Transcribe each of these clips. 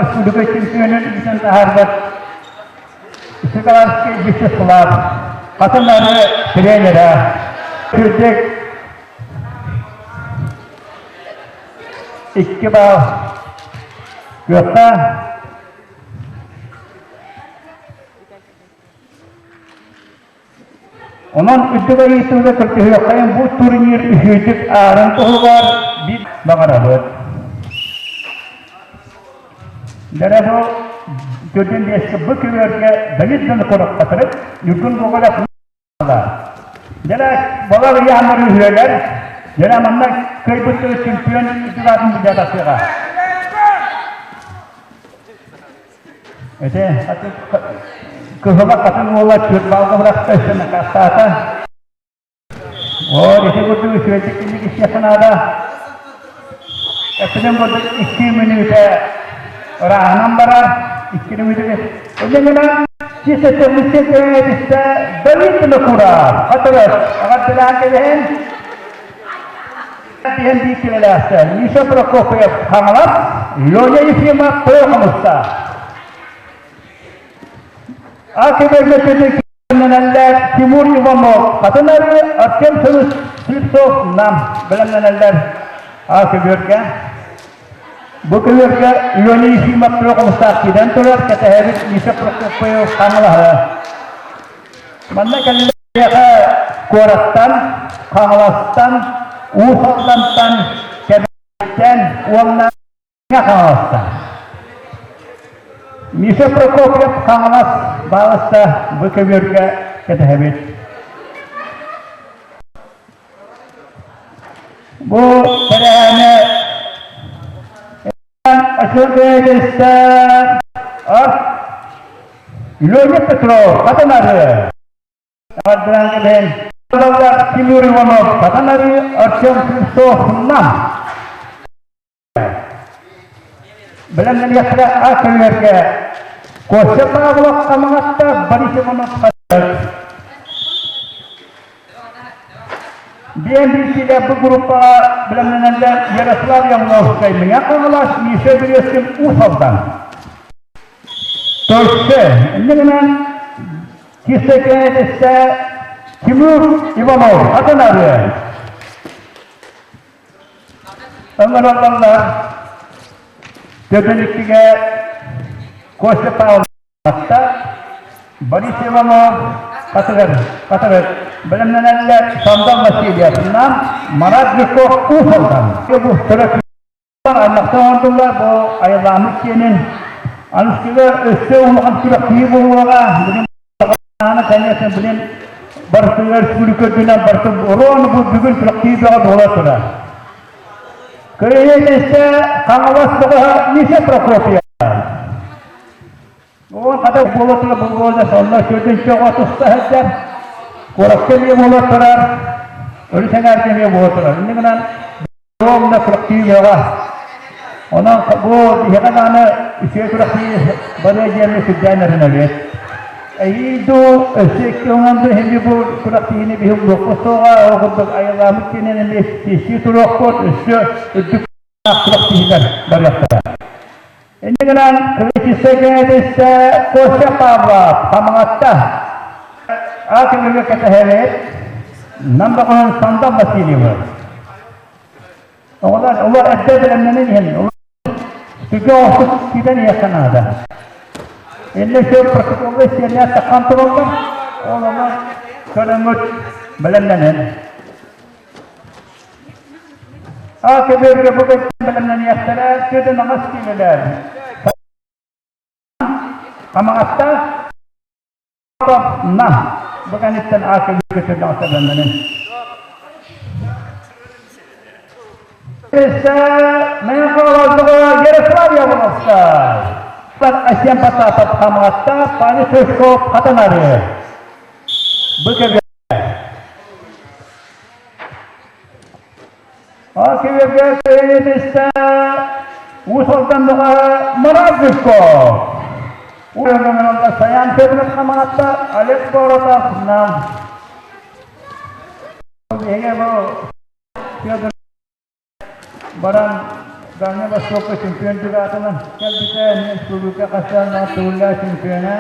республика чемпионун иитэн таһаарбыт Соколовский Вячеслав, Хатын Ары тренера, Кырдьык 2 балл күөххэ. Онон үрдүк айыытыыга көрдөһүөххэйин бу турнир үһүөтүк аарын туһугар биир баҕарабыт. Дэрэ бу төрдүн биэскэ бу күбүөргэ Давид Донокоров Ньургун Гоголев Дьэ балар ыйааннар үһүөлэр, дьэ манна кыайбыт чемпион үрдүк аатын билиэ Ити кыһыла хатын уола түөрт бырахта өссө накаастаата. Оо, ити курдук үчүгэйдик киник истиэххэ наада. Эппитим курдук 2 мүнүүтэ ырааһынан барар, 2 мүнүүтэ. Инньэ гынан чисто түстэ Давид Винокуров, Хатырыс, эҕэрдэлээн кэбиһин. Диэн биир килэлээхтэр Миша Прокопьев Хаҥалас, Леня Ефимов Тойо Хомустаах. Бэлэмнэнэллэр Тимур Иванов, Хатын Арыы, Артем Слепцов, Нам бэлэмнэнэллэр А көбүөргэ. Бу көбүөргэ Леня Ефимов Тойо Хомустаах киирэн турар, кэтэһэбит Миша Прокопьев Хаҥалаһы. Манна кэллэхэ куораттан, Хаҥаластан, Уус Алдантан, Кэбээйиттэн уонна Хаҥаластан. Миша Прокопьев Хаҥалас баалыста бу көбүөргэ кэтэһэбит. Бу тэрээһини Ачылгыйдыста Леня Петров Хатанары Ардыраан кэбиһэн Тимур Иванов Хатанары Артем Христов Нам Бэлэмнэниэхтэрэ ас үлэргэ Костя Павлов Хамаҕатта Борис Иванов Диэн билсиилэр бу группаҕа бэлэмнэнэллэр Ярослав Явловскай Мэҥэ Хаҥалас, Миша Березкин Уус Алдан. Төрсө, инньэ гынан Кистэкээтистэ Тимур Иванов атын арыа. Ыҥыраллаллар Төбөлүктүгэ Костя Павлов Борис Иванов Хатыгыр, Хатыгыр бэлэмнэнэллэр Сандал Васильевна, Марат Жирков Уус Алдан. Бу төрөппүттэр аймахтан оҥордулар бу айылааммыт киэнин. Аныскыга өссө улахан күрэхтэһии буолуоҕа. Билин конечно, билин барытыгар республика үрдүнэн барыты ровно бу бүгүн күрэхтэһии бөҕө буола турар. Кыайыы Хаҥалас бөҕөһө Миша Прокопьев. Ол хата буола турар буолуо сонно сүүрдүнчэ оҕо туста сылдьар, куоракка эмиэ буола турар, өрүс эҥээргэ эмиэ буола турар. Инньэ гынан ровно күрэхтии бөҕө. Онон бу биһиэхэ даҕаны үчүгэй күрэхтии барыа диэммит сүрдээн эрэнэбит. Эһиил дуу, өссө 2 уон дуу иһин бу күрэхтиини биһи булуохпут суоҕа, ол курдук айылааммыт киинэн эмиэ тиэстии туруохпут, өссө үрдүк күрэхтиһиилэр барыахтара. Инньэ гынан Критическэй Костя Павлов Хамаҕатта аатыгырга кэтэһэбит Нам баҕаһын Сандал Васильевы. Оҕолор олор эрдэ бэлэмнэнэн иһэн түгэ оҕустук киирэн иһиэххэ наада. Иннэ сөп протоколга сиэннээх таххан тураллар. Ол онон көрөҥҥүт бэлэмнэнэн. А көбүөргэ бу бэлэмнэниэхтэрэ түөтэн аҥас киилэлэр. Хамаҕатта на бу кэнниттэн А көбүөргэ түөтэн бэлэмнэнин. Ярослав Явловскай. Асем Потапов Хамаҕатта, Павел Стручков Хатанары. Бу көбүөр Акиверге кыайытыста Уус Алдан бөҕөһө Марат Жирков. Уйананарга Саян Федоров Хамаҕатта Олег Боротов Нам. Биһиги бу Федор баран Дальнай Востокка чемпион дьугаатынан кэлбитэ, эмиэ республика хасааннаах төгүллээх чемпиона.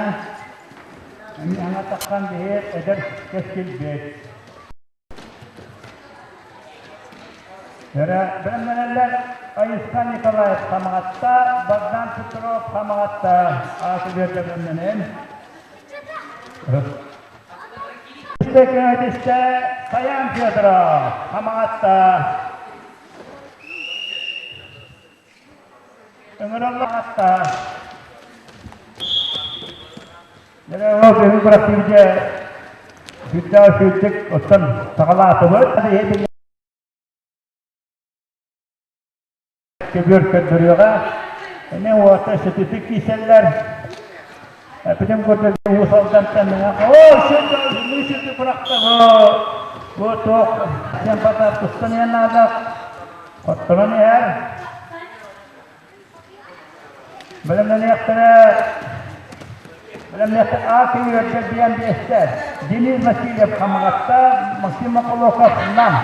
Эмиэ аҥа таххан биһи эдэр кэскилбит. Эрэ бэлэмнэнэллэр Айысхан Николаев Хамаҕатта, Богдан Петров Хамаҕатта ааты биэрдэ бэлэмнэнэн. Истэ Саян Федоров Хамаҕатта. Ыҥыраллаҕатта. Дьэ, бүгүн күрэхтииргэ сүрдээх үчүгэйдик оттон саҕалаатыбыт. Көбүөр көрдөрүөҕэ. Эмиэ уота сытытык киисэллэр. Бүтүн курдук Уус Алдантан оо, сүрдэ сүрдэ бырахта бу туох сен пата тустан иһэн наада хотторон иһэр. Бэлэмнэниэхтэрэ бэлэмнэниэхтэрэ А күнүгэр диэн биэстэр. Денис Васильев Хамаҕатта, Максим Околоков Нам.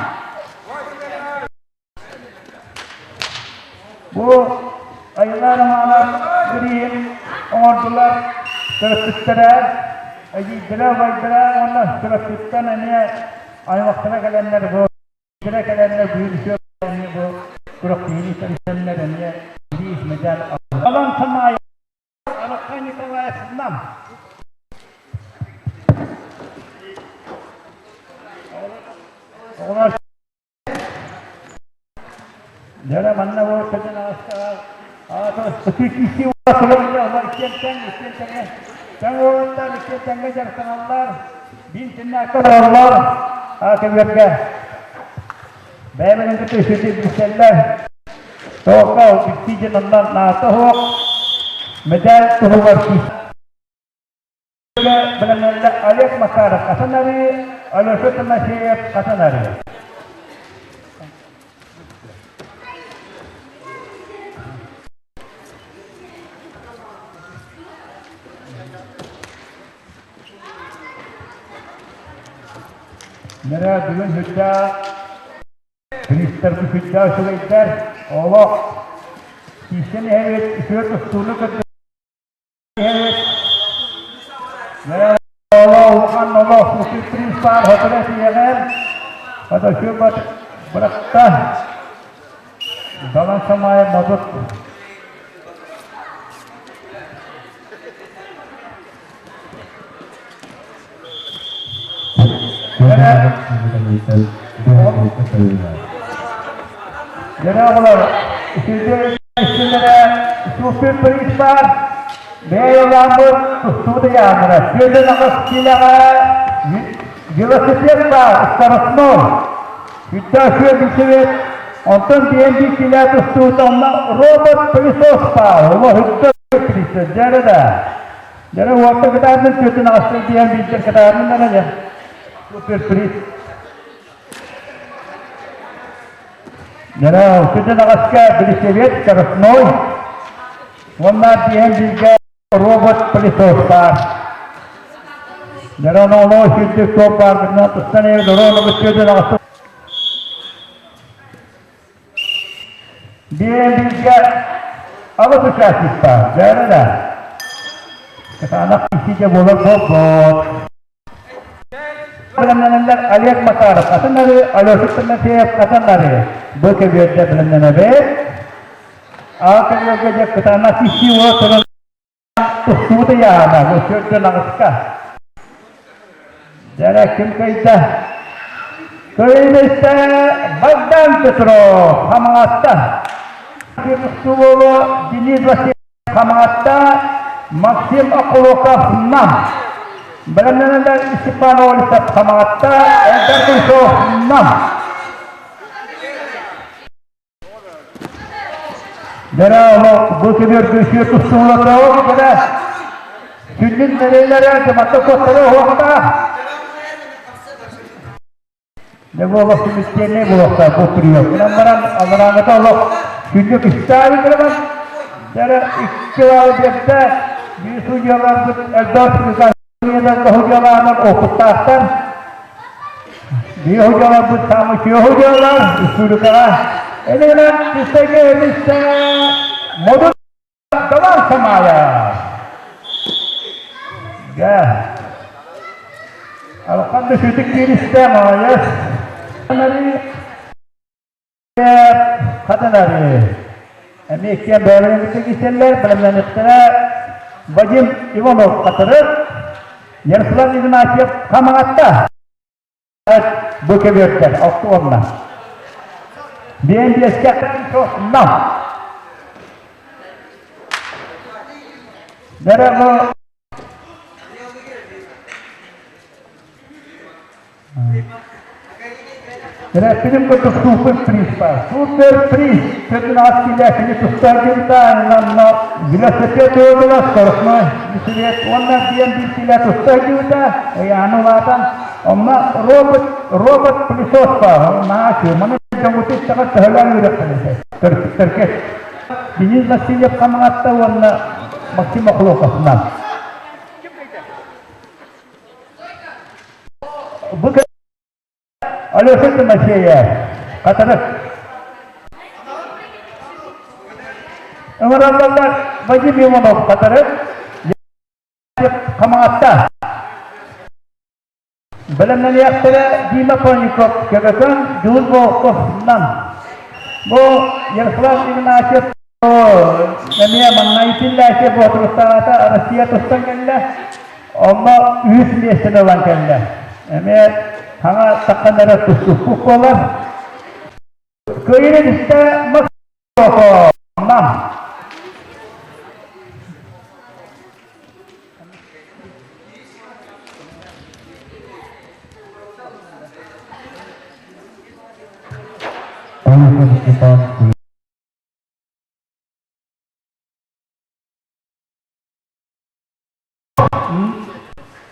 Бу Айылаа Романов бирииһин оҥордулар төрөппүттэрэ, эдьиийдэрэ, убайдара уонна төрөппүттэн эмиэ аймахтара кэлэннэр бу кэлэннэр бүгүн үтүө эмиэ бу күрэхтэһиини тэрийсэннэр эмиэ бириис мэдээл Алан Самаев Алексей Николаев Нам Оҕолор Дьэ манна бу сытын аастаҕа аата ытыы киирсии уолаттар иккиэн тэҥ иккиэн тэҥэ тэҥ уолаттар иккиэн тэҥҥэ дьарыктаналлар биир синнээккэ олороллор аата үөргэ бэйэ-бэйэлэрин кытта үчүгэйдик билсэллэр тоҕо билсии диэн онно наата суох мэдээл туһугар бэлэмнэннэ Олег Макаров Хасан-Арыы, Алеша Тимофеев Хасан-Арыы. Нэрэ бүгүн сүрдээх Пристарбы сүрдээх үчүгэйдэр, олох киирсэн иһэбит, үчүгэй тустууну кытта Далан Самаев Модут Дьэ оҕолор, үчүгэй истиннэрэ супер приз баар. Бэйэлээммит тустуу ыйаамыра. 48 киилэҕэ велосипед баар, скоростной. Үттээх үчүгэй билсибит. Онтон биэн киилэ тустуута онно робот-пылесос баар. Олох үттэ пылесос. Дьэ да. Дьэ уотта кытаатын түөтүн аҕыстыр диэн биирдэр кытаатын да дьэ. Супер приз. Дьэ түөтүн аҕаска велосипед скоростной. Уонна диэн бииргэ робот-пылесос баар. Дьэ ону сүрдүк суол баар бытынан тустан эр дороонубут түөтүн аҕыстыр. Диэн бииргэ аҕыс участник баар. Дьэ да. Кытаанах киһи буолар буолбут. Бэлэмнэнэллэр Олег Макаров Хатан-Арыы, Алеша Тимофеев Хатан-Арыы. Бу көбүөрдэ бэлэмнэнэбит. А көбүөргэ дьэ кытаанах киһи уо туран тустубут ыйааһына бу төрдөн аҕыска. Дьэ ким кыйда? Кыйдыста Богдан Петров Хамаҕатта. Тустуу Денис Васильев Хамаҕатта, Максим Околоков Нам. Бэлэмнэнэллэр Степан Олесов Хамаҕатта, Элбэр Куйшов Нам. Дьэ олох бу көбүөргө үчүгэй тустуулата ол кэлэ сүнньүн нэлэйлэрэ дьаматта куоттара уһуохтаах. Дьэ бу олох түмүктиэннэй буолуохтаах бу прием. Гынан баран алларааҥҥыта олох сүнньү кистээбит гынан дьэ икки баалы биэрдэ биир судьуйаларбыт элбэх судьуйалаанар опыттаахтар. Биир судьуйаларбыт саамай үчүгэй судьуйалар республикаҕа. Энигинэн кистэгэ эмиссе модун давар самая. Га. Алхан да сүтүк кииристэ маайас. Хатанары. Эмиэ иккиэн бэйэлэрин кытта киирсэллэр, бэлэмнэниэхтэрэ Вадим Иванов Хатырык, Ярослав Игнатьев Хамаҕатта. Бу көбүөртэр 60. Биэн биэскэ нам. Дөрө Рәппиним курдук супер приз бар. Супер приз 15 килэ кини тустар дьылта манна велосипед уолула скоростной велосипед уонна диэн биир килэ тустар дьылта ыйааны улаатан онно робот робот пылесос бар наачы маны дьоҥуту истэҕэр төһөлөөн үөрэхтэнэтэ төрүттэргэ Денис Васильев Хамаҕатта уонна Максим Охлопов Бу Алеша Тимофеев, Хатырык. Ыҥыраллаллар Вадим Иванов Хатырык, Хамаҕатта. Бэлэмнэниэхтэрэ Дима Коников, Көбөкөн, Дьулус Волков, Нам. Бу Ярослав Игнатьев эмиэ манна итиллээччи Боотурустаҕата Россия тустан кэллэ. Онно үһүс миэстэни ылан кэллэ. Эмиэ хаҥа таххан эрэ тустуспут буолар. Кыайыын истэ Нам.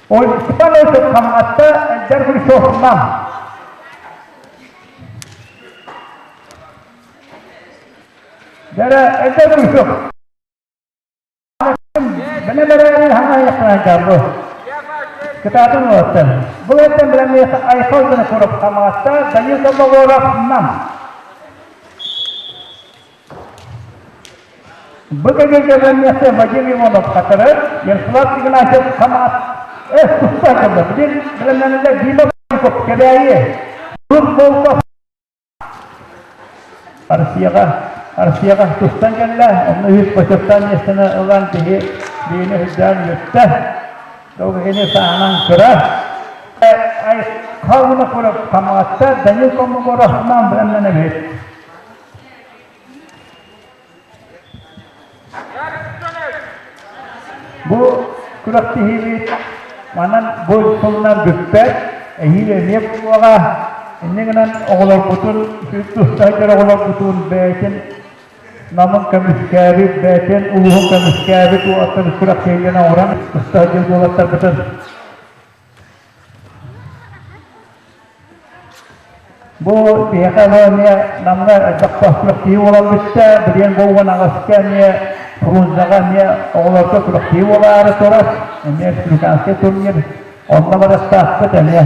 Ол Степан Осип Хамаҕатта Элдэр Хрущевынан Дэрэ Элдэр Хрущев Бэнэ-бэрээри хаҥа дьарбы. Кытаатын уоттан. Бұл эттен билэмиэхэ Айхал гына курап Хамаҕатта Данил Колмогоров Нам. Бу кэгэ Вадим Иванов Хатыры, Ярослав Игнатьев Хамат, эс туста кэллэ. Билин билэмнэнилэр Дима Волков Кэбээйи, Дур Волков Россияҕа Россияҕа тустан кэллэ. Онно үһүс почеттаан миэстэни ылан киһи биини үрдээн үттэ. Ол кини саанан кыра. Айхал Винокуров Хамаҕатта Данил Колмогоров нам билэмнэнэбит. Бу күрэхтэһиибит манан бу сылынан бүппэт, эһиил эмиэ буолуоҕа. Инньэ гынан оҕолорбутун, туста сылдьар оҕолорбутун бэйэтин намын көмүскээбит, бэйэтин улууһун көмүскээбит уолаттар күрэхтэһиилэрин оҥорон туста сылдьар уолаттарбытын Бу биһиэхэ бу эмиэ Намҥа элбэх күрэхтэһии буолан бүттэ. Билигин бу 18-ка эмиэ Фрунзеҕа эмиэ оҕолорго күрэхтэһии буолаары турар. Эмиэ республиканскай турнир. Онно барыахтаахпыт эмиэ.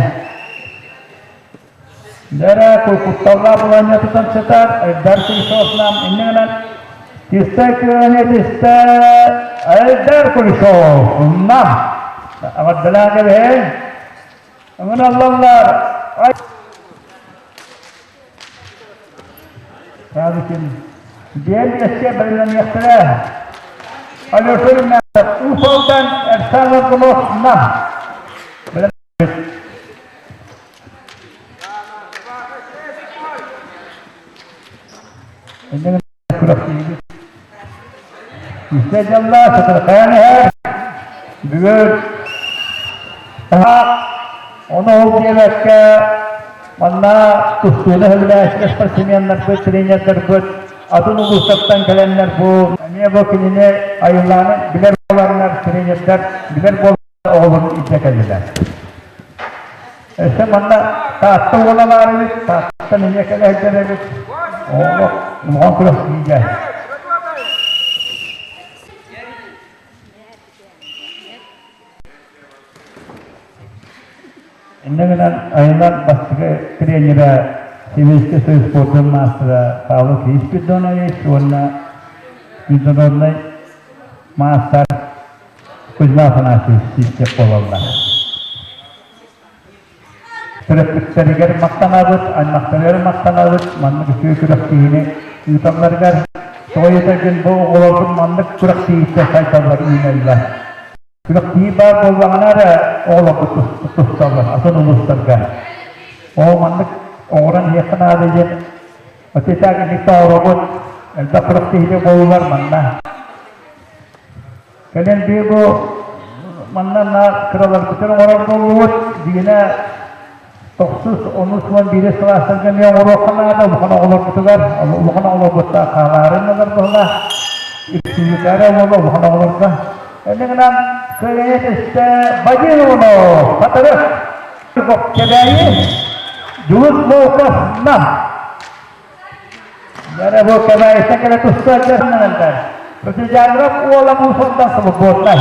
Дьэ кутталлаах буланньа тутан сытар, Эльдар Кулешов нам инньэ гынан Тистэ күөнэ тистэ Эльдар Кулешов нам Эҕэрдэлээн кэбиһин. Ыҥыраллаллар. Саадыкин диэн биэскэ бэлэмнэниэхтэрэ. Алеша Игнатьев, Уус Алдан, Эрсан Аргунов, Нам. Истэ дьалла сытырхайан иһэр. Бүгүн ону ол диэбэккэ манна тустууну сөбүлээччи спортсменнарбыт, тренердарбыт атын улуустартан кэлэннэр бу эмиэ бу кинини айыллааны билэр буоланнар тренердэр билэр буолан оҕолорун илдьэ кэллилэр. Өссө манна Таатта уола баар эбит, Тааттан эмиэ кэлэ сылдьар эбит. Оҕолор улахан күрэхтэһиигэ. Инньэ гынан айыллан бастакы тренерэ Сэбиэскэй Союз спордун маастара Павлов Спиридонович уонна международнай маастар Кузьма Афанасьевич Сивцев буолаллар. Төрөппүттэригэр махтанабыт, аймахтарыгар махтанабыт, маннык үчүгэй күрэхтэһиини ыыталларыгар. Тоҕо диэтэргин бу оҕолорбут маннык күрэхтэһииттэн сайдаллар, үүнэллэр. Күрэхтэһии баар буоллаҕына эрэ оҕолорбут тусталлар атын улуустарга. Оо, маннык оҥорон иһиэххэ наада диэн отец инникте оҥоробут, элбэх күрэхтэһиини буолулар манна. Кэлин биир бу манна на кыраларбытын оҥорор буоллубут, дьиҥинэ тохсус, онус уон биирис кылаастарга эмиэ оҥоруохха наада, улахан оҕолорбутугар, улахан оҕолорбуттан хаалаарын ылар быһыылаах, үктүүрүкээрэ уола улахан оҕолорго. Инньэ гынан кыайа түстэ Бадьыыновну хатырык Кэбээйи Дьулус Волков Нам. Дьэ бу Кэбээйиттэн кэлэ туста дьарыктанандар. Протидиаграф уола Мусонтан свободнай.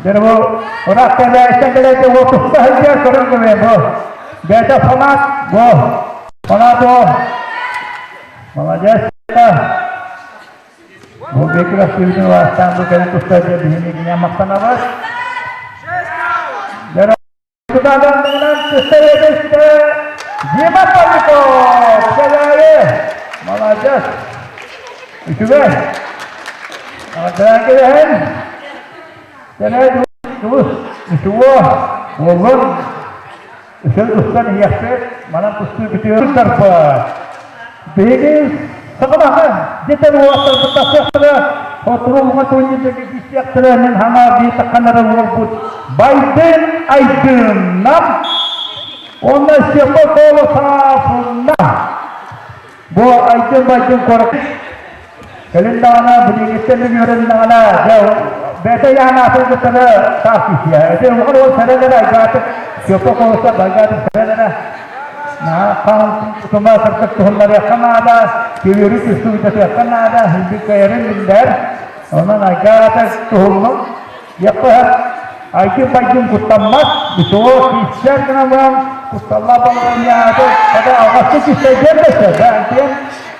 Дьэ бу ыраах Кэбээйиттэн кэлээти уол туста сылдьар көрөн көрүөн бу. Бэйэтэ фанат бу. Фанат бу. Молодец. Бу Бекиров сүүрдүн улаастаан бу кэлин туста биһини киниэн махтанабыт. Дьэ Кытааннынан түстэ Дима Поляков! Кэлээри! Молодец! Үчүгэй! Аҕардаан кэлэһин! Кэлээ дьулус! Ничего! Буоллун! Үсүн тустан иһиэхпит, манан тустуу бүтүөр тарпыт. Биһиги саҕалаха дэтэр уолаттарбыт тахсыахтара, хотуруулга турнирдарга киирсиэхтэрэ, мин хаҥаа биир тахханара уолбут Байдын Айдыннам уонна Степа Колосовна. Бу Айдын Байдын куорат кэлин даҕаны билиҥҥиттэн үөрэннэҕинэ дьэ бэйэтэ яанаатын кытары таах киһиэ. Ити улахан уол сэрэнэрэ айгаатык Степа Колосов айгаатык сэрэнэрэ Тума сырдык туһуннарыахха наада, көбүөрү түстүгүтэтиэххэ наада, илбит кэйэрин биллэр. Онон айгаата туһуллум. Диэххэ айдын-байдын куттаммат, битоо кииссэр гынан баран кутталлаах балаҕанньааты, хата алҕаска киссэйдиэн да сөп, диэн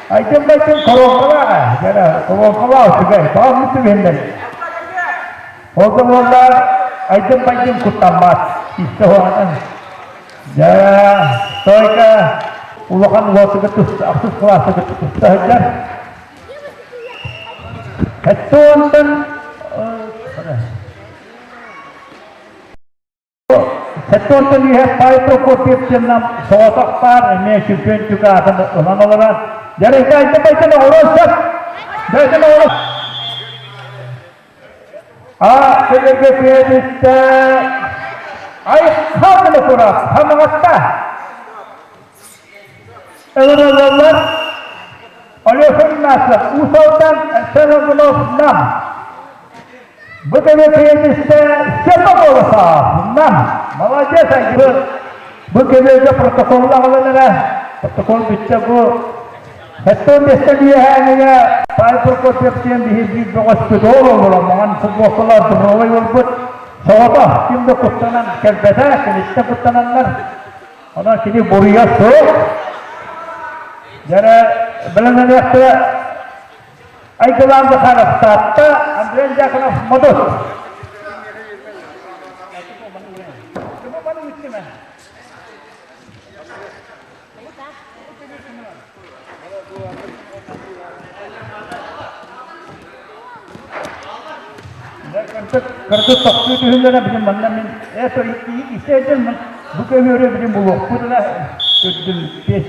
айдын-байдын коронкалаах, дьэ коронкалаах үчүгэй, баҕар мүттүбүһүннэр. Ол да буоллар айдын-байдын куттаммат, киссэ уһаҕынан Дьэ, стойка улахан уотуга туста, ахсыс кылааска туста сылдьар. Сэттэ Сэттэ үһэ Павел Прокопьев диэн соҕотох баар, эмиэ чемпиончук аатын ылан олорор. Дьэ, айдын-байдын оҕолор сөп. Бэйдин оҕолор. А кэлэргэ күөтүттэ айхал турар хамаҕатта. Ылыныллар Алеша Игнатьев, Уус Алдан, Арсен Нам. Бу кэлэ күөтүттэ Степа Голосов, Нам. Молодец, Айгыр. Бу кэлэргэ протокол аҕалан эрэ. Протокол бүттэ бу. Сэттэ миэстэ үөһээҥҥигэ Павел Прокопьев диэн биһи биир бөҕөспүт ол олорон маҥан футболкалаах здоровай уолбут соҕотох ким да куттанан кэлбэтэ, киниттэн куттананнар. Онон кини буруйа суох. Дьэ бэлэмнэниэхтэрэ Айгылаан Захаров Таатта, Андрей Дьяконов Модут. Кыргыз тохтуу түһүллэрэ билим манна мин это исээдин бу көһүөрү билим булуохпут ыла төрдүн бес.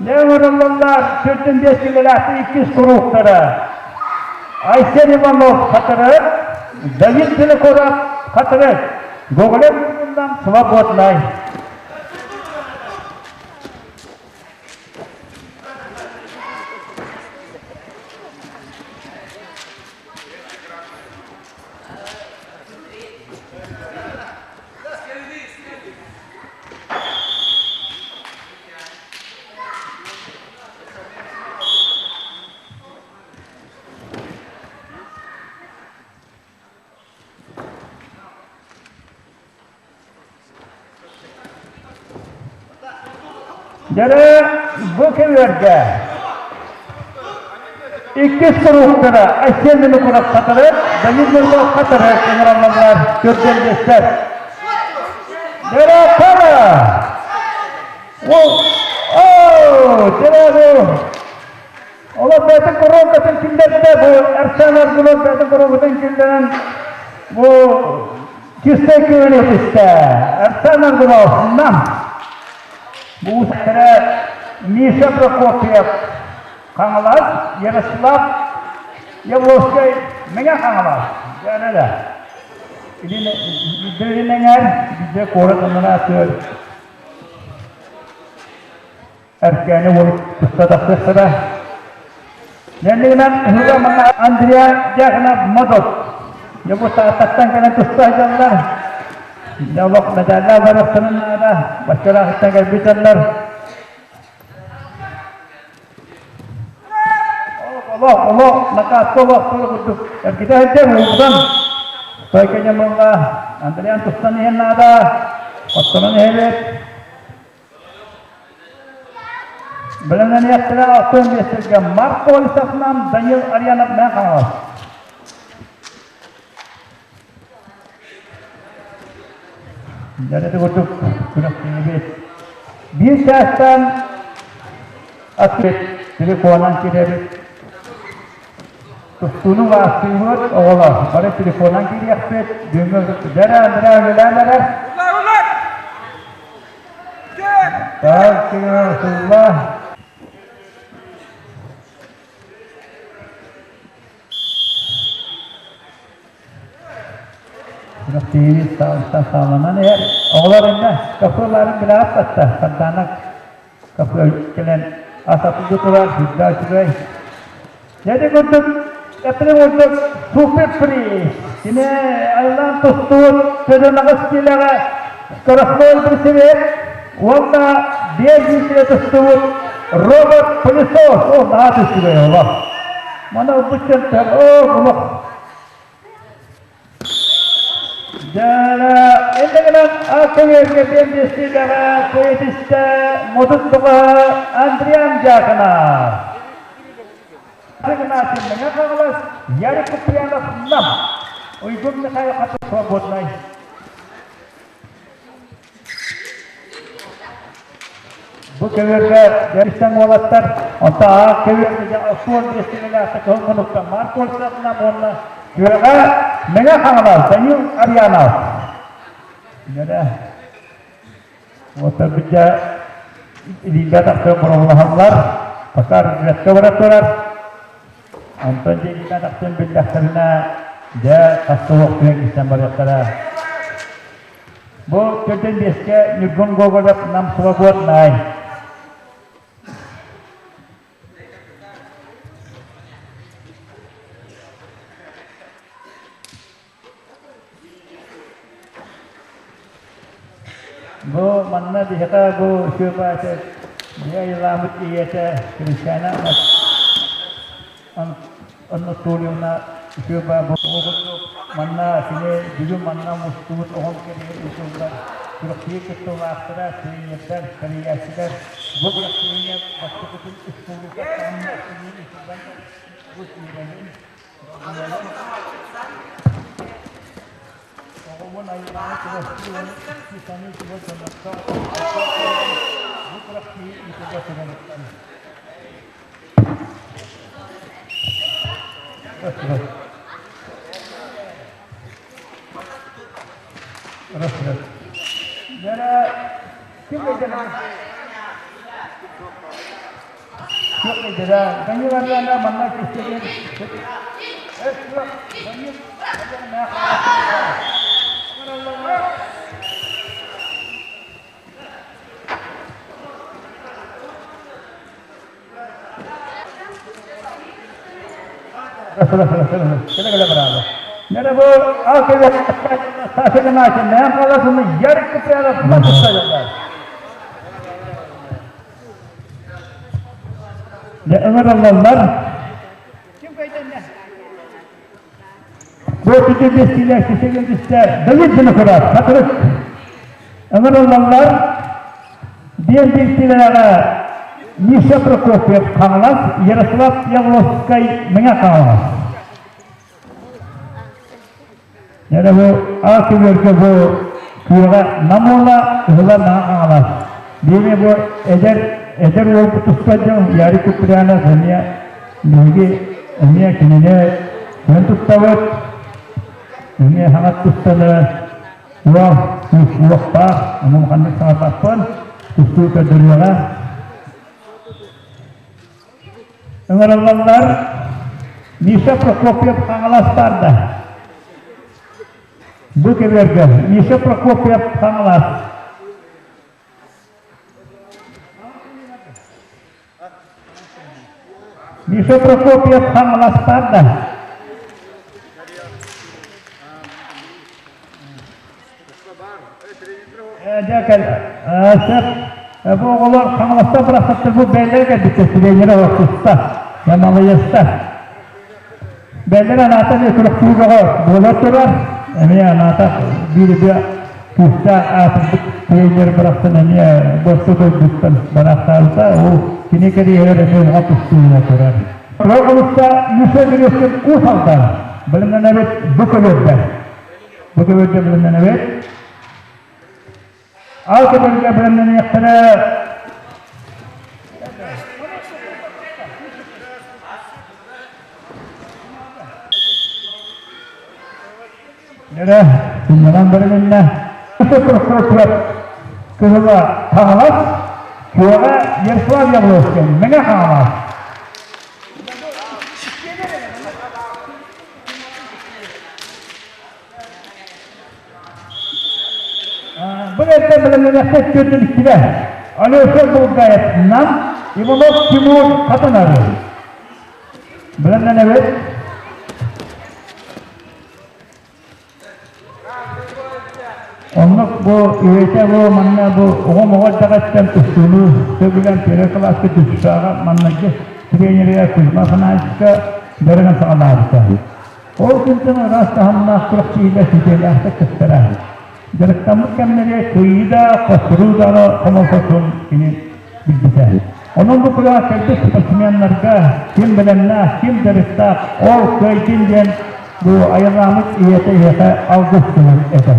Не оҥороллоллар төрдүн бес килэлээхтэр иккис курууктара. Айсен Иванов хатырык, Давид Белокуров хатырык, Гоголев свободнай. Дьэрэ бу кэмүөргэ иккис куруктара Айсен Винокуров хатырык, Давид Мирков хатырык ыҥыраллаллар көрдөрбүттэр. Дьэрэ Кара! Ол, оо, дьэрэ бу Олор бэйэтин коробкатын киллэрдэ, бу Арсен Аргунов бэйэтин коробкатын киллэрэн бу чистай күөлү түстэ. Арсен Аргунов, нам. Бу устара Миша Прокопьев, Хаҥалас, Ярослав Явловскай, Мэҥэ Хаҥалас. Дьэ, Илин эҥэр, биирдэ куорат аннараа тыа Эркээни уол туста тахсыахтара. Нэннигинэн ыһыга манна Андриан Дьяконов Модот. Дьэ бу Тааттаттан кэлэн туста сылдьаллар. Дьэ олох медаллаах барыахтарын наада. Баччалаахыттан кэлбит дьоннор. Олох, олох, накатка олох курдук эргитэ сылдьар уутан. Стойка дьомҥа Андриан тустан иһэн наада. Оттонон иһэбит. Бэлэмнэниэхтэрэ 65 сиргэ Марк Колесовынан Данил Арьянов Мэҥэ Хаҥалас. Дьэ ити курдук күрэхтэһиибит. Биир чаастан аттык телефонан киирэбит. Тустууну баастыыбыт оҕолор. Бары телефонан киириэхпит. Бүгүҥҥү дьэрэ Андреа үлэлээн эрэр. Так, сылла. Күрэхтэһиибит саҕаланан иһэр. Оҕолор иннэ кафеларын билэҕит батта. Сардаана кафе кэлэн ас атылды турар, сүрдээх үчүгэй. Дьэ курдук, эппитин курдук супер приз. Кини айылаан тустуут төдөн киилэҕэ скоростной бирсибит уонна биэс биирсигэ тустубут робот пылесос. О, наһаа үчүгэй олох. Маны ылбыт дьонтон, о, олох. Дьэ, иннэ гынан АКВ-гэ биэн биэстиилэҕэ кыйытистэ Модут Бөҕө Андриан Дьяконов. Игнатий Мэҥэ Хаҥалас, Ярик Куприянов Нам, Уйгун Михаил Хатыр Свободнай. Бу көбүөргэ дьэристэн уолаттар, онто аах көбүөргэ остуол биэстиҥэлээх кыһыл мунуктан Марк Кольцов Нам уонна Күөҕэ Мэҥэ Хаҥалас Данил Арьянов. Дьэрэ, уоттарбыт дьэ илиилэ тахсан боруобалаһаллар, пока разведка бара турар. Онтон дьэ илиилэ тахсан биллэхтэринэ, дьэ хас суох түһэн истэн барыахтара. Бу төрдүн биэскэ Ньургун Гоголев нам свободнай. Бу манна биһиэхэ бу Сүөпаача биһи айылаабыт ийэтэ Христиана Анатольевна Сүөпа бу курдук манна кини бүгүн манна мустубут оҕом кэлиэ ыытыллар күрэхтэһии кыттыылаахтара, тренердэр, тэрийээччилэр бу күрэхтэһиигэ бастакытын республика таһымнаах ыытыллан бу сүүрэбин Оҕобун айылҕаны чугастыы уонна икки саныы чугас дьоннорго бу күрэхтэһии ыытыыга туран Ким Данила манна Дьэ ыҥырыллаллар. Бу түтү биэстиилээх сисэгин түстэ Давид Винокуров, Хатырык. Ыҥырыллаллар. Диэн билсилээҕэ Миша Прокопьев Хаҥалас, Ярослав Явловскай Мэҥэ Хаҥалас. Дьэ бу аа көбүөргэ бу күөҕэ Нам уола, кыһыла Мэҥэ Хаҥалас. Биэми бу эдэр эдэр уолбут туспа дьон Ярик Куприянов эмиэ биһиги эмиэ кинини күөн туттабыт. Эмиэ хаҥат тустаны Уол уохтаах, онон ханнык саҥарбаппын, тустуу көрдөрүөҕэ. Ыҥырыллаллар Миша Прокопьев Хаҥалас баарда. Бу кэбиэргэ Миша Прокопьев Хаҥалас. Миша Прокопьев Хаҥалас баарда. Дьэ кэл, сөп. Бу оҕолор Хаҥаластан бырахсаттар бу бэйэлэрэ кэлбиттэр, сибиэннэрэ ортуста, Ямалыйаста. Бэйэлэрэ анаата эмиэ күрэхтии бөҕө буола турар. Эмиэ анаата биир үтүө күүстээх аатырбыт тренер бырахсан эмиэ борто дойдуттан бараахтаабыта. Ол кини кэриэһигэр эмиэ улахан тустууна турар. Олуста Миша Березкин Уус Алдан бэлэмнэнэбит бу көбүөрдэ. Бу көбүөрдэ бэлэмнэнэбит. Ал көбүөргэ бэлэмнэниэхтэрэ. Дьэрэ, сынньалаҥ бэрилиннэ. Прокопьев кыһыла Хаҥалас, күөҕэ Ярослав Явловскай, Мэҥэ Хаҥалас. Бу эрдэ бэлэмнэнэххэ түөртэн иккилэ. Алеша Булгаев Нам, Иванов Тимур Хатанары. Бэлэмнэнэбит. Оннук бу үйэтэ бу манна бу оҕом оҕо эрдэҕиттэн тустууну сөбүлээн первый кылааска түстааҕа маннайгы тренерэ Кузьма Афанасьевичка дьарыгын саҕалаабыта. Ол күнтэн ыраас таһымнаах күрэхтэһиигэ ситиэлээхтик кыттара. Дьарыктаммыт кэмнэри кыайыы да, хотторуу да хомолтотун кини билбитэ. Онон бу күрэх кэлбит спортсменнарга ким бэлэмнээх, ким дьарыктаах, ол кыайдын диэн бу айылааммыт ийэтэ ийэтэ алгыс тылын этэр.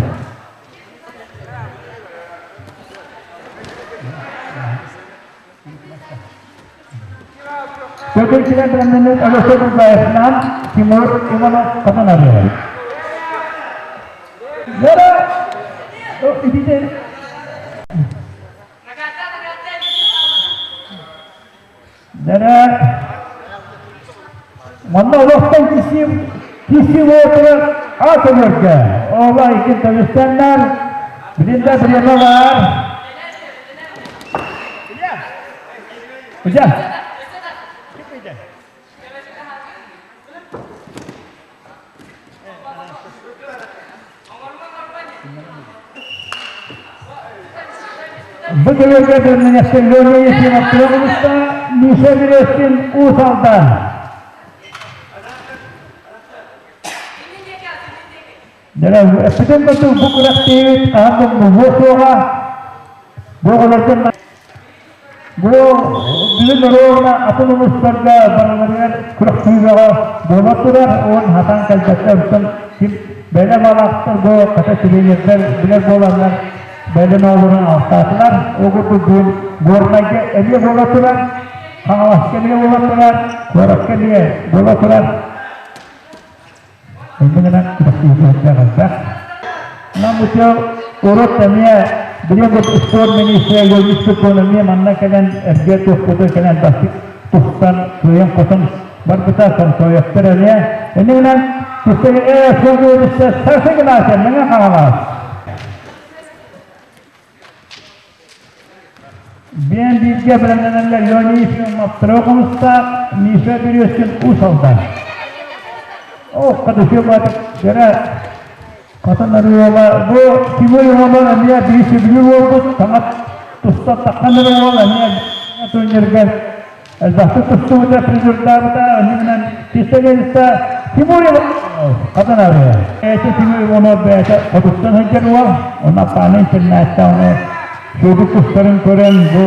Төрдүнчүнэн бэлэмнэммит Алексей Булгаевынан Тимур Иванов хотон арыйар. Вера, идите. Дэрэ, манна олохтон кисим, кисим отурар ат өлөргө. Ола икин төгүстэннэр, билинде бириэмэ бар. Ужа. Бу көбүөргэ бэлэмнэнэхтэр Леня Ефимов Тыаҕылыста, Миша Березкин Уус Алдан. Дьэ, эппитин курдук бу күрэхтэһиибит хаһан да умнуллуо суоҕа. Бу оҕолордон Бу бүгүн оруобуна атын улуустарга барыларыгар күрэхтэһиигэ буола турар уон хатан кэлбэттэр оттон ким бэлэм алаахтар бу хата тренердэр билэр буоланнар бэлэм оҕолорун ааттаатылар. Ол курдук бүгүн Горнайга эмиэ буола турар, Хаҥаласка эмиэ буола турар, куоракка эмиэ буола турар. Инньэ гынан күрэхтэһиигэ элбэх. Нам учуол урут эмиэ билигин бу спорт министрэ Леонид Степанов эмиэ манна кэлэн эргэ туохпутун кэлэн бастык тустан кыайан-хотон барбыта Контоевтар эмиэ. Инньэ гынан тустан суолгуруста Саша Игнатьев Мэҥэ Хаҥалас. Биэн бииргэ бэлэмнэнэллэр Леонид Ефимов Трехомустаах, Миша Березкин Уус Алдан. Ох, кадышы батык дьэрэ Хатын Арыала бу Тимур Иванов эмиэ биир сөбүлүүр уолбут саҥа туста таххан эрэ уол эмиэ турнирга элбэхтик тустубута, призердаабыта, оннунан пистолетиста Тимур Иванов Хатын Арыа. Эти Тимур Иванов бэйэтэ хотуттан сылдьар уол, онно аппааны интернаттаҕына Сүөдүк тустарын көрөн бу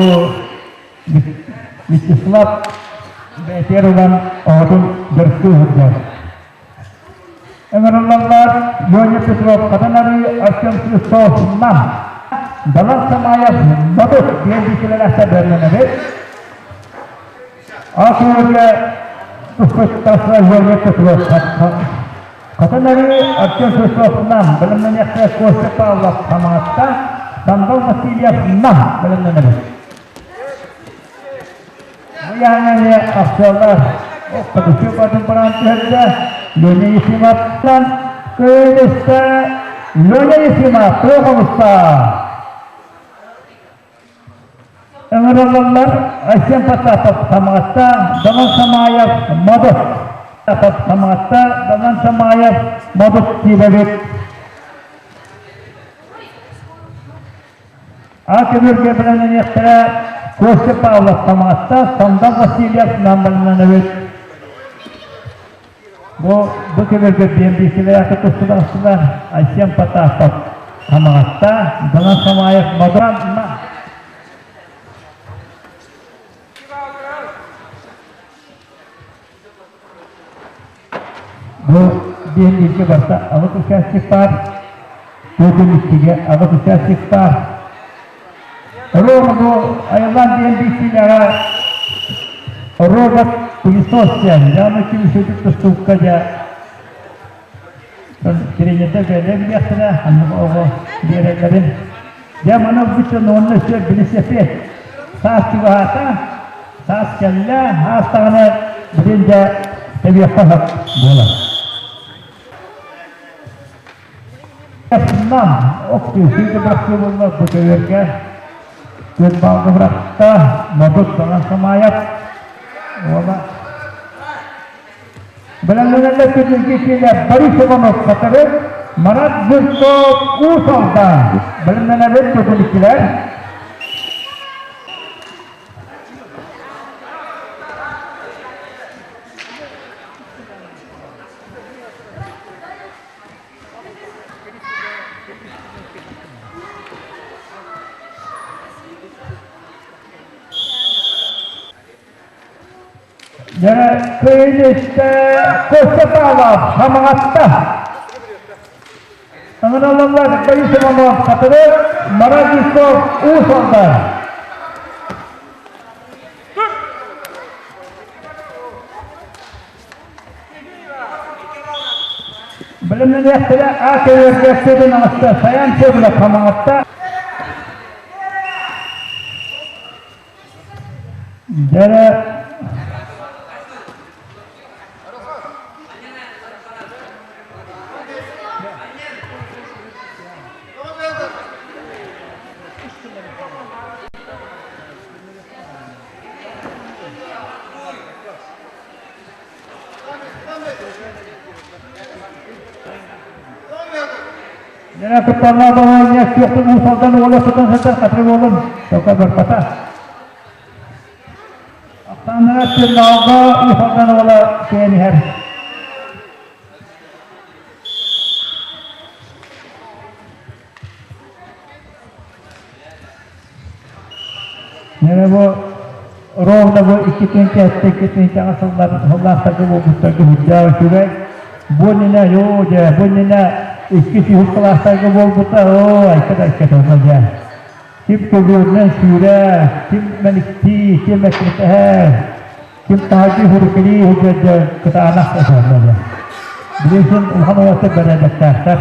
Вячеслав бэйэтигэр ылан оҕотун дьарыктыы сылдьар. Ыҥырыллаллар Леня Петров, Хатан Арыы, Артем Христов, Нам, Далан Самаев, Модут диэн биикилэлээхтэр бэлэмнэнэбит. Ас-үөлгэ туспуттарса Леня Петров, Хатан Арыы, Артем Христов, Нам, бэлэмнэниэхтээх Костя Павлов, Хамаҕатта, Сандал Васильев, Нам бэлэмнэнэбит. Бу яһаҥа ахсыаллар Кадычы батын баран түһэрдэ Леня Ефимовтан кыайыста Леня Ефимов туох оҕуста Ыҥырыллаллар Айсен Потапов Хамаҕатта Далан Самаев Модут Хамаҕатта Далан Самаев Модут киирэбит А көбүөргэ бэлэмнэниэхтэрэ Костя Павлов Хамаҕатта, Сандал Васильев Намбалинанович. Бу бу көбүөргэ биэн тустулар Айсен Потапов Хамаҕатта, Далан Самаев Модун. Бу диэн бииргэ барыта аҕыс участник баар, түөрт аҕыс участник баар. Рома бу айыллаан диэн биирсиилээҕэ робот пылесос диэн, дьаама ким үчүгэй тустуукка дьэ тренердэр бэйэлэрэ билиэхтэрэ, ханнык оҕо биэрэллэрин. Дьэ маны ылбычча уонна өссө билисэпиэт саас чугаһаата, саас кэллэ, аастаҕына билин дьэ тэбиэххэ сөп буолар. Нам ох сүүрдэ бырахтыы буолла бу көбүөргэ. Түөрт баалга бырахта Модут Далан Самаев уола Бэлэмнэнэллэр күнүскү киинэ Борис Иванов Хатырык, Марат Жирков Уус Алдан. Бэлэмнэнэбит күнүскүлэр. Дьэ, кыайыыста Костя Павлов Хамаҕатта. Ыҥыраллар Борис Иванов Хатырык, Марат Жирков Уус Алдан. Бэлэмнэниэхтэрэ А көбүөргэ сүрүн аҕыста Саян Федоров Хамаҕатта. Дьэрэ Дьэрэ кутталлаах балаһыанньа күөхтэн Уус Алдан уола сытан сытар хатырык уолун тока барбата. Ахсааннара Черноҕо Уус Алдан уола кэйэн иһэр. Дьэ бу ровно бу 2007 2008 сыллар сыллаахтарга буолбуттарга сүрдээх үчүгэй. Бу иннинэ оо дьэ бу иннинэ иккис үһүс кылаастарга буолбута оо айка да айка дьэ. Ким көбүөрүнэн сүүрэр, ким мэниктии, ким эккирэтэһэр, ким таһырдьа үһүрүкэлии сылдьар дьэ кытаанах этэ. Билигин улахан уолаттар бэрээдэктээхтэр.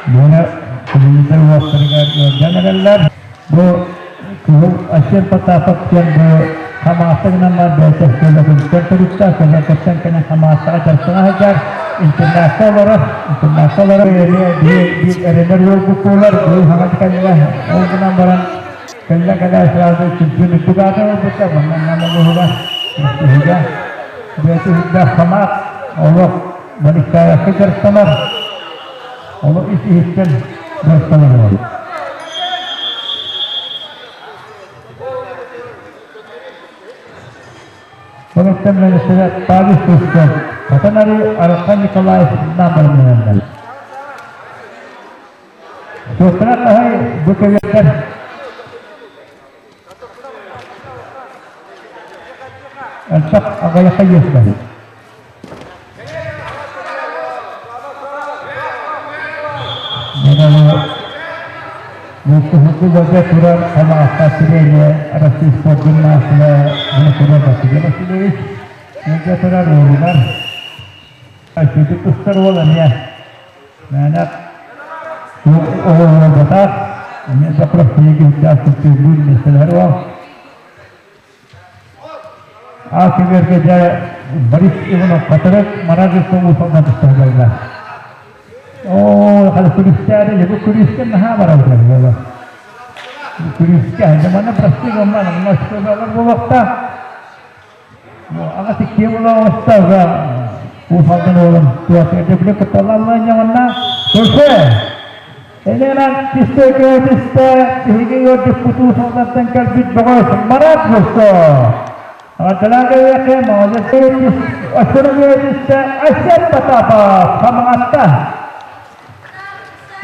Буона телевизор уостарыгар ыалдьан эрэллэр. Бу кыһыл Асен Потапов диэн бу Хамааса гынан бар бэйэтэ көлөкүнтэн төрүттээх, көлөкөттөн кэлэн Хамаасаҕа дьарыктана сылдьар, интернакка олорор, интернакка олорор биир эрэнэр уолбут буолар, быйыл хаҥа кэллэ, ол гынан баран кэллэ кэлэ сразу чемпион үрдүк аатын ылбыта, манна Нам улууһугар Үһүгэ бэйэтэ үрдээх фанат, олох Маликаевка дьарыктанар, олох ис-иһиттэн дьарыктанар уол. Киилэттэн мэлэсэрэ Павел Хрустов, Хатан-Арыы Архан Николаев наамарыннананнар. Суоттара хаһай бу кэлиэхтэр элбэх аҕыйаха иэстэр. Бултуһуку турар Хамаҕатта сирэйэ Россия спордун маастара Винокуров Василий Васильевич сылдьа турар уолугар Айсыты тустар уол эмиэ мээнэ оҕолорботах эмиэ запросты киһиттээх түптүүрдүүр миэстэлэһэр уол. Аакыберге дьэ Борис Иванов Хатырык Маражевка уусалдан тусталлар. Оо, халы күрүстээри, бу күрүскэ наһаа барабыт буола. Күрүскэ, дьэ мана прости гымман, мына буолуохта. Аҕа тиккиэ буолаҕыста уусалдан уолун туох били кытталлалла ньаҕанна. Көрсө! Элена тистэ тистэ биһиги ыалдьыппыт уусалдартан кэлбит бөҕөс Марат Бурсо. Ардалаан кэлиэххэ молодец Астана Асет Потапов Хамаҕатта.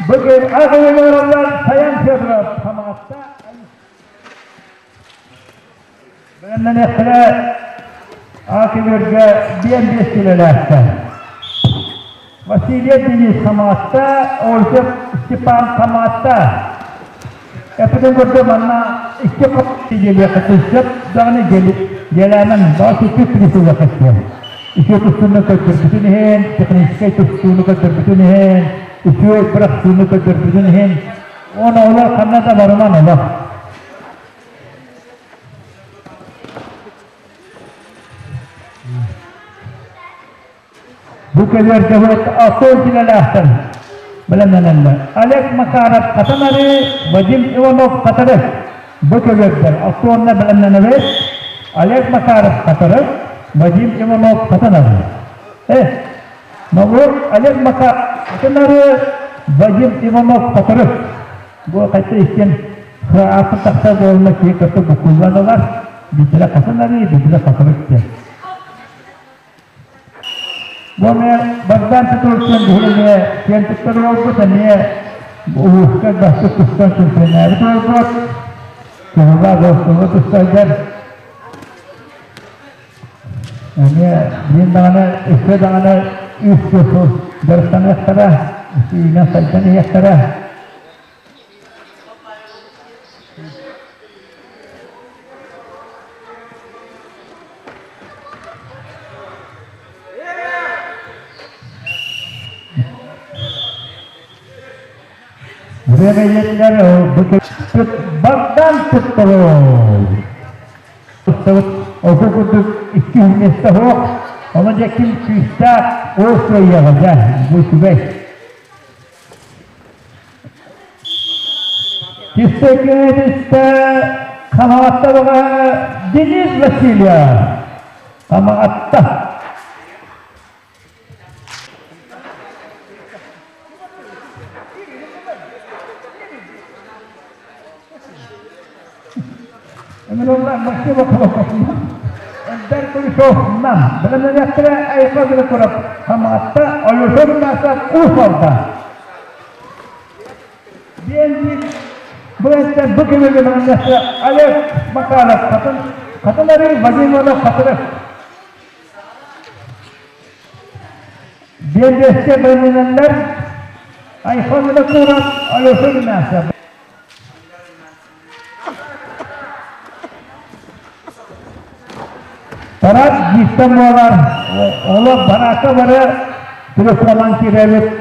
Бүгүн аҕыйылараллар Саян Федоров Хамаҕатта. Бэлэмнэниэхтэрэ Аакыбырга биэн биэс килэлээхтэр. Василий Денис Хамаатта, Ольга Степан Хамаатта. Эппитин курдук манна икки диэлиэххэ сөп даҕаны диэлээмэн баҕа сүппүт присылыахха сөп. Үчүгэй тустууну көрдөрбүтүн иһин, техническэй тустууну көрдөрбүтүн иһин, үчүгэй бырахсыыны көрдөрбүтүн иһин, уонна олор ханна да барыман олох. Бу кэлиэргэ алтан килэлээхтэр бэлэмнэнэллэр. Олег Макаров Хатан-Арыы, Вадим Иванов Хатырык. Бу кэлиэрдэр алтуонна бэлэмнэнэбит. Олег Макаров Хатырык, Вадим Иванов Хатан-Арыы. Э, Норуот Олег Макаров Хатан-Арыы, Вадим Иванов Хатырык. Бу хайта истэн ааппыт тахсар буолла киһи кытта буккуллан ылар, биирдэрэ Хатан-Арыы, биирдэрэ Хатырык диэн. Бу эмиэ Богдан Петровичтан биһи эмиэ киэн туттар уолбут, эмиэ улууска бастык тустан чемпионнээбит уолбут, Кыһыллаах Госкула тустаргар эмиэ биир даҕаны, өссө даҕаны үс сыл дьарыктаныахтара, үүнэн сайдан иһиэхтэрэ. Время Богдан Петров. Ото курдук икки миэстэ суох. Ону дьэ ким күүстээх ол кыайыаҕа дьэ бу үчүгэй. Кистэ Хамаҕатта бөҕө Денис Васильев. Хамаҕатта. Ыҥырыллар Максим Околоков Элбэр Кулешов Нам бэлэмнэниэхтэрэ Айхал Винокуров Хамаҕатта Ойуусов Игнатов Уус Алда Диэн бу эттэр бу кэмигэ бэлэмнэхтэрэ Олег Макаров Хатын Хатын Арыы Вадим Иванов Хатырык Биэдэскэ бэлэмнэнэллэр Айхал Винокуров Ойуусов Игнатов Парад бииртэн буолар, олох бараакка бары телефонан киирэбит.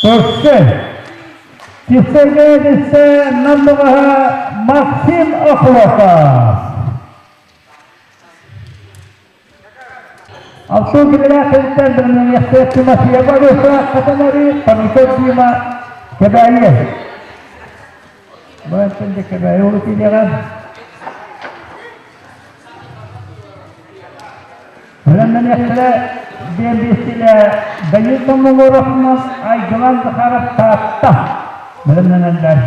Көрсө. Кистэлгэ диссе наммыгаһа Максим Охлопов. Алтын кинилээх кэлиттэн бэлэмнэниэхтээх Тимофеева Алеша Хатанары, Памитов Дима Кэбээйи. Бу де Кэбээйи олу киириэҕэ. Бэлэмнэниэхтэрэ диэн биэстилэ Данил Томмолоровнан Айгылан Захаров Таатта бэлэмнэнэллэр.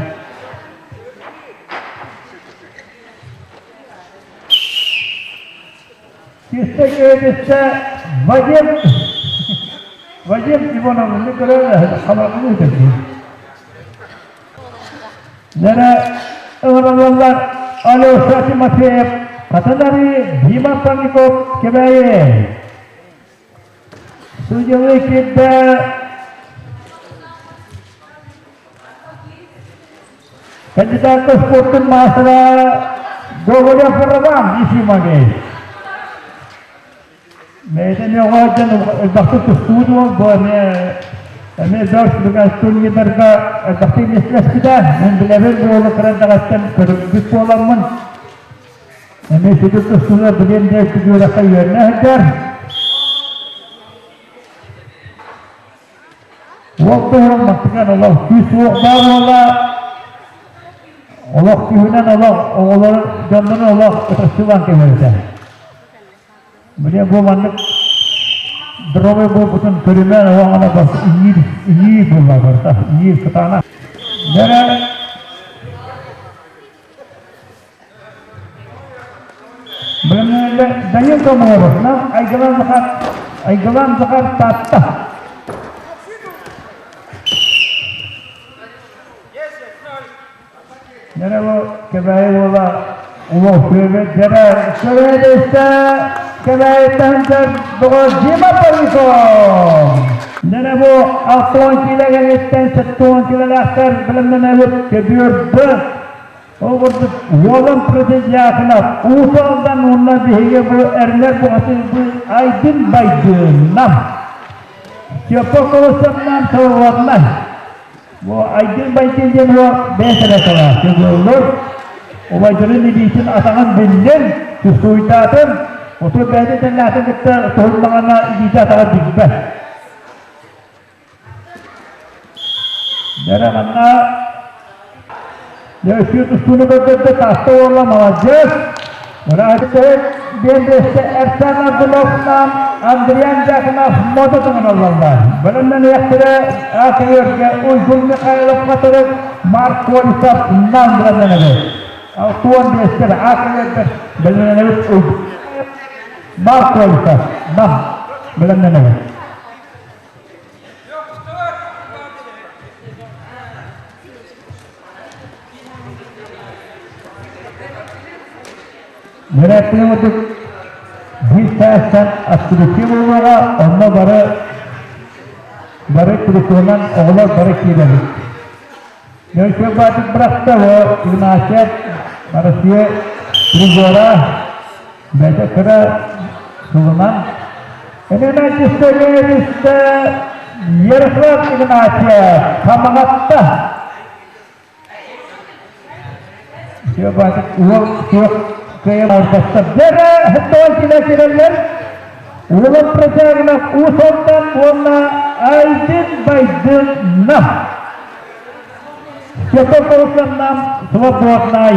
Чисто киһититтэ Вадим Вадим Ивановны көрөн халаҕын ыытырдыы. Нэрэ ыҥырыллаллар Алеша Тимофеев, Хатанарыы, Дима Парников, Кэбээйи. Судьялыы киирдэ Кандидатка спортун маастара Гоголев Роман Ефимович. Бэйэтэ эмиэ оҕо дьон элбэхтик тустубут уол бу эмиэ эмиэ дорс бүгэн турнирдарга элбэхтик миэстэлэспитэ. Мин билэбин бу уолу кыра эрдэҕиттэн көрүҥмүт буоламмын. Эмиэ сүдү тустууга билиэн диэн үөрэххэ үөрэнэ сылдьар. Уол туһунан мантыкан олох күүс уох баар буола олох күүһүнэн олох оҕолорун дьоннорун олох ытырсыбан кэбиһэритэ. Билиэн бу маннык здоровый буолбутун көрүмэн оҕоҥона бас иҥиир иҥиир буолла барыта иҥиир кытаанах. Дьэ Данил Комаров, нам Айгылан Захар, Айгылан Захар Таатта. Дьэрэ бу Кэбээйи уола Улуу Күөбүт дьэрэ Кэбээйи Кэбээйиттэн доҕор Дима Парников. Дьэрэ бу 60 киилэ кэнниттэн 70 киилэлээхтэр бэлэмнэнэбит көбүөрбүт. Ол курдук Уолан Протодьяконов Уус Алдан уонна биһиги бу эрнэр бухатыырбыт Айдын Байдыыннар Степа Колосовнаан Соловьевнар бу Айдын Байдын диэн уол бэйэтэ салааччы буоллур убайдарын илиитин атаҕын биллин тустууйдаатын оту бэйэтэ тэллээтин кытта туһуннаҕына илиитэ атаҕа билбэт Дьэрэ манна Дьэ тустууну көрдөрдө Таатта уола маладьыас. Ыраахтык диэн биэстэ Эрсан Абдуловнаан Андриан Дьяконов мото тоҥоноллоллар. Бэлэмнэниэхтэрэ АКР-га Уйгун Михайлов Хатырык, Марк Колесов Нам бэлэмнэнэбит. Алтуон биэстэр АКР-гар бэлэмнэнэбит Марк Колесов Нам бэлэмнэнэбит. Үөрэттиҥ биир саастан открытие буолуоҕа, онно бары бары телефонунан оҕолор бары киирэбит. Нөсүө баатык бырахта бу Игнатьев Россия призера бэйэтэ кыра сылынан Энэнэчистэбиэбистэ Ярослав Игнатьев Хамаҕатта уол суох кыайан ордостор дьэрэ тоон килэ кирэллэр Уолан Просягинов Уус Алдан уонна Айдын Байдынна Петр Колосовнам свободнай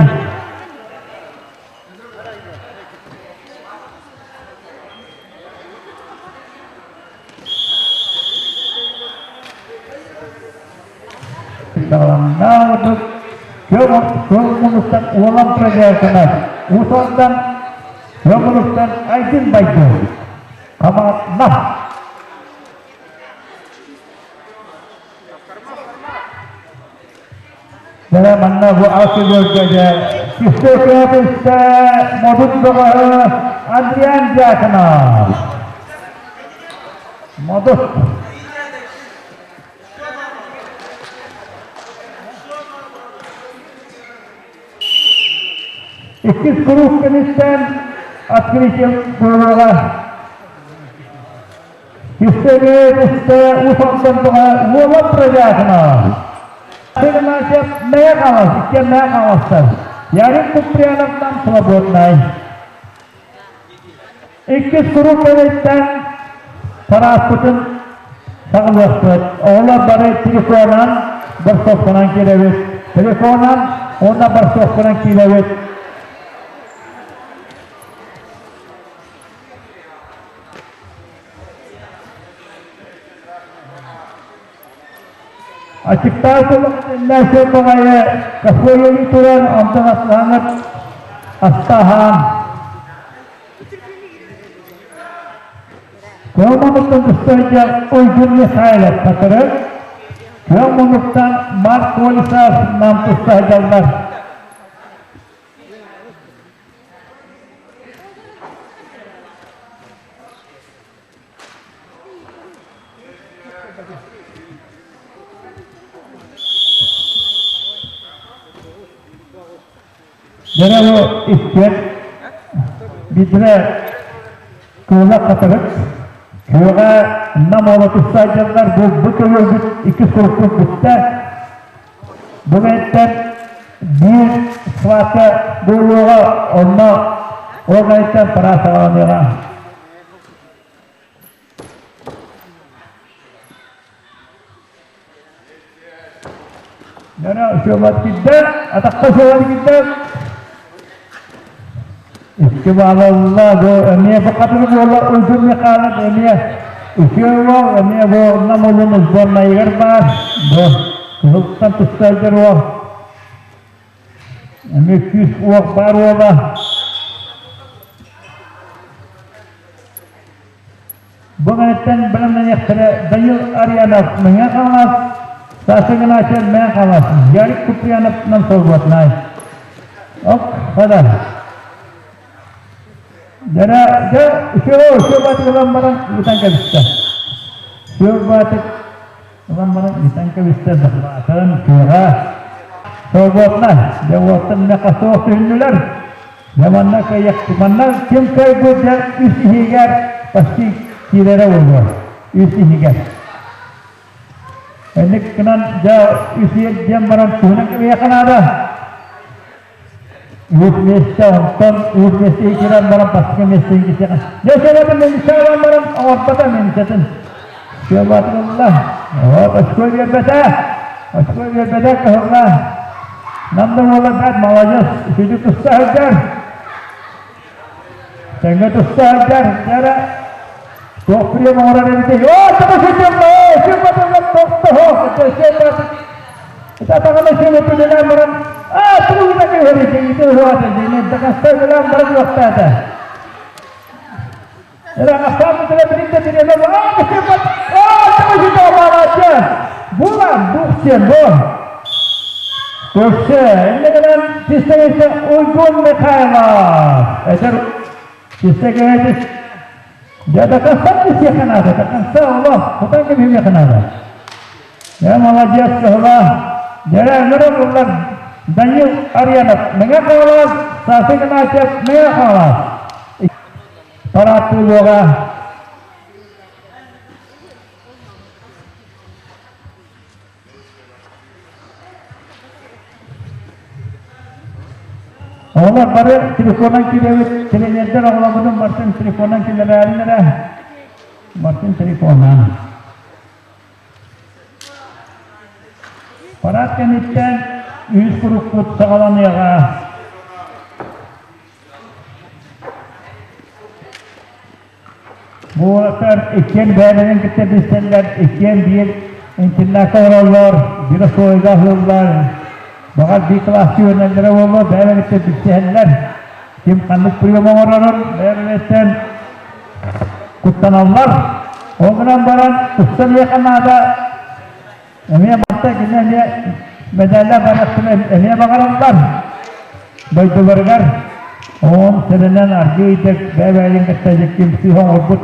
Саҕаланнаабытыт Көмүлүктэн Уолан Прожекина, Уус Алдан Көмүлүктэн Айдын Байдын, Хамаҕатна. Дьэ манна бу ас-үөлгэ дьэ Кистэ Модут бөҕөһө Адриан Дьяконов. Модут. Иккис куруук кэнниттэн открытие буолуоҕа. Истэбиэбистэ Уус Алдан Уола Прозякина. Игнатьев Мэйэ Хаҥас, иккиэн Мэйэ Хаҥастар. Ярик Куприяновтан свободнай. Иккис куруук кэнниттэн парааппытын саҕалыахпыт. Оҕолор бары телефонан, борсуопканан киирэбит. Телефонан уонна борсуопканан киирэбит. Аччыктаах иннээсэ баҕайы кафеҕа туран онтон аслаҥат астаһаан. Күөх муннуктан тустайдьар Уйгун Михайлов хатырык, күөх муннуктан Марк Колесов нам тустайдаллар. Дьэ бу иккиэн биирдэрэ кыыла хатырык, күөҕэ Нам уола тустааччылар бу бу көбүөрбүт иккис курукпут бүттэ. Бу кэнниттэн биир схватка буолуоҕа, онно ол кэнниттэн пора саҕаланыаҕа. Дьоно Сёмат киирдэ, атахха Сёмат киирдэ. Икки баалалла, бу эмиэ бу хатыры буола Уйгун Михайлов эмиэ үчүгэй уол, эмиэ бу Нам улуун сборнайыгар баар, бу кыһылтан тустайдыр уол. Эмиэ күүс уох баар уола. Бу кэнниттэн бэлэмнэниэхтэрэ Данил Арьянов Мэҥэ Хаҥалас, Саша Игнатьев Мэҥэ Хаҥалас, Ярик Куприянов Нам Солбуотнай. Ок, хада. Дьэ, дьэ, үчүгэй, үчүгэй баатык ылан баран ыытан кэбистэ. Үчүгэй баатык ылан баран ыытан кэбистэ, захватын, кыаҕа. Солбуотнай, дьэ, уоттан мэ хасуох түһүннүлэр. Дьэ манна кыайыах, манна ким кыайбыт дьэ үс иһигэр почти киирэрэ буолуо. Үс иһигэр. Энник гынан дьэ үс иһигэр диэн баран туһунан кэбиһиэххэ наада. Үс миэстэ, онтон үс миэстэҕэ киирэн баран бастакы миэстэҕэ киирсиэххэ. Дьэ сэлэтин милиция ылан баран оҥорбото милициятын. Сыалбатын ылла. Вот очко биэрбэтэ. Очко биэрбэтэ кыһылла. Нам да уола бэрт молодец, сүдү туста сылдьар. Тэҥҥэ туста сылдьар, дьэ туох прием оҥорор эбитий? Оо, тоҕо сылдьалла, сылбатыллар тохтоһо, Атаҕына сылытылынан баран, аа, тугу кыһырыйдыҥ, ити уһуата диэн, дакастар баран уохтаата. Көрсө, иннигинэн Чистэгейте Уйгун Михайлов. Эдэр Чистэгейте Я до конца не всех надо, до конца Аллах, куда не всех надо. Я молодец, кыһыла. Дьэрэ ынырык ыллар Данил Арьянов Мэҥэ Хаҥалас, Саша Игнатьев Мэҥэ Хаҥалас. Парад буолуоҕа. Оҕолор бары телефонан киирэбит, тренердэр оҕолорбутун барытын телефонан киллэрээрин эрэ. Барытын телефонан. Парад кэнниттэн үһүс курукпут саҕаланыаҕа. Бу уолаттар иккиэн бэйэлэрин кытта билсэллэр, иккиэн биир интернакка олороллор, биир оскуолага аһыыллар, баҕар биир кылааска үөрэнэллэрэ буолуо, бэйэлэрин кытта билсиһэллэр. Ким ханнык прием оҥорорун бэйэлэриттэн куттаналлар. Ол гынан баран тустан иһиэххэ наада. Эмиэ барта кини эмиэ мэдээллээх барыахтарын эмиэ баҕараллар. Дойдуларыгар оон сэрэнэн аргыый бэйэ-бэйэлэрин кытта дьикким сыыһа оҥорбут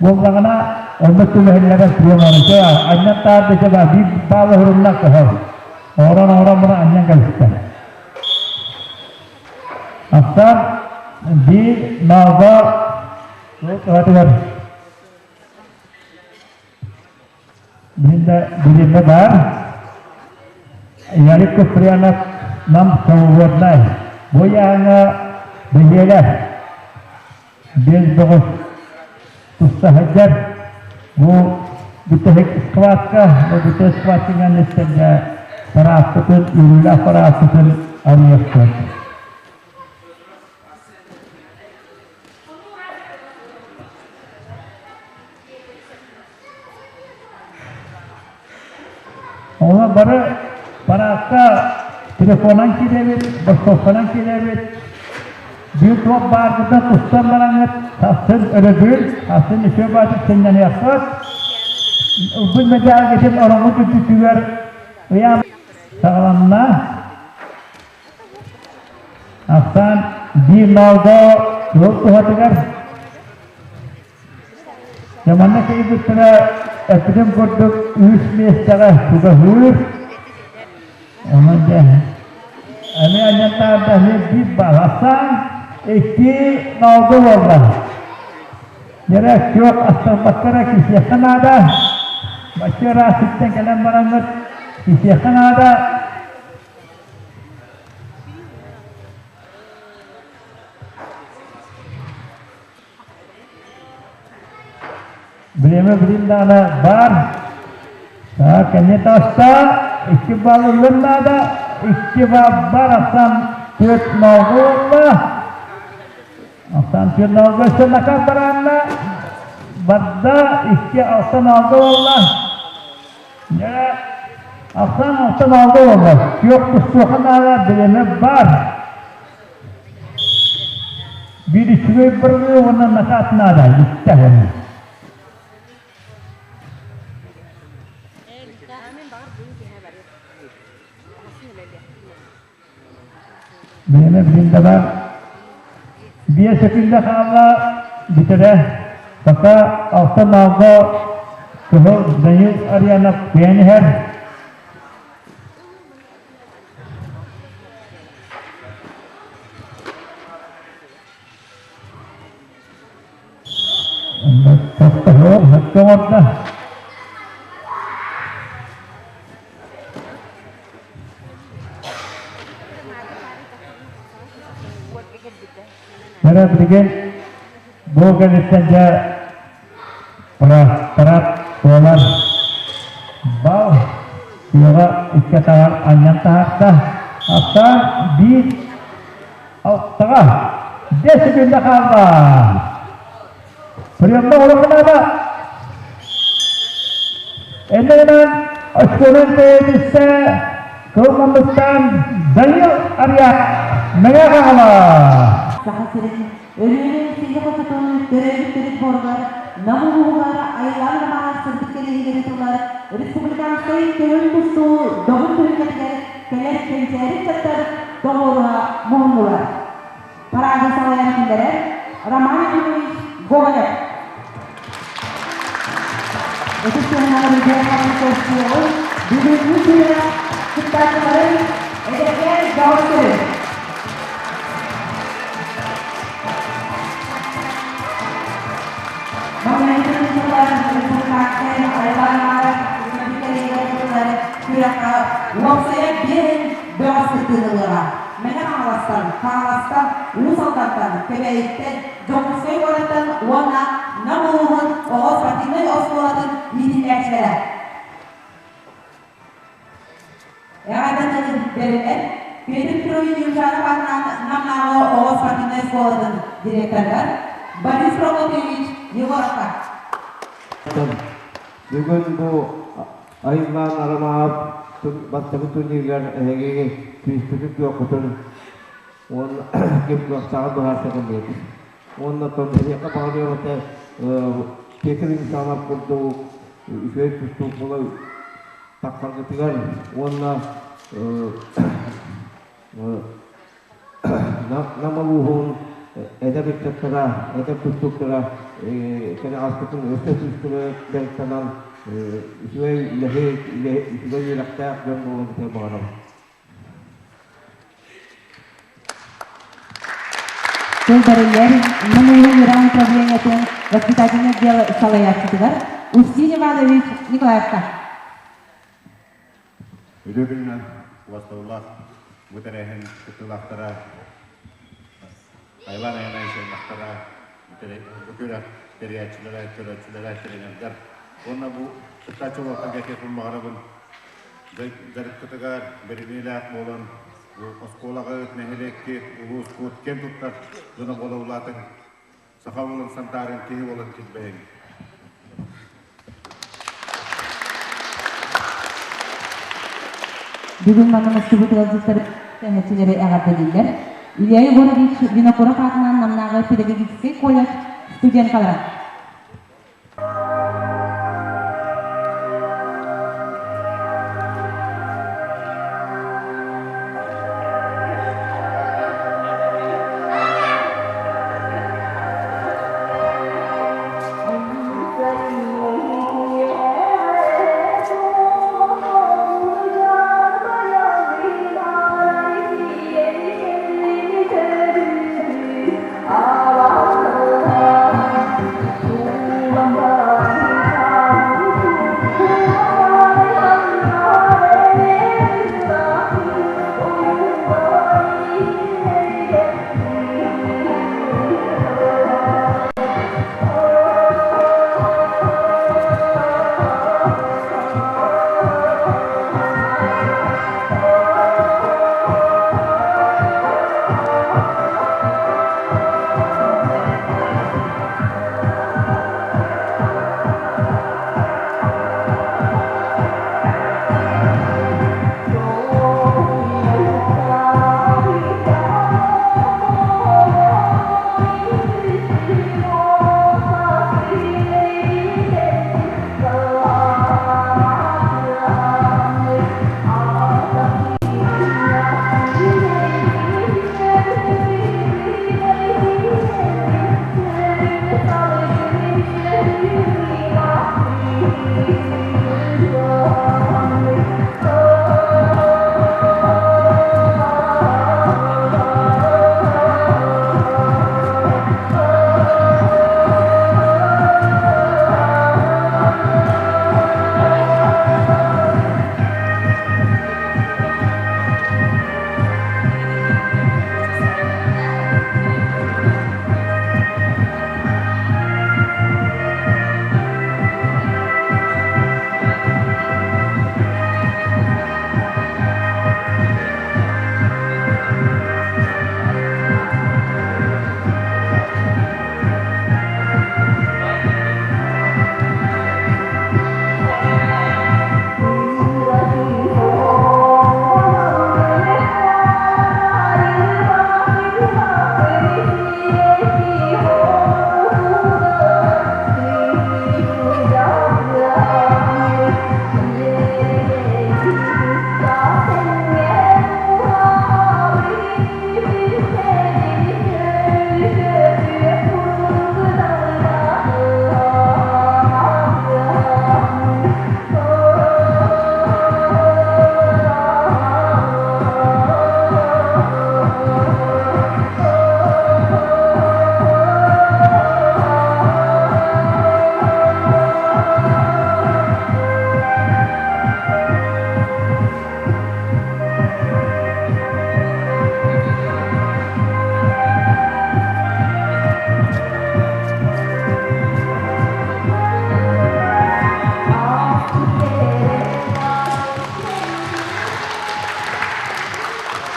буоллаҕына, онно түбэһиннэрэн прием оҥорон анньан таардыча баар биир баалы уһурунна кыһыл. Оҥорон-оҥорон баран анньан кэбистэ. Ахсаан биир наалга туһатыгар Билиннэ билиннэ баар. Ярик Куприянов нам свободнай. Бу ыйааһыҥҥа бэһиэлэ биэс бөҕөс туста сылдьар. Бу бүтэһик схватка, бу бүтэһик схватканан истэргэ парааппытын, үөрүүлээх парааппытын арыйыахпыт. Оҕолор бары параадка телефонунан киирэбит, бостовканан киирэбит. Биир туох бааргытын тустан бараҥҥыт сарсын өрөбүл, сарсын үчүгэй баатыр сынньаныаххыт. Ылбыт мэдээлгитин ороҥҥут үрдүтүгэр ыйаан саҕаланна. Ахсаан биир ноолго кыыл туһатыгар Дьэ манна киирбиттэрэ эппитим курдук үс миэстэҕэ чугаһыыр. Онон дьэ эмиэ анньаттаарда эмиэ биир баал. Ахсаан икки ноолго буолла. Дьэрэ күөх астарбаттара кисиэххэ наада. Бачча ыраах сиртэн кэлэн бараҥҥыт кисиэххэ наада. Бириэмэ билин даҕаны баар. Кэннэ таста икки балл ылыан наада. Икки балл бар ахсан түөрт ноолго буолла. Ахсан түөрт ноолго өссө накат бараанна. Барда икки алта ноолго буолла. Дьэ, ахсан алта ноолго буолла. Күөх тустуоха наада бириэмэ бар. Биир үчүгэй бырҕыы уонна накаат наада бүттэ уонна. Биһиэнэ билин да бар. Биэс сөкүүндэ хаалла бүтэрэ. Пока алта маалга кыһыл Данил Арианов кыайан иһэр. Оҥордо. Эрэ билигин бу кэнниттэн дьэ парад буолар. Бал тыаҕа икки атаҕар анньан таһаарда. Аттаан биир алтаҕа 5 секунда хаалла. Приемна олохунаба. Эннэнэн очконан тэйэтиссэ кылмаммыттан Данил Арья Мэҥэ Хаҥалас. Саха сирин Өлүөнэ сиһи хочотун төрөөбүт төрүт буоругар Нам улууһугар Айылаан Романов сырдык кэриэһигэр ыытыллар республиканскай көҥүл тустуу добун түһүлгэтигэр кэлэр кэнчээри ыччаттар тоҕуоруһа муһуннулар. Парады салайан киллэрэр Роман Ефимович Гоголев. Ытыс тыаһынан Регион көрсүөҕүн бүгүҥҥү күрэх кыттааччыларын эдэркээн бөҕөстөрүн. Күрэххэ уопсайа биэһин бөҕөс кыттыыны ылыаҕа. Мэҥэ Хаҥаластан, Хаҥаластан, Уус Алдантан, Кэбээйиттэн, Дьокуускай куораттан уонна Нам улууһун оҕо спортивнай оскуолатын иитиллээччилэрэ. Эҕэрдэ тылын бэриллэр Петр Петрович Юрчанов аатынан Намнааҕы оҕо спортивнай оскуолатын директорыгар Борис Прокопьевич Егоровка. Бүгүн бу Айыллаан Арамаап бастакы турнирыгар эһиги күүскүтүн-күөххүтүн уонна ким кыахтааҕын быһаарса кэллигит. Уонна оттон эһиэхэ баҕарыам этэ Петр Ильичанов курдук үчүгэй тустуук буола тахсаргытыгар уонна Нам улууһун эдэр ыччаттара, эдэр тустууктара кэнэҕэскитин өссө күүскэ дьарыктанан үчүгэй үлэһит, үчүгэй үөрэхтээх дьон буоларгытыгар баҕарабын. Тыл бэриллэр Нам улууһун үөрэҕин управлениетын воспитательнай отдела салайааччытыгар Устин Иванович Николаевка. Үтүө күнүнэн убастабыллаах бу тэрээһин кыттыылаахтара, Айлаан Айанай сыаннахтара, бу күрэх тэрийээччилэрэ, көрөөччүлэрэ, тренердэр уонна бу кыттааччы уолаттарга этиэхпин баҕарабын дьарыккытыгар бэриниилээх буолан бу оскуолаҕыт, нэһилиэккит, улуускут киэн туттар дьоно буола улаатыҥ. Саха буолан сандаарыҥ, киһи буолан килбэйиҥ. Бүгүн манна мустубут ыалдьыттар тэҥэччилэри эҕэрдэлииллэр. Илья Егорович Винокуров аатынан Намнааҕы педагогическай колледж студенткалара.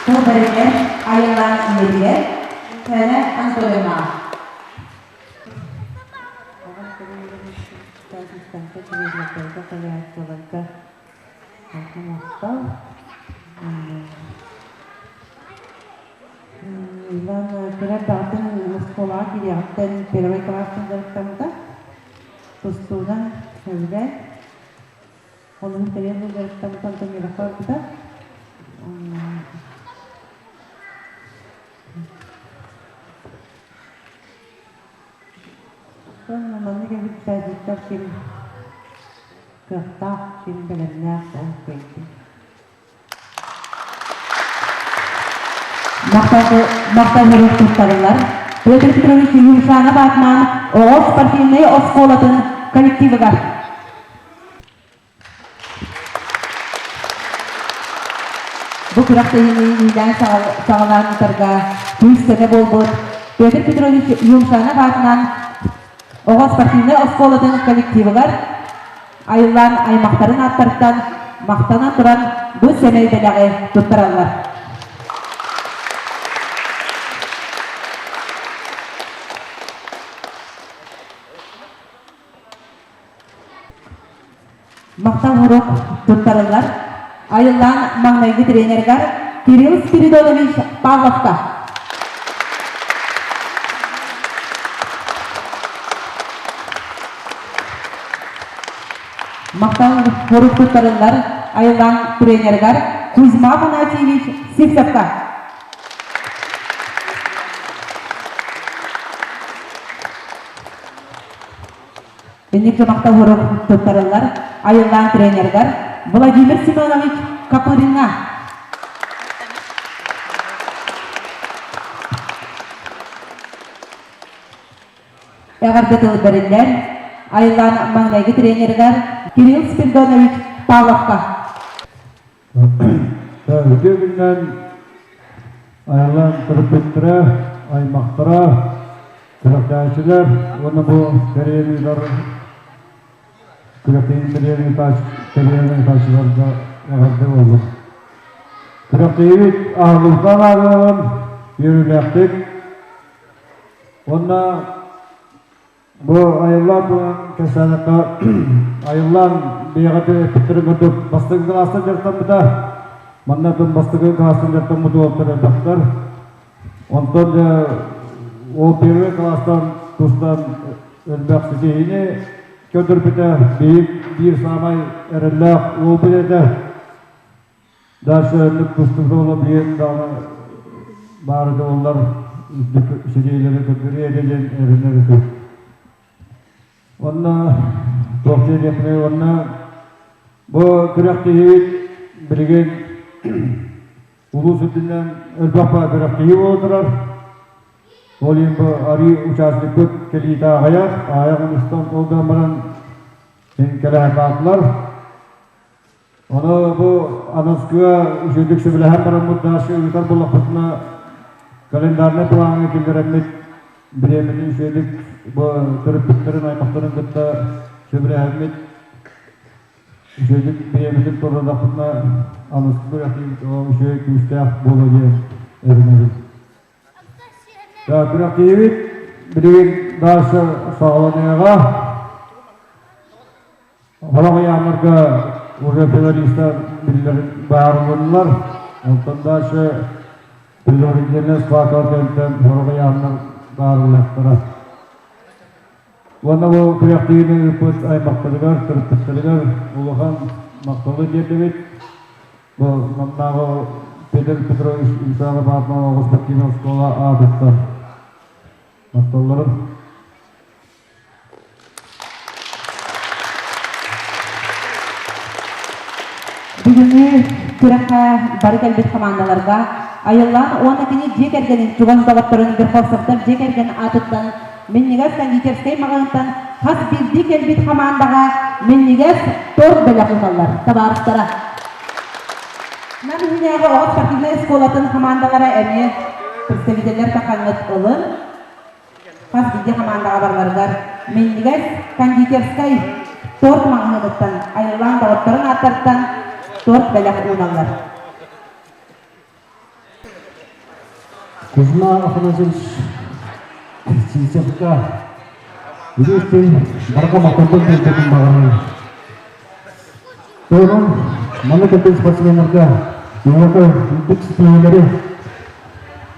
Тыл бэригэр айыллаан ийэтигэр Тээнэ Анатольевнаҕа. Иван кыра эрдэҕиттэн оскуолаҕа киириэҕиттэн первый класстан дьарыктаммыта. Тустуунан сөбүлээн, олуһун тэрийэн дьарыктаммыта, онтон үөрэххэ барбыта. Маннык эбит саадьыттар ким кыахтаах, ким бэлэмнээх ол кыайдын. Махтал туттарыллар. Петр Петрович Юмшанов аатынан оҕо спортивнай оскуолатын коллективыгар. Бу күрэхтэһиини иилээн саҕалаан ыытарга күүс-көмө буолбут Петр Петрович Юмшанов аатынан оҕо спортивнай оскуолатын коллективыгар айыллаан аймахтарын ааттарыттан махтанан туран бу сэмэй бэлэҕи туттараллар. Махтал уруок туттарыллар. Айыллаан маҥнайгы тренергар Кирилл Спиридонович Павловка. Махтал сурук туттарыллар Айыллаан тренеригэр Кузьма Афанасьевич Сивцевка. Инник махтал сурук туттарыллар Айыллаан тренеригэр Владимир Семенович Копырина. Эҕэрдэ тыл бэриллэр Айыллаан маҥнайгы тренеригэр Кирилл Спиридонович Павловка. Үтүө күнүнэн Айыллаан төрөппүттэрэ, аймахтара, күрэхтэһээччилэр уонна бу тэрийэн ыытар күрэхтэһии тэрийэн ыытааччыларга эҕэрдэ буоллун. Күрэхтэһиибит аһыллыбытынан ааҕыаҕын үөрүүлээхтик Уонна бу айыллаан туһунан кэпсээтэххэ, айыллаан бэйэҕэ эппиттэрин курдук бастакы кылаастан дьарыктаммыта. Манна бастакы кылаастан дьарыктаммыт уолаттар элбэхтэр. Онтон дьэ ол первый кылаастан тустан элбэх ситиһиини көрдөрбүтэ. Биир, биир саамай эрэллээх уолбут этэ. Дальше ыннык тустубута буола билигин даҕаны баара да буоллар үрдүк ситиһиилэри көрдөрүө этэ диэн эрэнэр этим. Уонна туох диэхпиний уонна бу күрэхтэһиибит билигин улуус үрдүнэн элбэх баар күрэхтэһии буола турар. Ол иһин бу арыы участникпыт кэлиитэ аҕыйах, аҕыйах улуустан ол гынан баран син кэлэ сатаатылар. Ону бу аныгыскыга үчүгэйдик сөбүлэһэн бараммыт дальше ыытар буоллахпытына календарнай плаҥҥа киллэрэммит бириэмэни үчүгэйдик бу төрөппүттэрин аймахтарын кытта сөбүлэһэммит үчүгэйдик бириэмэтин туруордахпытына аныгыскы күрэхтиибит үчүгэй күүстээх буолуо диэн эрэнэбин. Күрэхтиибит билигин дальше саҕаланыаҕа. Сорох ыйааннарга уже финалистар биллэр баарыллар. Онтон дальше предварительная схватка кэнтэн сорох ыйааннар баарыллыахтара. Уонна бу күрэхтэһиини ыыппыт аймахтарыгар, төрөппүттэригэр улахан махталы тиэрдэбит. Бу маннааҕы Петр Петрович Исанов аатынан оҕо спортивнай оскуола аатыттан махталларын. Бүгүҥҥү күрэххэ бары кэлбит хамаандаларга Айыллаан уонна кини дьиэ кэргэнин чугас доҕотторун Верховцевтар дьиэ кэргэн аатыттан минньигэс кондитерскай маҕаһыынтан хас биирдии кэлбит хамаандаҕа минньигэс торт бэлэх уураллар табаарыстара. Нам иһинээҕи оҕо спортивнай оскуолатын хамаандалара эмиэ представителлэр тахаҥҥыт ылын. Хас биирдии хамаандаҕа барыларыгар минньигэс кондитерскай торт маҕаһыыныттан айыллаан доҕотторун ааттарыттан торт бэлэх ууналлар. Кузьма Афанасьевич Сивцевка үгүстүн барҕа махталбын тиэрдэтин баҕарабын. Туһунан маннык кэлбит спортсменнарга Европа үрдүк ситиһиилэри,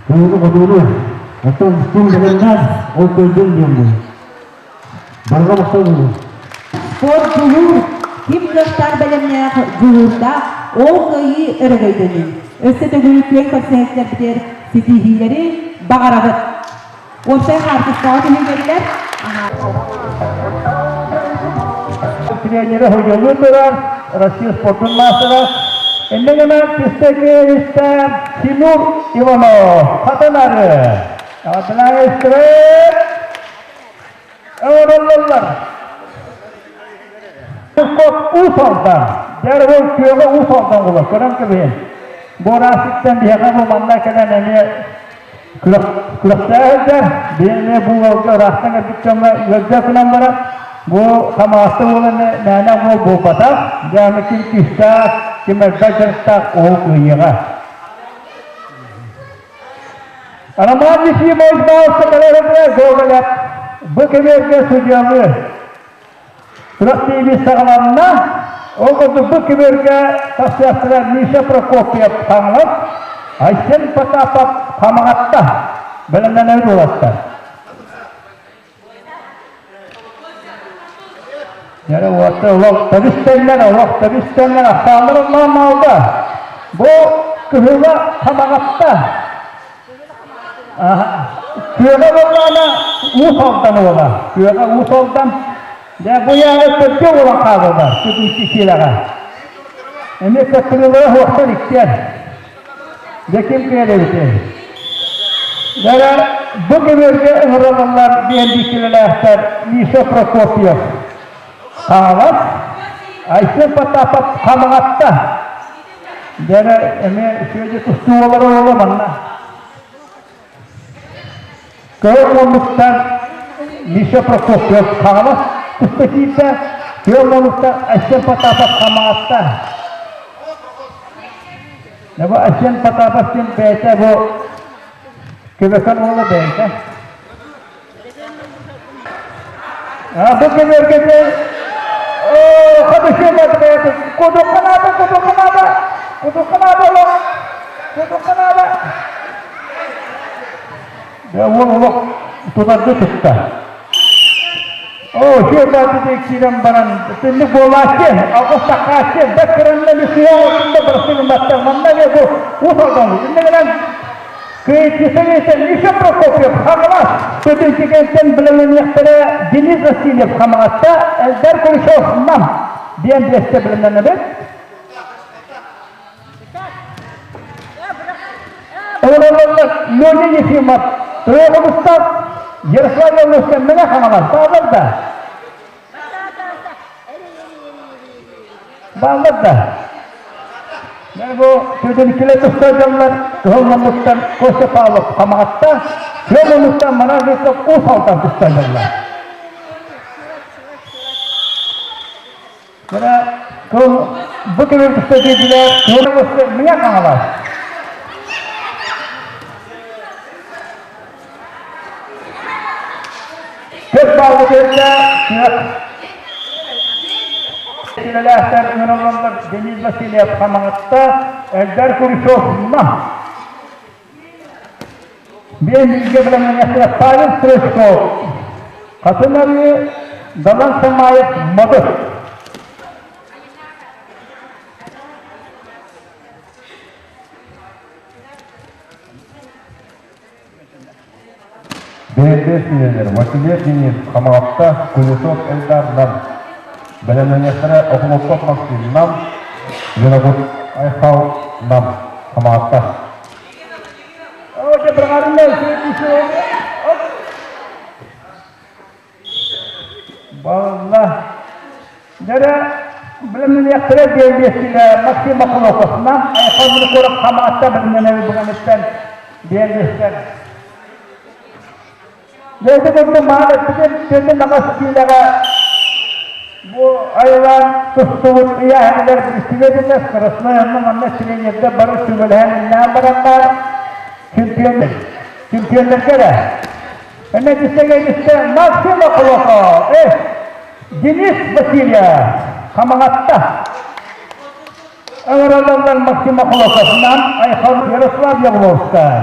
кыайыыны-хотууну, оттон ким бэлэмнээх, ол кыайдын диэн буолар. Барҕа махтал буолуо. Спорт дьулуур, ким кыахтаах бэлэмнээх дьулуурдаах, ол кыайыы өрөгөйдөнүү. Өссө төгүл күөн көрсөөччүлэрбитигэр ситиһиилэри баҕарабыт. Уопсай хаартыскаҕа түһүлгэллэр. Тренерэ Худьолуу турар, Россия спордун маастара. Иннэ гынан пистолетистан Тимур Иванов хатанары. Атлаайыстыры оҥороллор. Уус Алдан. Дьэ, ол күөҕэ Уус Алдан буолар. Көрөн кэбиһин. Буораасыттан биһиэхэ бу манна кэлэн эмиэ Күрэхтэһэ сылдьар, биһиги бу ыалга ыраахтан кэлбит дьоҥҥо ыалдьа гынан баран, бу Хамаҕатта уола мээнэ уол буолбатах, дьэ аны ким күүстээх, ким элбэх дьарыктаах ол кыайыаҕа. Роман Ефимович Баалса кэлэригэр Гоголев бу кэмиэргэ судьуйалыыр. Күрэхтэһии саҕаланна. Ол курдук бу кимэргэ тахсыахтара Миша Прокопьев Хаҥалас, Айсен Потапов Хамаҕатта бэлэмнэнэр уолаттар. Дьэ уоттар олох тэбис-тэҥнэр, олох тэбис-тэҥнэр ахсааннар онноон маалда. Бу кыһыла Хамаҕатта. Күөҕэ буоллаҕына Уус Алдан уола. Күөҕэ Уус Алдан. Дьэ бу яҕа төрдүө буолан хаалла сүдү киилэҕэ. Эмиэ көттүрүлэрэ суохтар иккиэн. Дьэ ким кыайар эбитий? Дьэ бу көбүөргэ ыҥырыллаллар диэн бииккилэлээхтэр Миша Прокопьев Хаҥалас, Айсен Потапов Хамаҕатта. Дьэ эмиэ үчүгэй тустуу буолар оҕолор манна. Кыһыл муннуктан Миша Прокопьев Хаҥалас туста киирдэ, Күөл муннуктан Айсен Потапов Хамаҕатта. Бу Айсен Потапов диэн бэйэтэ бу Көбөкөн уола бэйэтэ. Бу көбүөргэ Кудукканаада, кудукканаада, кудукканаада олох, кудукканаада. Уол олох тутарды тутта. Оо, сүөбааты киирэн баран, түннүк буолааччы, алгыс таккааччы, бэт кыранна лүсүйэ отунда бырастыгымматтар, манна бу уус алдан, инне гынан Кыайыытыгар Миша Прокопьев Хаҥалас Көтүнчүкэнтэн бэлэмнэниэхтэрэ Денис Васильев Хамаҕатта, Эльдар Кулешов Нам диэн биэстэ бэлэмнэнэбит. Олороллор Леня Ефимов, Троекулустар, Ярослав Явловскай Мэҥэ Хаҥалас бааллар да? Бааллар да? Мен бу Сүөдэриккилэ тустааччылар Кыһыл Муннуктан Костя Павлов Хамаҕатта, Күөл Муннуктан Манар Жирков Уус Алтан тустааччылар. Мына бу кэмин туста диэдилэр Кыһыл Муннуктан Мэҥэ Хаҥалас. Көп бааллы биэрдэ Күөх Кинилээхтэр ыҥырылланнар Денис Васильев Хамаҕатта, Эльдар Куричев Нам. Биэн бииргэ бэлэмнэниэхтэрэ Павел Стручков, Хатын Арыы, Далан Самаев, Модут. Бэйэтэ сиэнэр Василий Денис Хамаҕатта, Кулешов Эльдар Нам, бэлэмнэниэхтэрэ Охлопков Максим Нам, Винокур Айхал Нам, Хамаҕатта. Балла. Дьэрэ бэлэмнэниэхтэрэ диэн биэстилэ Максим Охлопковна, Айхал Винокуров Хамаҕатта бэлэмнэнэбит бүгүҥҥүттэн диэн биэстэр. Дьэ курдук маан эппитим, түөтүн наҕас киилэҕэ бу айылаан тустубут ыйааһыныгар билсибэтинэ Красной онно манна тренердэр бары сүбэлэһэн иннээн бараннар чемпионнар чемпионнарга эрэ Эмэ дистэгэ Максим Охлопов, Денис Васильев Хамаҕатта ыҥыраллар Максим Охлопов Нам Айхал Ярослав Явловскай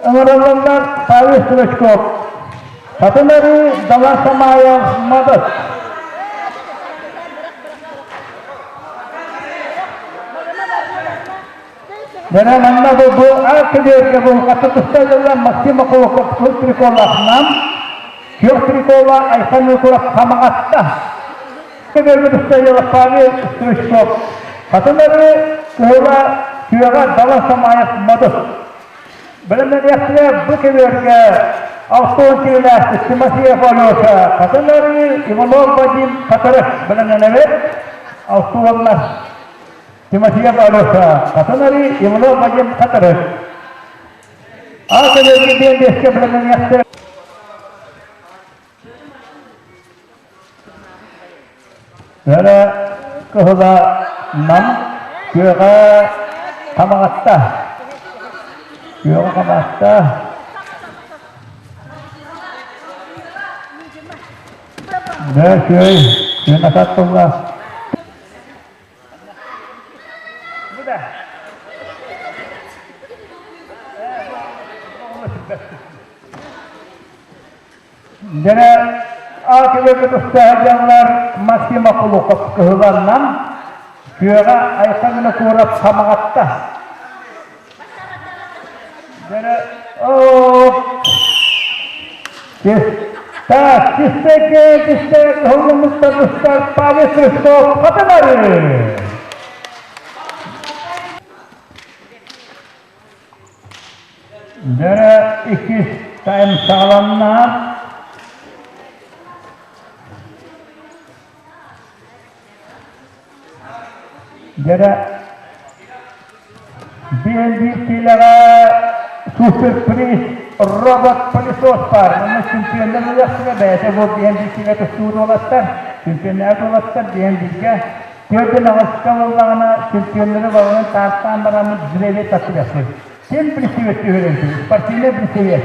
Ыҥырыллаллар Павел Стручков, Хатын Арыы, Далан Самаев, Модут. Дьэ манна бу бу аар көбүөргэ бу хатты тусталлар Максим Охлопов кыл триколаах Нам, күөх трикола Айхан Микулов Хамаҕатта. Көбүөргэ тусталлар Павел Стручков, Хатын Арыы, Кыһыла, Күөҕэ Далан Самаев, Модут. Бэлэмнэниэхтэрэ бу көбүөргэ 60 килэлээх Тимофеев Алеша Хатын Арыы, Иванов Вадим Хатырык бэлэмнэнэбит. Алтуоннар Тимофеев Алеша Хатын Арыы, Иванов Вадим Хатырык. А көбүөргэ диэн биэскэ бэлэмнэниэхтэрэ. Өрө кыһыла Нам күөҕэ Хамаҕатта. Күөҕэ Хамаҕатта. Дэ күөй, күөн ататтылла. Дьэ Аакыбыга тустаһыдьаллар Максим Охлопов кыһыланнан, күөҕэ Айхан Винокуров хамаҕатта. Дьэрэ, оо, Так, чистэкэ, чистэкэ, кыһыллыммыттар устар Павел Христов хатынары. Дьэрэ иккис тайм саҕаланна. Дьэрэ биир киилэҕэ суперприз робот-пылесос баар. Манна чемпионнар ылыахтара бэйэтэ бу биэн биир киилэ тустуур уолаттар, чемпионнар уолаттар биэн бииргэ Түөртэн аҕыска буоллаҕына чемпионнары баланан таастаан бараммыт жребий тахсыахпыт. Ким присевет түһэрэн спортивный присевет.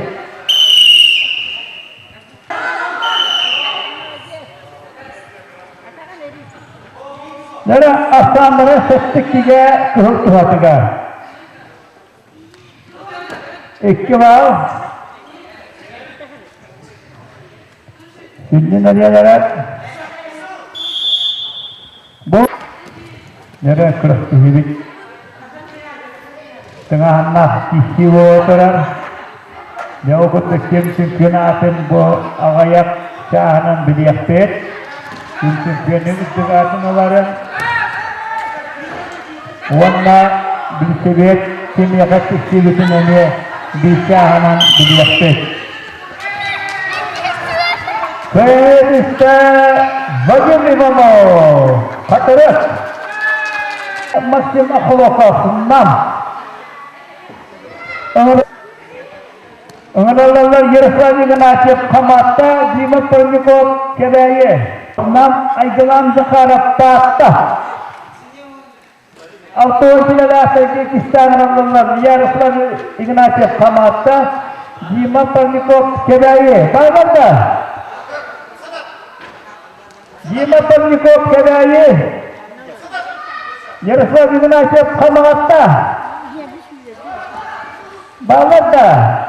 Нара Астанара сэттиккигэ кыһыл туһатыгар. Икки бал. Сүнньүн арыалара бу нэрэ күрэхтэһиибит тыҥааһыннаах киирсии буола турар. Дьэ ол курдук ким чемпионатын бу аҕыйах чааһынан билиэхпит. Ким чемпионун үрдүк аатын ыларын уонна билсибит кимиэхэ тиксибитин эмиэ биир чааһынан билиэхпит. Кыайыыта Вадим Иванов, Хатырык, Максим Охлопов, Нам. Ыҥыраллар Ярослав Игнатьев, Хамаатта, Дима Парников, Кэбээйи, Нам Айгылаан Захаров, Таатта. Алтуон килэлээх Кистаан ыҥыраллар Ярослав Игнатьев, Хамаатта, Дима Парников, Кэбээйи. Баалар да? Дима Парников, Кэбээйи. Ярослав Игнатьев, Хамаҕатта. Баалар да?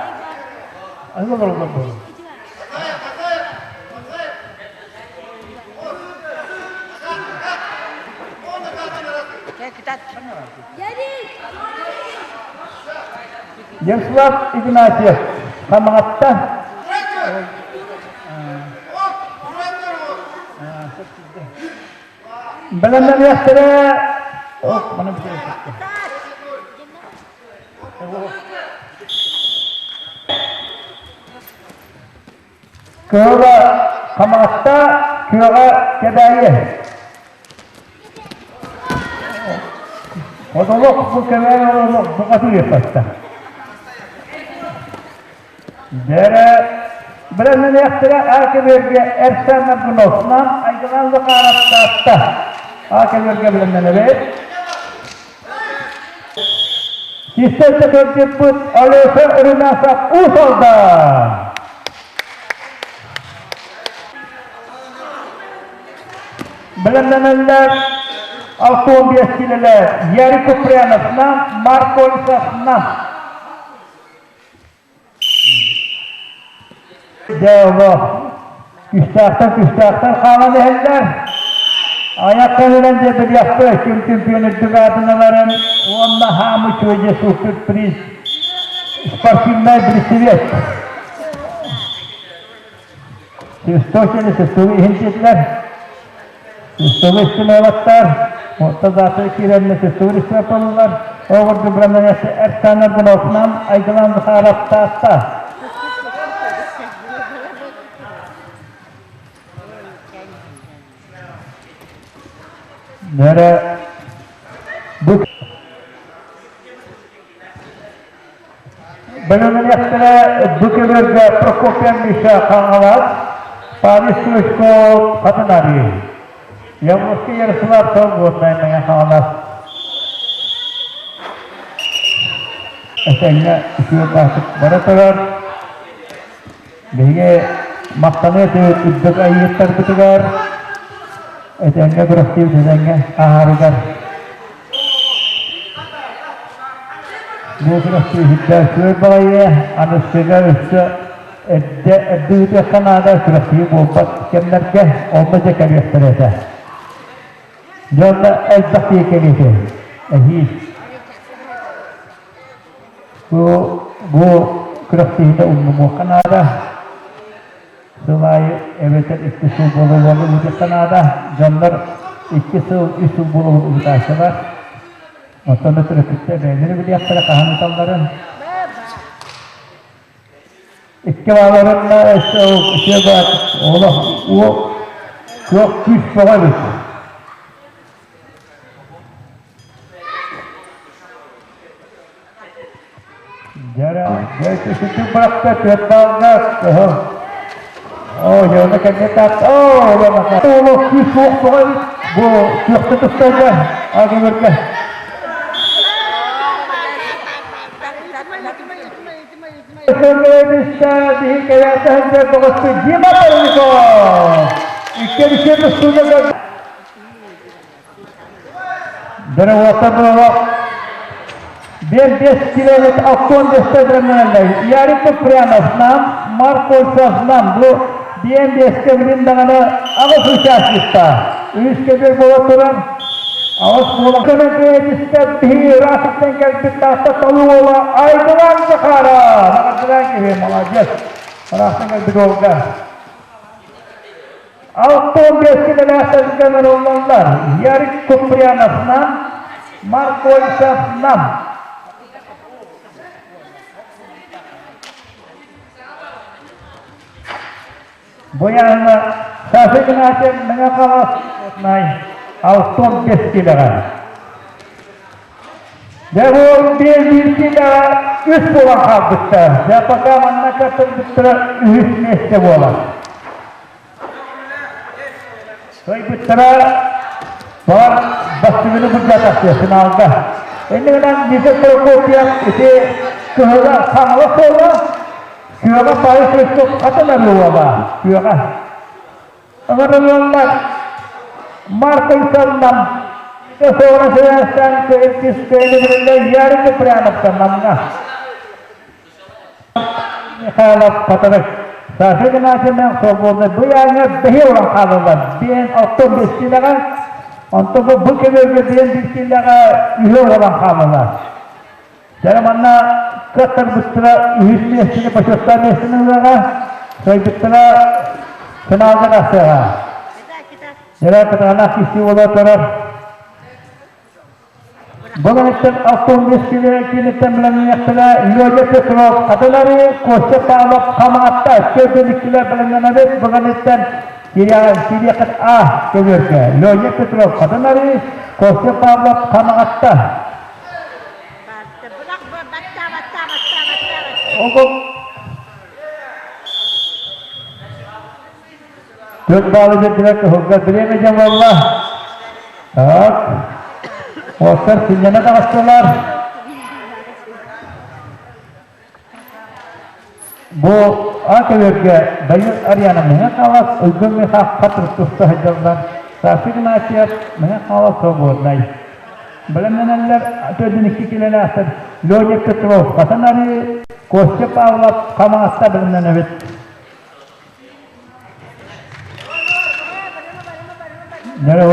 Ярослав Игнатьев, Хамаҕатта. Бэлэмнэниэхтэрэ. Кыыла Хамаҕатта, күөҕэ Кэбээйи. Одолох бу Кэбээйи олох букатын үөппэттэ. Дэрэ бэлэмнэниэхтэрэ Аакеберге Эрсан Аргуновнан Айгылан Захаровтаатта. Аакеберге бэлэмнэнэбит. Кистэлтэ көрдүппүт Алеша Румянцев Уус Алдан. Бэлэмнэнэллэр 65 килэлэр Ярик Куприяновна, Марк Колесовна. Дьэ, олох күстээхтэн күстээхтэн хаалан иһэллэр. Айах кэлэрэн дьэ билиэхпэ ким чемпион үрдүк аатын ыларын уонна хаамы чуодьа суперприз спортивнай бреслет. Свисточили, свистовы иһин диэтилэр. Свистовы истимэбаттар. Отта завтра киирэннэ свистовы истимэппалылар. Оҕурду брамнанасы Эрсанар Гуносунан Айгылан Захаров Таатта. Нэрэ бу Бэлэмнэниэхтэрэ бу көбүөргэ Прокопьев Миша Хаҥалас, Павел Стручков Хатын Арыы, Явловский Ярослав Свободнай Мэҥэ Хаҥалас. Этэҥҥэ үтүө баасык бара турар. Биһиги махтаныа этибит үрдүк айыыттарбытыгар, этэҥҥэ бырастыыбыт этэҥҥэ ааһарыгар. Бу күрэхтэһиитэ үчүгэй баҕайы, аныгыскыга өссө Эрдэ эрдэ ыытыахха наада, күрэхтэһии буолбат кэмнэргэ, онно дьэ кэлиэхтэрэ этэ. Дьэ онно элбэх киһи кэлиитэ. Эһиил. Бу, бу күрэхтэһиини умнумуохха наада. Сыл аайы эбэтэр икки сыл буола-буола ыытыахха наада. Дьоннор икки сыл, үс сыл буола ыытааччылар. Оттон да төрөппүттэр бэйэлэрэ билиэхтэрэ хаһан ыыталларын. Икки бааларынна өссө үчүгэй баат олох уол күөх күүс бөҕө эбит. Дьара, дьэ үчүгэй бырахта түөрт баалга кыһыл. Оо, дьэ онно кэннэ таат. Оо, олох күүс суох бөҕө эбит. Бу күөхтэ тустарга, агылырга. Дима Парников! Икки тустууга Дороговато Бен 5 километр Антон Бестедремнеллер. Ярик Куприянов нам, Марк Ольцов нам. Бу биэн биэскэ билин даҕаны аҕыс участникта. Үс кэбир буола туран аҕыс буола көмөкүөтүстэ биһи ыраахтан кэлбит Таатта талыы уола Айдылан Захара. Наҕардаан киһи, молодец. Ыраахтан кэлбит уолга. 65 килэлээхтэргэ ыҥырыллаллар. Ярик Куприянов нам, Марк Ольцев нам. Буяҥҥа Саша Игнатьев Мэҥэ Хаҥалас 65 килэҕэ. Дьэ бу биир биир киилэҕэ үс буолан хаалбыттар. Дьэ пока манна кыттырбыттара үһүс миэстэ буолар. Кыайбыттара бар бастыгыны былдьаатахтыа финалга. Иннигинэн Ника Прокопьев ити кыһыла хаҥала суола Күөҕэ Павел Христов хатын арыуала күөҕэ. Ыҥырыллаллар Марк Ильсоннан Соҕура сибээстээн кыайын кыайын Ярик Купряновка Намҥа. Михайлов Хатырык. Саша Игнатьевна свободный бу яҥа бэһи уран хаалылар. Биэн оттон бэстилэҕэ, онтон бу бу кэмэргэ биэн бэстилэҕэ үһү уран хаалылар. Дьэ манна кыаттарбыттара үһүс миэстэни почеттаах миэстэни ылыаҕа, сойбуттара финалга тахсыаҕа. Дьэ кытаанах киһи буола турар. Былырыттан автобус кииниттэн бэлэмнэниэхтэрэ Лёня Петров Хатылары, Костя Павлов Хамаатта төрдүн иккилэр бэлэмнэнэбит. Былырыттан кириэххит А көбүөргэ Лёня Петров Хатылары, Костя Павлов Хамаҕатта. Төрт баалы биэрдилэр кыһылга бириэмэ диэн буолла. Так. Уоттар сынньана таҕыстылар. Бу А көбүөргэ Дайыр Ариана Мэҥэ Хаҥалас, Ылгын Михах хатыр туста сылдьаллар. Саша Игнатьев Мэҥэ Хаҥалас свободнай. Бэлэмнэнэллэр төрдүн икки килэлээхтэр Леня Петров Хатан Арыы, Костя Павлов Хамаҕатта бэлэмнэнэбит. Нэрэ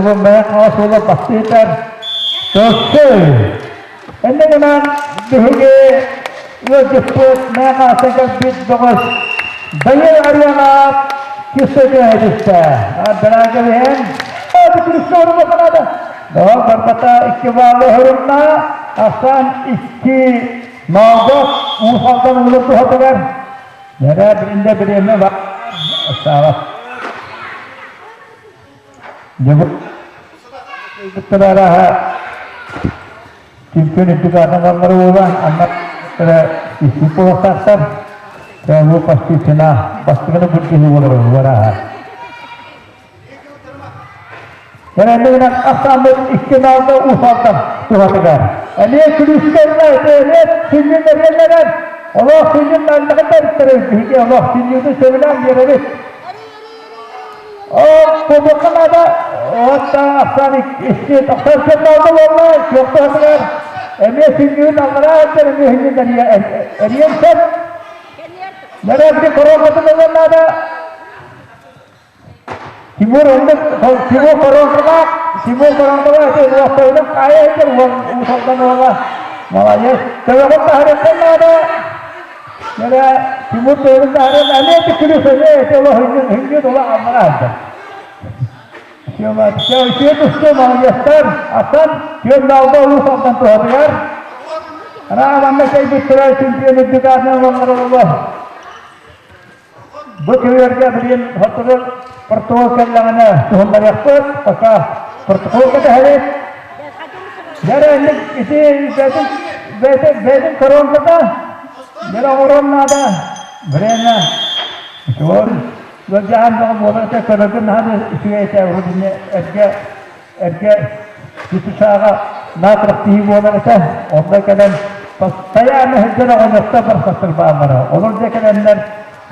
бу Мэҥэ Хаҥалас уола бастыытар Көрсүй! Инньэ гынан биһиги ыалдьыппыт Мэҥэ Хаҥаластан кэлбит бөҕөс Дайыр Арыйанаап киирсэ түһэ түстэ. Дорога биһэн, Христос Доҕор барбата икки баалы оһорунна, ахсаан икки ноого Уус Алдан улуу туһатыгар. Нэрэ билинде бириэмэ бар. Астаабат. Дьыбыттар Чемпион үрдүк аатын ылаллар уола, анна икки буолуохтаахтар. Бу почти цена бастыгыны бурдуһу буолар уолара. Кэлэннигинэн ахсааммыт икки наалда уус-алтан туһатыгар. Эмиэ күлүүстэргэ, эмиэ сүнньүн эриэннэрэн, олох сүнньүн наалдахын бэриттэрэ биһиги олох сүнньүтүн сөбүлээн биэрэбит. Кубокка наада отта ахсан икки тохтор кэллэ буолла күөхтөһүгэр эмиэ сүнньүн аллараа өттөр эмиэ сүнньүн эрийэн сөп. Нэрэ коронкатын ылан наада. Тимур оннук Тимур коронкалаах Тимур коронкалаах это уохтойдун хайа этер уусалдан уола. Молодец. Төбөҕүн таһырыттан наада. Нэрэ Тимур төбөҕүн таһырын эмиэ түкүрү сөбө эти ола хүннүн ола аллара алда. Үчүгэй тустуу молодецтар. Асан түөн даалда улуус алдан туһатыгар. Ана манна кэлбиттэрэ чемпион үрдүк аатынан ылаллар оло. Бу көбүөргэ билигин хотугу протокол кэллэҕинэ туһуннарыахпыт, пока протокол кэтэһэбит. Дьэ инник ити бэйэтин бэйэтин бэйэтин коронката дьэ оҥоруон наада. Время Чуор ыалдьаһан бөҕө буолар этэ көрөргө наһаа да үчүгэй этэ урут инньэ эргэ эргэ ЮТШ-ҕа натрах киһи буолар этэ. Онно кэлэн постоянно сылдьар оҕонньоттор барахсаттар бааллара. Олор дьэ кэлэннэр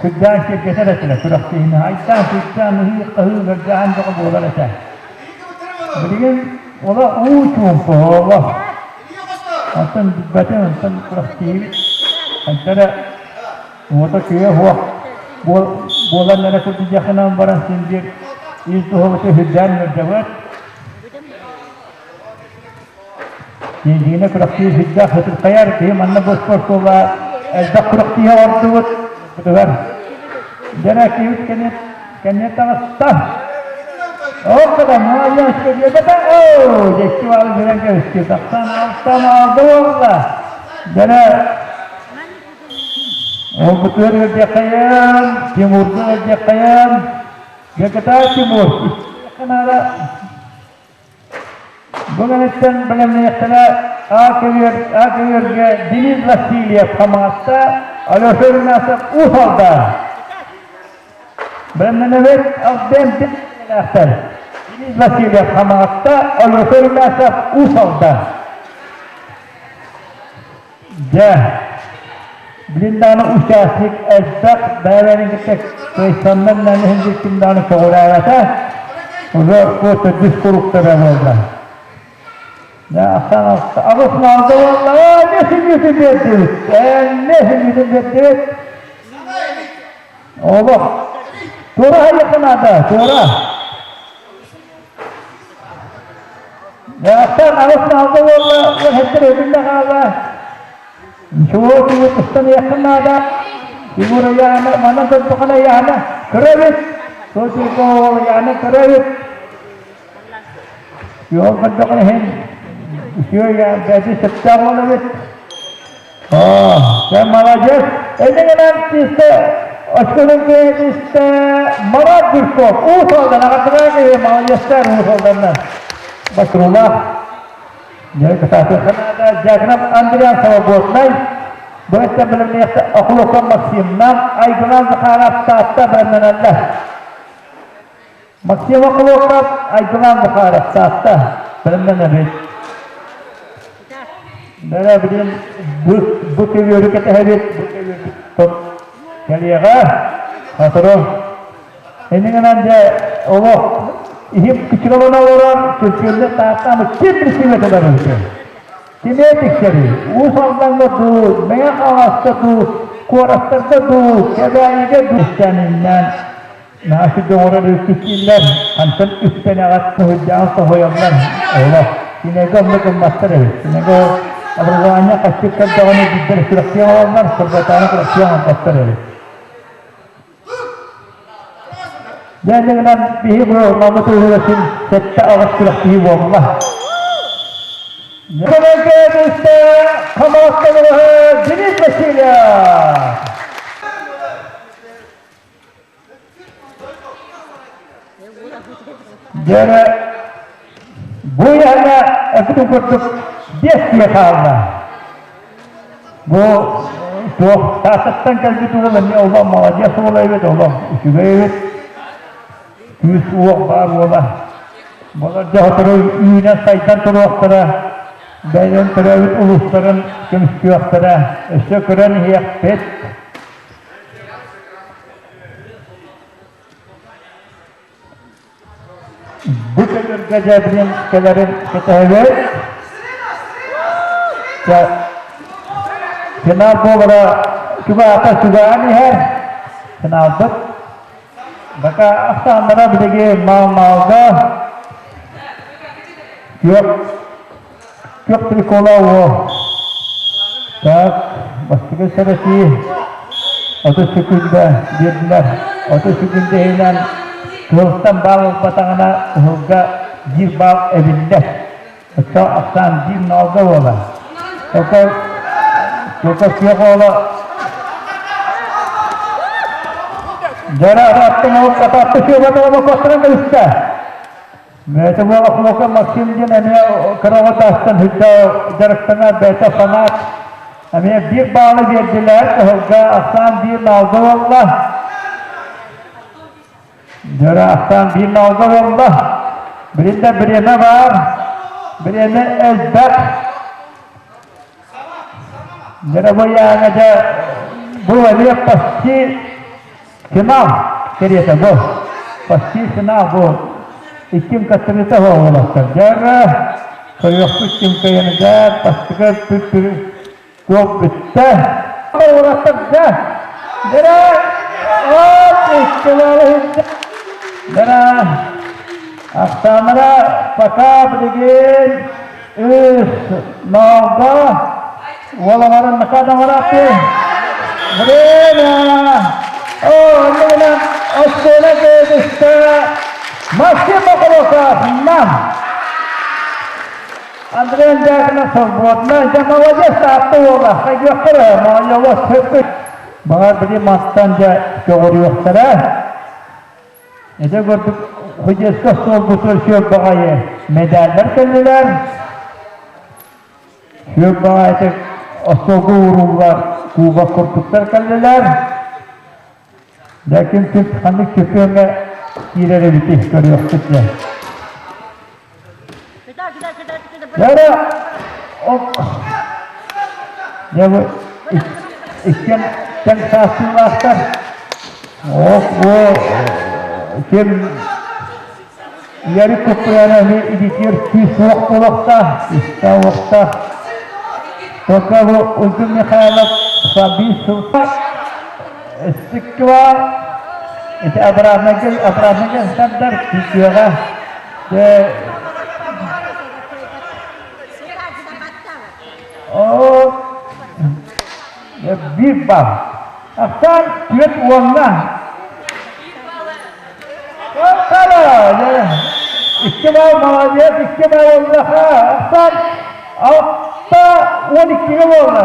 сүрдээн киэргэтэр этилэр күрэхтэһиини. Айдаан, сүрдээн, ыһыы-хаһыы, ыалдьаһан бөҕө буолар этэ. Билигин ола уу чуумпу олох. Онтон билбэтим, онтон күрэхтэһиибит хайда эрэ уота күө суох буолан эрэ курдук диэххинэн баран син биир ис духобуту сүрдээн үөрдэбит. Тиийдигинэ күрэхтии сүрдээх сытырхайар киһи манна бу спортула элбэх күрэхтииһэ олордубут бытыгар. Дьэ киһибит кэннэ кэннэ таҕыста. Ол да молодец диэбэтэ оо дьэкки баалы сүрэн кэбистэ тахсан алтан алды буолла. Дьэ ол бытыгар ыалдьыаххайан Тимурга ыалдьыаххайан Дьэ Тимур наада Бу кэнниттэн бэлэмниэхтэрэ А көбүөр А көбүөргэ Денис Васильев Хамаҕатта, Алеша Игнатов Уус Алдан. Бэлэмнэнэбит Албен Тимирдээхтэр. Денис Васильев Хамаҕатта, Алеша Игнатов Уус Алдан. Дьэ, билин даҕаны участник элбэх бэйэлэрин кытта кыайсаннар иһин ким даҕаны көҕүрээбэтэ. Уже бу төрдүс куруктара буолла. Дьэ, ахсан аҕыс маалда буолла. Эмиэ сүнньүтүн биэрдибит. Эмиэ сүнньүтүн биэрдибит. Олох. Туора хайыахха наада, туора. Дьахтар аҕыс маалда буолла, уоһэттэр өтүннэ хаалла. Ничего, Тимур тустаныаххын наада. Тимур ыйаана, манан көрдөххүнэ ыйаана көрөбүт. Сочи ыйаана көрөбүт. Үөл көрдөххүнэ иһин үчүгэй бэйэтин сөптөөх буолабыт. Оо, дьэ молодец! Эннигинэн чисто очколун чисто Марат Жирков Уус Алдан аҕатыгар киһи молодецтар Уус Алданнар. Бакрулах. Дьэ кытаатыахха наада. Дьяконов Андриан Свободнай. Бу өттө бэлэмниэхтэ Охлопов Максимнан, Айгылан Захаров Таатта бэлэмнэнэллэр. Максим Охлопов, Айгылан Захаров Таатта бэлэмнэнэбит. Бэрэ билин бу бу көбүөрү кэтэһэбит, бу көбүөрбүт кэлиэҕэ. Сотору иннинэн дьэ олох иһим кычыралана олорон чөмпүйүннэр Тааттаамыт ким билсибэт олорбут. Кимиэ тиксэрий? Уус Алдаҥҥа дуу, Мэҥэ Хаҥаласка дуу, куораттарга дуу, Кэбээйигэ дуу истээниннээн Наша доҕорор үрдүктүүллэр, хантан үктэнэҕит соһуйдаан соһуйаллар. Олох кинигэ оннук гымматтар эбит. Кинигэ образование хаччык көрдөҕүнэ биирдэр сүрэхтиэ оҥороллор, сырдатааны сүрэхтиэ оҥорботтор эбит. Дьэ гынан биһи бу мамыт уһуга син 7-8 сүрэхтии буолла. Көмөлгө Хамаҕатта Денис Васильев! Дьэ, бу ыйааҥҥа эппитим курдук биэс киһи хаалла. Бу туох Тааттаттан кэлбит уол эмиэ олох молодец уол эбит, олох үчүгэй эбит. Күүс-уох баар уола. Балар дьэ сотору үүнэн сайдан туруохтара, бэйэлэрин төрөөбүт улуустарын көмүскүөхтэрэ. Өссө көрөн иһиэхпит. Бу көтөргө дьэбирин кэлэрин кэтэһэбит. Финал буолара чугаата чугаан иһэр. Финалбыт. Бака ахсааннара билиги мал-малга күөх күөх прикола уо. Так, бастакы сэрэтии 30 секунда биэрдилэр. 30 секунда иһинэн кыһылтан баал ылбатаҕына кыһылга биир баал эбиллэр. Оччо ахсаан биир ноолго буолар. Только только күөх уола Дьара атааттан ол атаатта сүөбэтэ костаран кэлистэ. Бэйэтэ буола Хлока Максим диэн эмиэ кыраҕа таастан сылдьа дьарыктанар бэйэтэ фанат. Эмиэ биир баалы биэрдилэр, кыһылга ахсаан биир наалга буолла. Дьөрө ахсаан биир наалга буолла. Билин да бириэмэ баар, бириэмэ элбэх. Дьөрө бу яаҥа дьэ бу эмиэ почти Финал кэриэтэ бу. Почти финал бу. Икким каттырыта буоллахтар. Дьэ, көрүөхпүт ким кыайан бастакы бүт туох бүттэ. Уолаттар дьэ. Дьэ, от икки Дьэ, Ахсааннара пока билигин үс ноолго уолаҕарын накадаҥарааппы. Время! О, оннугунан оскуола кыгыста Максим Моколоков нам! Андрей Дьяконов свободно. Дьэ, молодец, таатта уола. Хайдыахтара, молодец, сөппүт. Баҕар били мастан дьэ көҕүрүөхтэрэ. Ити курдук худеска остуолбутугар сүр баҕайы медаллар кэллилэр. Сүр баҕайытык остуолга ууруллар кубок курдуктар кэллилэр. Лэкин ким ханнык чөпүөҥҥэ киирэр эбитий көрүөхпүт дьэ. Дьэ, дьэ бу иккиэн тэҥ саастыылаахтар. Ох, бу ким Ярик Куприяна эмиэ илиитигэр күүс суох буолуохтаах, истээх уохтаах. Только бу Ульгин Михайлов Саби Сылта Стиква ити обратно обратно тардар күтүөҕэ дьэ О, биир бал. Ахсаан түөрт уонна. Икки бал молодец, икки бал уоллаха. Ахсаан 6 12-гэ буолла.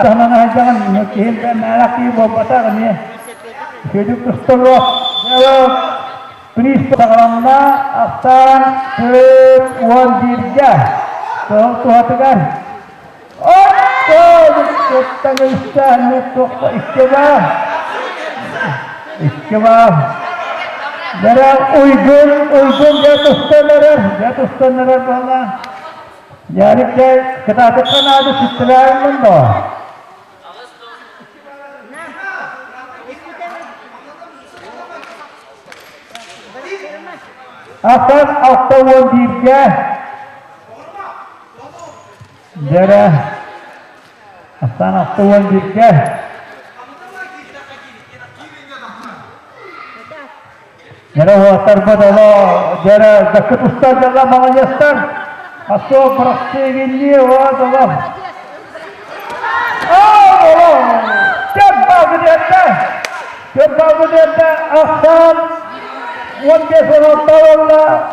Таһынан аһайдаҕын киһин мээлэх киһи буолбатах эмиэ. Үчүгүйдүк тусталлар. Приз саҕаланна ахсаан 41-гэ. Кыһыл туһатыгар. Отто туттан истээнне туохха икки баар. Икки баар. Дэрэ уйгун, уйгун дьэ тустан эрэр, дьэ тустан эрэр буолла. Ярик дьэ кытаатыкка наада сүттэрээриммин доо. Асан 61-гэ Дьэрэ Асан 61-гэ Дьэрэ уотарбыт оло дьэрэ дакы тустар дьалла молодецтар Асо бырахсыгинни вот оло Көппабыдыатта ахсаан 15 16 буолла.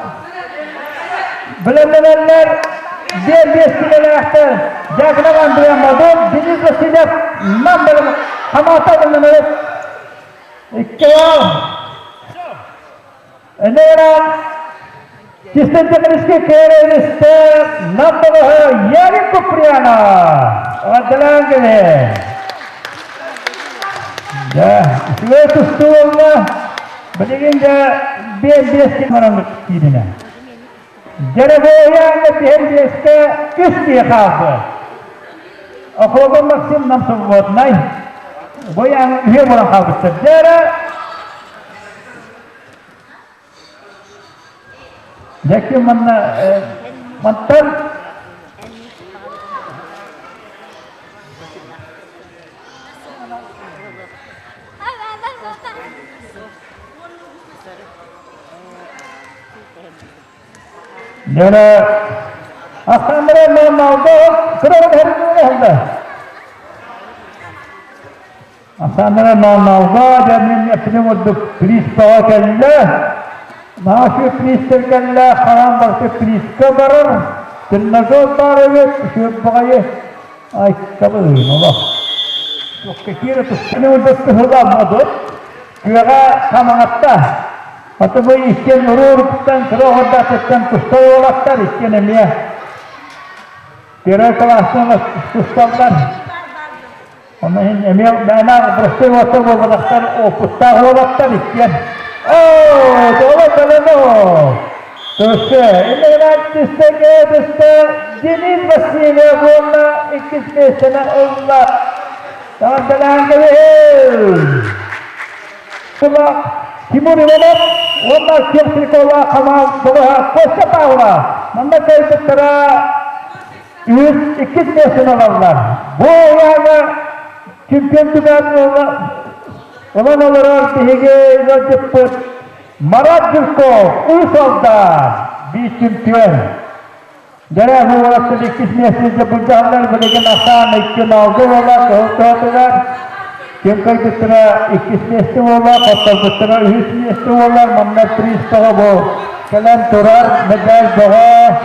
Билэллэр биэр биэс килэлээхтэр Дьяконов Андрей Модун, Денис Васильев Нам бэлэм хамаата бэлэмнэнэбит. Икки бал. Энеран Чистентекрискэ кээрэлистэ Нам бөҕөһө Ярик Куприянов. Эҕэрдэлээн кэлиэ. Дьэ, үчүгэй тустуу буолла. Билигин дьэ биэс биэс килограмм кииринэ. Дьэрэбиэйээҥҥэ түһэн биэскэ үс киһи хаалбыт. Охлопов Максим нам свободнай. Бу ыйааҥҥа үһүө буолан хаалбыттар. Дьэ эрэ. Дьэки манна мантан Дьоно Ахтаннара Малга кыра хәрүнү Ахтаннара Малга дьэ эппитим курдук приставаҕа кэллэ. Наша пристав кэллэ, хараан барыта приска барар. Тренажер баар эбит, үчүгэй баҕайы. Ай, кабыын олох. Какие тустаны курдук кыһыламмадыт. Күөҕэ хамаҕатта. Аты бу иккиэн уруурукуттан кыра оҕордаатыттан тустар уолаттар иккиэн эмиэ первый класстан тусталлар. Онно иһин эмиэ мээнэ простой уолаттар буолбатахтар, опыттаах уолаттар иккиэн. Оо, тоҕо кэлэн оо! Төссө, иннигинэн түстэ түстэ Денис Васильев уонна иккис миэстэни ылла. Эҕэрдэлээн кэбиһин! Тула Тимур Иванов уонна Кирсикова хамаан бөҕөһө Костя Павлов манна кэлбиттэрэ үһүс, иккис миэстэни ылаллар. Бу ыйааҕы чемпион түгэн ылан олорор биһиги ыалдьыппыт Марат Жирков, Уус Алдан, биир чемпион. Дьэ, бу уолаттар иккис миэстэни былдьаһаллар билигин ахсаан 2-0 буола кыһыл туһатыгар. Ким кыайбыттара иккис миэстэ буола, хотторбуттара үһүс миэстэ буолар. Манна приз тоҕо бу кэлэн турар медаль бөҕө.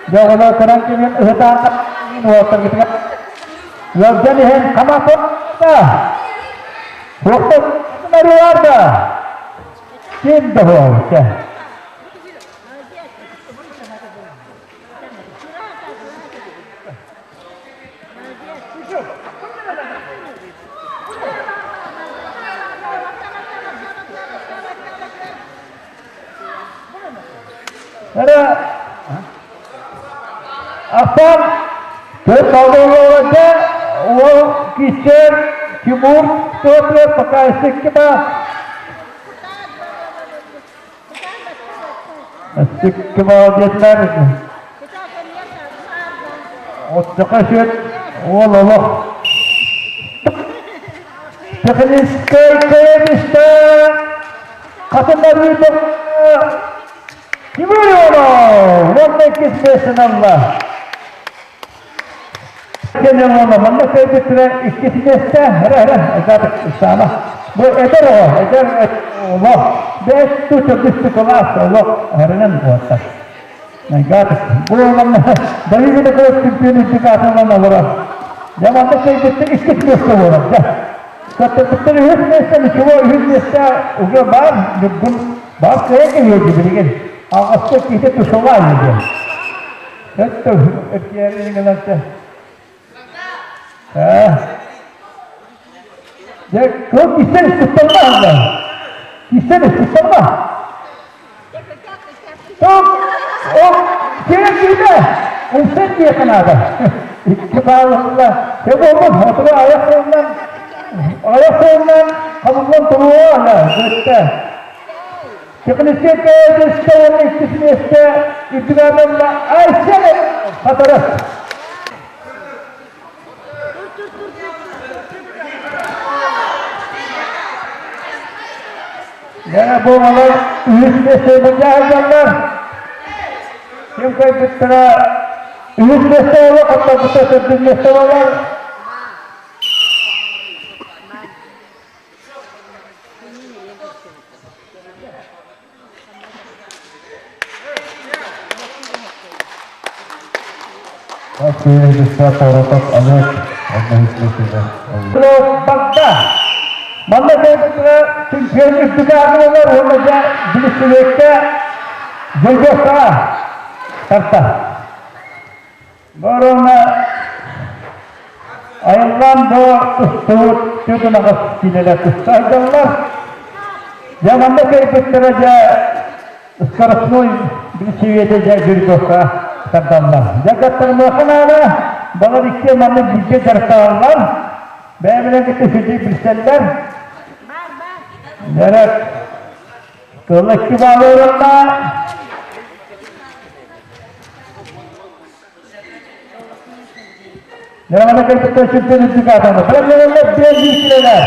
Дьэ, оҕолор көрөн кэлин ыһытаан уолаттаргытыгар ыалдьан иһэн хамаата Туохта да Ким да буолча. Эрэ Астан төрт алды уол кисер Тимур Петр пока исеккиба Исеккиба диэтилэр. Оттока сүөт уол олох. Техническэй кэбистэ Хатыларыы Тимур Иванов уонна иккис миэстэни ылла. Кэнэ манна кэлбиттэрэ иккис миэстэ эрэ эрэ Саама. Бу эдэр оҕо, эдэр олох бэс төрдүс кылаас олох эрэнэн буолта. Найгатык. Бу манна Давид Николаевич чемпион үрдүк аатынан олорор. Дьэ манна кэлбиттэр иккис миэстэ буолар. Дьэ. Каттаппыттар үһүс миэстэ, ничего, үһүс миэстэ уже баар, Ньургун баар кыайан кэлиэ билигин. Аҕаста киһи тушала диэн. Өттө өттү Дьэ, кыл кистэл кутталла Кистэл кутталла. Топ, оп, сирэ киирдэ. Умсан диэххэ наада. Икки бааллыла. Те буолбут, отура айах суолунан, айах суолунан хабыллан туруо, бүттэ. Техническэй уонна иккис миэстэ үрдүгэр Айсен Хатырыс. Дьэ, бу оҕолор үһүс миэстэ былдьаһаллар. Ким кыайбыттара үһүс миэстэ буолуо, хотторбуттара төрдүс миэстэ буолар. Багда. Манна кэлбитигэр чемпион үрдүк аатылар уонна дьэ билиссибиэккэ Жирговкаҕа тарта. Боруона айыллаан бу устубут түөтүн аҕыс киилэлэр туста сылдьаллар. Дьэ манна кэлбиттэрэ дьэ скоростной билсибиэтэ дьэ Жирговка тардаллар. Дьэ каттарымыахха наада, балар икки маннык бииргэ дьарыктаналлар. Бэйэ-бэйэлэрин кытта үчүгэйдик билсэллэр. Дьэрэ, кылла икки баалы ылла. Дьарамана кэлбиттэр чемпион үрдүк аатанна. Бэлэмнэнэллэр биэн бииркилэлэр.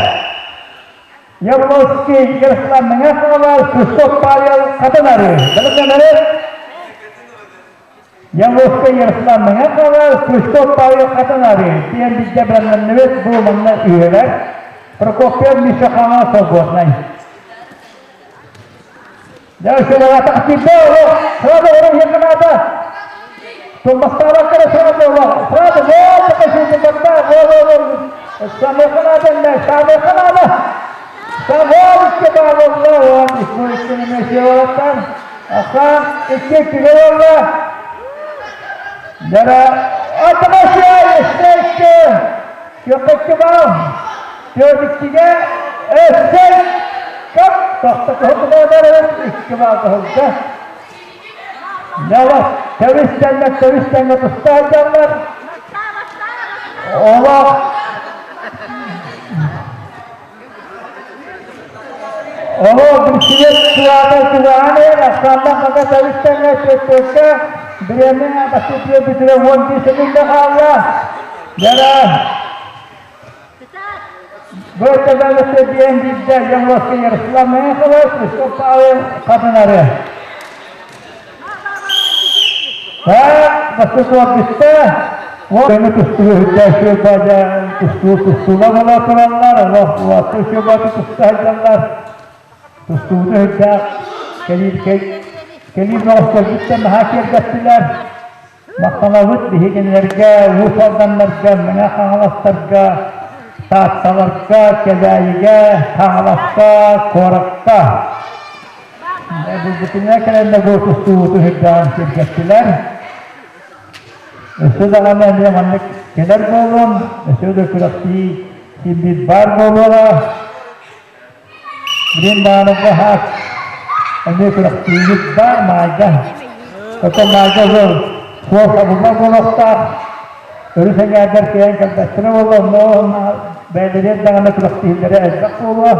Явловский Ярослав Мэҥэ Хаҥалас, Христос Павел Хатан Арыы. Бэлэмнэнэрэ Явловскай Ярослав Мэҥэ Хаҥалас, Христос Павел Хатан Арыы. Диэн биирдэ бэлэмнэннибит бу манна үһүөлэр. Прокопьев Миша Хаҥалас свободнай. Өссө Кап тохтотуһутугар икки баатыһылга. Ньалас тэбис-тэҥҥэ тэбис-тэҥҥэ туста сылдьаллар. Олох Олох билсибэт кылаата чугаһаан иһэр, ахсааннаах хата тэбис-тэҥҥэ түөттүөккэ бириэмэ бастакы бүтүрэ 11 секунда хаалла. Дьара Бөтөбөлөсө диэн биирдэ Яблоко Ярослав Михайлович Христоф Хатынары. Так, бастакы бүттэ. Көмө тустуу үрдээшү бада тустуу тустуула була тураллар, олох уоту шөбаты туста сылдьаллар. Тустууну үрдээх кэлиир кэлиир бөҕөстөрбүттэн наһаа киэргэттилэр. Махтанабыт биһигиннэргэ, Уус Алданнарга, Мэҥэ Хаҥаластарга, Таатталарга, Кэбээйигэ, Хаҥаласка, куоракка. Булбутуна кэлэннэ бу тустуубуту үрдээн киэргэттилэр. Өссө даҕаны эмиэ маннык кэлэр буолуон, өссө да күрэхтии киммит баар буолуоҕа. Билин даҕаны баһаас эмиэ күрэхтиибит баар маайга. Оттон маайга ол суол сабыллар буолуохтаах. Өрүс эҥээрдэр кэлэн кэлбэттэрэ буолуо, онно бэйэлэригэр даҕаны күрэхтииллэрэ элбэх буолуо.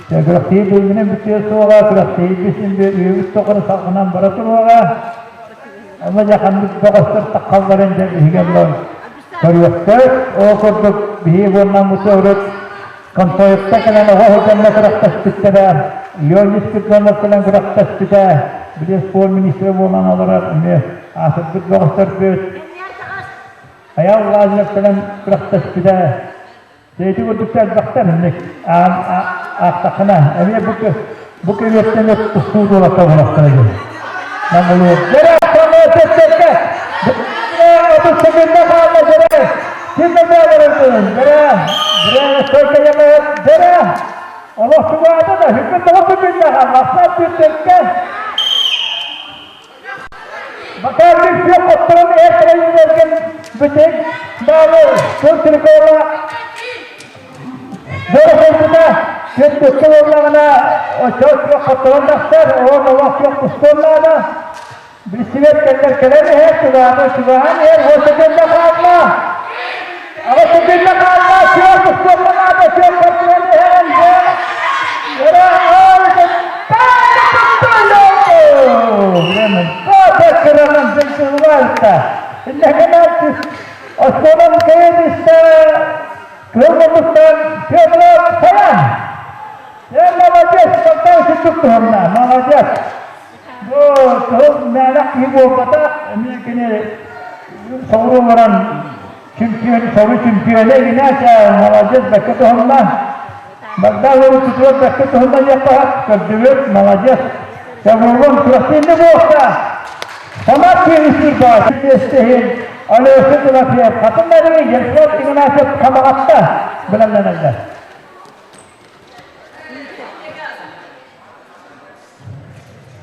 Күрэхтиһии билигинэн бүтүө суоҕа, күрэхтиһиибит син биир үйэбит тухары салҕанан бара туруоҕа. Онно дьэ ханнык бөҕөстөр таххалларын дьэ биһиги онно көрүөхпүт. Ол курдук биһиги уоннаммыт урут Контоевка кэлэн оҕо сылдьанна күрэхтэспиттэрэ, Леонид Спиридонов кэлэн күрэхтэспитэ, били спорт министрэ буолан олорор эмиэ аатырбыт бөҕөстөрбүт. Айал Лазарев кэлэн күрэхтэспитэ. Ити курдук элбэхтэр инник аахтаххына эмиэ бу бу кэриэттэн тустуу туолатта буолахтара дии. Намылыыр. Дьэрэ санаа Отут секунда хаалла дьэрэ. Ким да бааларын дьэрэ. Дьэрэ стойка ямает дьэрэ. Олох чугаата да хүппүт тоҕо секунда хаалла. Ахсаат бүттэркэ. Макарник сүөх хотторон эр кэлэн бүтүн баалы тыл трикола Бөрө Күн түккэ буоллаҕына, оччоҕо сүөх хотторон тахсар, оҕо олох сүөх тустуон наада. Билсибэт кэллэр кэлэн иһэр, чугаһаан чугаһаан иһэр, уонна кэллэ хаалла. Аҕа кэллэ хаалла, сүөх тустуон наада, сүөх хотторон иһэр, Оскуолам кэйэн истэ кыыл мустан Федоров Саян. Э, молодец, Богдан сүттүк туһунна, молодец. Бу кыһыл мээнэх киһи буолбатах, эмиэ кини соҕуруу олорон чемпион, сору чемпиона Игнатия, молодец, бэккэ туһунна. Богдан Ларутутугар бэккэ туһунна диэххэ көрдүбүт, молодец. Сабыллан күрэхтиинни буолта. Самат күөнүстүүр баар. Миэстэһин Алеша Тимофеев, Хатын Мария, Ярослав Игнатьев Хамаҕатта бэлэмнэнэллэр.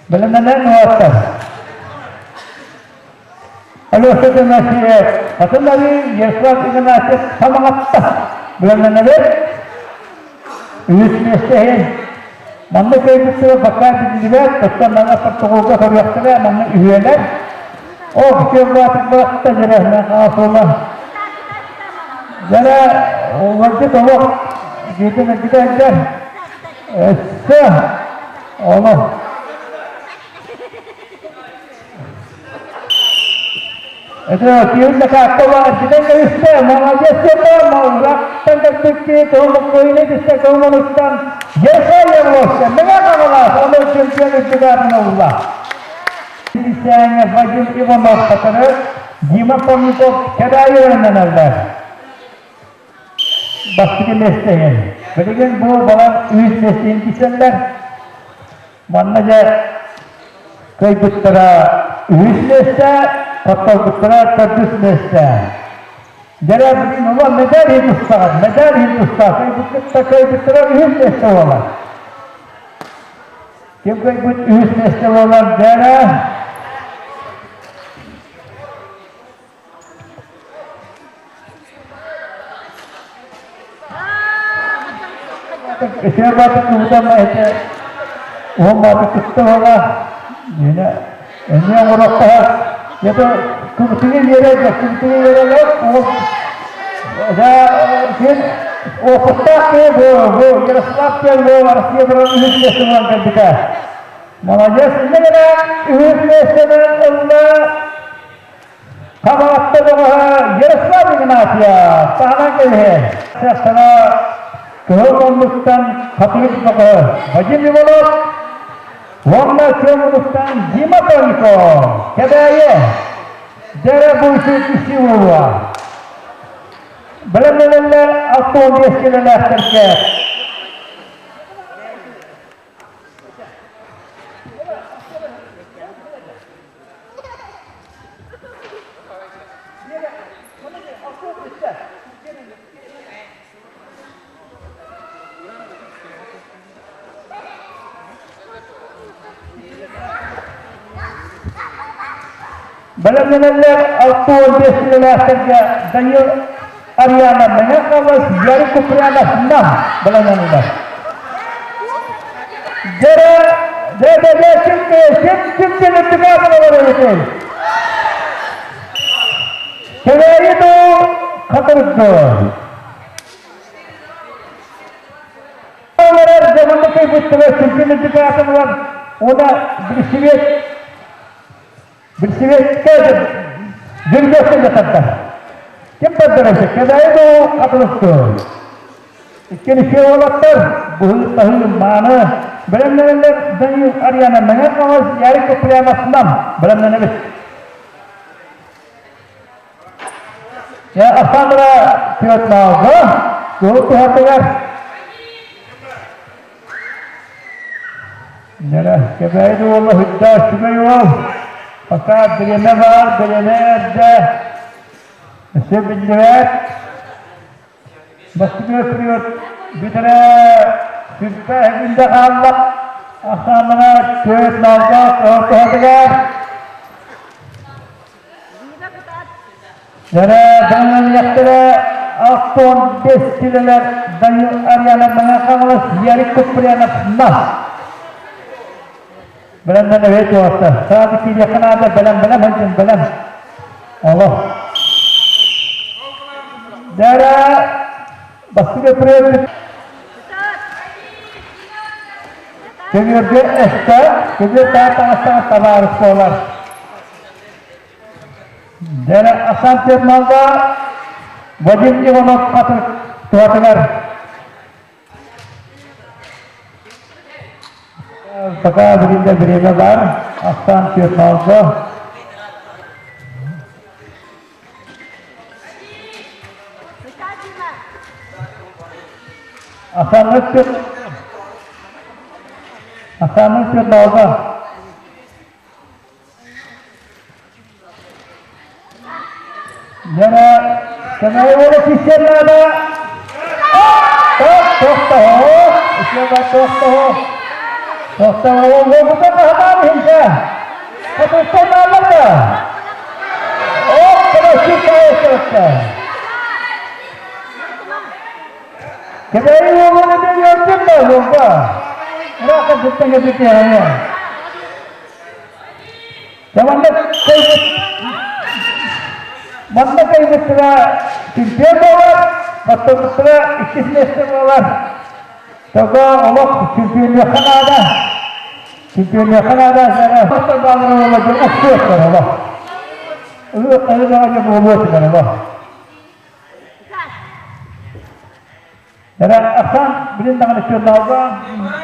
Бэлэмнэнэн уолаттар. Алеша Тимофеев, Хатын Мария, Ярослав Игнатьев Хамаҕатта бэлэмнэнэбит. Үһүс миэстэһин манна кыайбыттара бакаа биллибэт, оттон манна протоколга көрүөхтэрэ, манна үһүөлэр. Ох, киэбаатык барахта дьэрэ, хаасуола. Дьэрэ, олордут олох, дьиэтин эргитэ Өссө, олох. Это киһин кааттала эрдитен кэбистэ, молодец это, малрактан кэлбикки, кылмыккыйны түстэ кылманыстан, Ярослав Явловская, мега хагалаас, оны чемпион үрдүгәрін олла. Сәңе Вадим Иванов катары, Дима Павлюков кәдайы öğrenenler. Бастыгы местеген. Билигин бу балар үс местеген киселлер. Манна дьэ кыайбыттара үһүс миэстэ, хотторбуттара төрдүс миэстэ. Дьэрэ билигин ула медаль иһин тустаҕын, медаль иһин тустаа, кыайбыккытта кыайбыттара үһүс миэстэ буолар. Ким кыайбыт үһүс миэстэ буолар дьэрэ Үчүгэй кубутан эти уон бааты кытта буола Нина эмиэ оҥоруохтаах это кубутугу биэрэр кубутугу биэрэлэр ол да ким опыттаах киһи бу бу Ярослав диэн бу Россия баран үһүс миэстэ кэлбитэ молодец иннэ гына үһүс миэстэнэн ылла Хамаҕатта бөҕөһө Ярослав Игнатьев таһынан кэбиһэр. Сахара кыһыл муннуктан хатырык бөҕө Вадим Иванов уонна күөх муннуктан Дима Тонников Кэбээйи Дьэрэ Буйсу Кисилова Бэлэмнэнэллэр 65 килэлээхтэргэ Бэлэмнэнэллэр 65 үлэлээхтэргэ Данил Ариана Мэҥэ Хаҥалас, Ярик Куприянов Нам бэлэмнэнэллэр. Дьэрэ, дьэ-дьэ, ким ким ким ким үрдүк олорор эбитий? Кэбээйи дуу, Хатырык дуу? Олорор дьонун кыйбыттара сүргүн үрдүк аатылар уонна билсибиэт билсибиэккэ дьүргөскө жатардар. Ким бардар Кэбээйи дуу, Хатырык дуу? Иккини уолаттар быһыы-таһыы мааны бэлэмнэнэллэр Данил Ариана Мэҥэ Хаҥалас Ярик Куприянов Нам бэлэмнэнэбит. Александра Петровна куһу туһатыгар Нэрэ, Кэбээйи уола хүддээх үчүгэй уол. Пока бириэмэ баар, бириэмэ эрдэ. Өссө биллибэт. Бастакы период бүтэрэ сүрдээх эбиллэ хаалла. Ахсааннара түөрт наллаах туһатыгар. Дьэрэ дьаҥылыйахтара 65 килэлэр Данил Ариана Мэҥэ Хаҥалас Ярик Куприянов Нас. Бэлэмнэн эбиэт уолаттар. Сааты киириэххэ наада, бэлэм, бэлэм сылдьын, бэлэм. Олох. Дьэрэ бастакы привет Көбүөргэ эстэ, көбүөр таҥастаах табаарыс буолар. Дьэрэ Асан Термалга Вадим Иванов хатыр туһатыгар Пока билинде время бар. Асан Термалга Асаннык Асаннык Термалга Яна Сэмэй уола кисиэннээбэ тохтоһо исиэбэ тохтоһо тохтоһо уолбута хаһаан иһинчэ хатыттан да Оп кабаччы Кэбээйи уолун эмиэ үөрдүм да уолба. Ыраахтан сыттан кэлбит Манна кайбыт манна кайбыттара чемпион буолар, баттабыттара иккис миэстэ буолар. Тоҕо олох чемпионуохха наада. Чемпионуохха наада. Бастар баалара буолла дьон охсуохтар олох. Ыһыы-хаһыы бөҕө буолуо этилэр олох. Эрэ ахсаан билин даҕаны чуоллаалга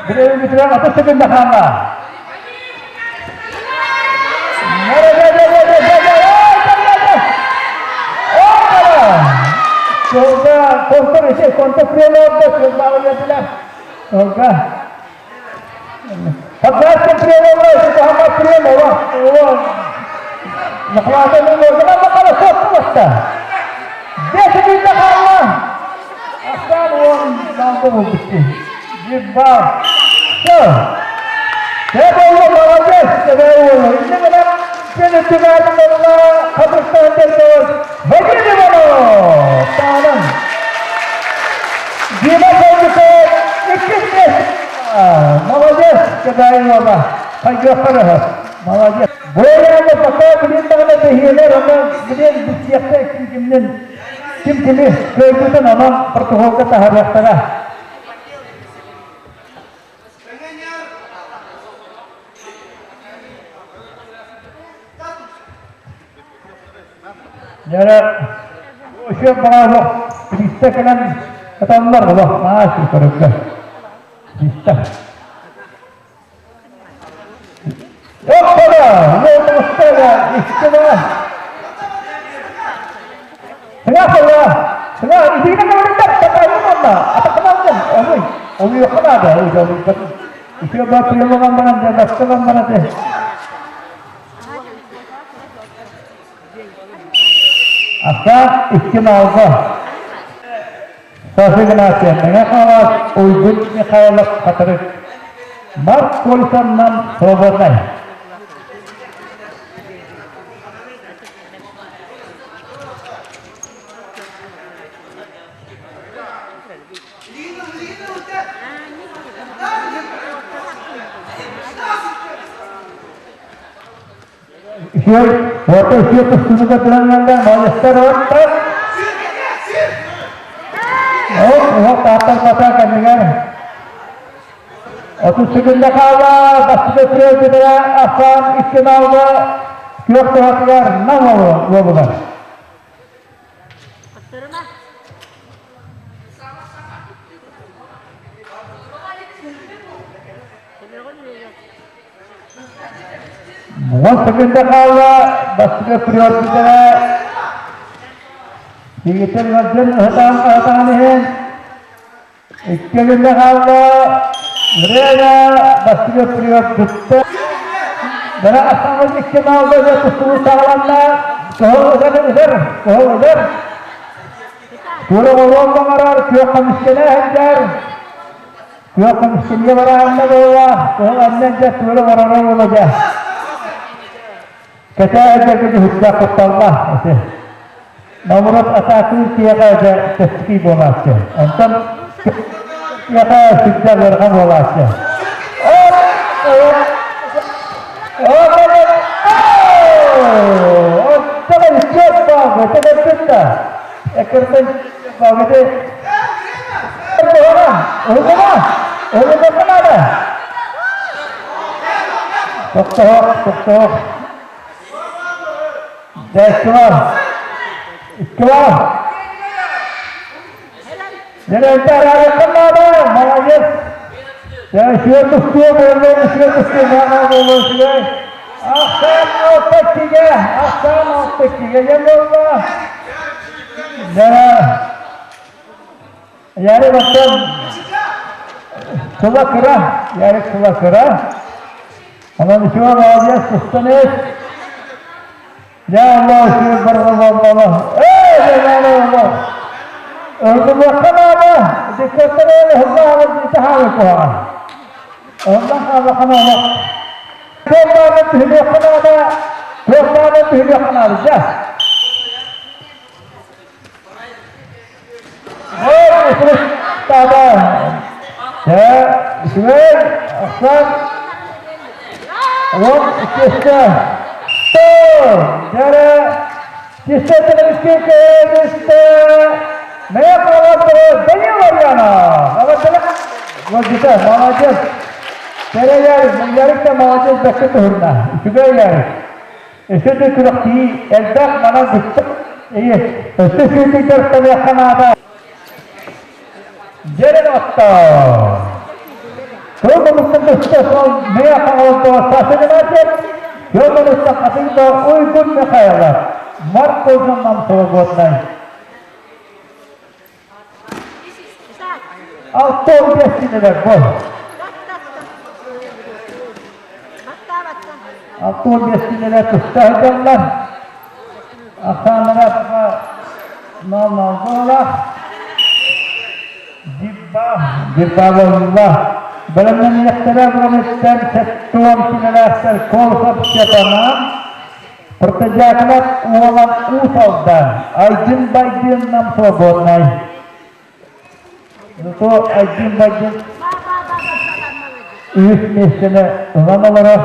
билэбитигэр ата сөбүн хаалла. Жолда контор ise контор приемlarda жолда Olga. Хатааччы приемалар ise тахама прием ола. Ола. Нахлаата мен ордана бакала сотту Десять минут хаалла. Ахсаан уон наалда буолбут. Биир баар. Все. Те болла молодец, тебе болла. Инне гынан сен өттүгәдин болла, Кабырстан дердор. Вадим Иванов. Таанан. Дима Солдуков иккис место. Молодец, Кедаева. Хайгахарах. Молодец. Буяны пока билин даҕаны бэһиэлэр онон билин билсиэхтэ ким кимнин ким кими кыайбытын онон протоколга таһаарыахтара. Дьэ үчүгэй баҕалаах бириистэ кэлэн ыталлар олох наһаа үчүгэй көрөргө. Бириистэ. Оппала! Уоллугуттара истибэ. Сыҥа сыла! Сыҥа итигинэ көмөлүттэр татайым онно. Атахынан олуй. Олуйуохха наада. Үчүгэй баа приемынан баран дьэ бастынан баран Аса икки маалга Саша Игнатьев, Мэҥэ Хаҥалас, Уйгун Михайлов Хатырык, Марк Кольцевнан Свободнай. Үчүгэй, орто үчүгэй тустууга тураннарга молодецтар оттар. Ол уһах тааттар бата кэннигэр 30 секунда хаалла, бастакы приоритетара Афан икки маалга күөх туһатыгар Нам уолугар. Уон секунда хаалла, бастакы приоритетара Дигитер ыалдьан ыһытаан ыһытаан иһин икки күннэ хаалла, Время бастакы приор бүттэ. Бара астаммыт икки маалга дьэ тустуу саҕаланна. Кыһыл ыгар ыгар, кыһыл ыгар. Туора оруон баҕарар, күөх көмүскэнэ сылдьар. Күөх көмүскэнэ бараанна буолла, кыһыл анньан дьэ туора барара буолла дьэ. Кэтээ эрдэргэ дьүһүттээх кутталла ити. Номурат атаакыы киэҕэ дьэ чэпчэки буолааччы. Онтон киэҕэ сүрдээх ыарахан буолааччы. Тохтоох, тохтоох. Дьэ, икки бар. Икки бар. Дьэ, араарыаххын наада, молодец. Дьэ, үчүгэй тустуу буолла, үчүгэй тустуу наада буолла, үчүгэй. Ахсаан алта иккигэ, ахсаан алта иккигэ диэн буолла. Дьэ, Ярик оттон сыла кыра, Ярик сыла кыра. Онон үчүгэй молодец, тустан ис. Я Allah үчүгэй барҕа Allah. Эй, Allah. Ылгыбыахха наада, диктатор ыһылла итаһаалы куһаҕан. Оннан хааллаххына олох. Туох баарын түһүнүөххэ наада, туох баарын түһүнүөххэ наада, дьэ. Үчүгэй, ахсан, уон иккистэ, дьэрэ, кистэ телевизия Мэйэ Павловтары Данил Ларьянов! Молодец, молодец! Тэрэ Ярик, Ярик да молодец, бэккэ туһунна. Үчүгэй Ярик. Өссө да күрэхтии элбэх манан бүттэ. Өссө сүүрдүк дьарыктаныахха наада. Дьэрин оттоо. Кыл көстө сол мэ хаҕалдоо Саша Игнатьев, Федоровтан Хатыҥда Уйгун Михайлов, Марк Козун нам свободнай. 65 кинилэр бу. 65 кинилэр туста сылдьаллар. Ахсааннара нал-нал буолар. Дибба, дибба буолла. Бэлэмнэниэхтэрэ буолуттан сеттуон кинилээхтэр Колосов Степанан, Протодьяконов Уолан Уус Алдан, Айдын Байдын Нам Свободнай. Зато Айдын Байдын үһүс миэстэни ылан олорор.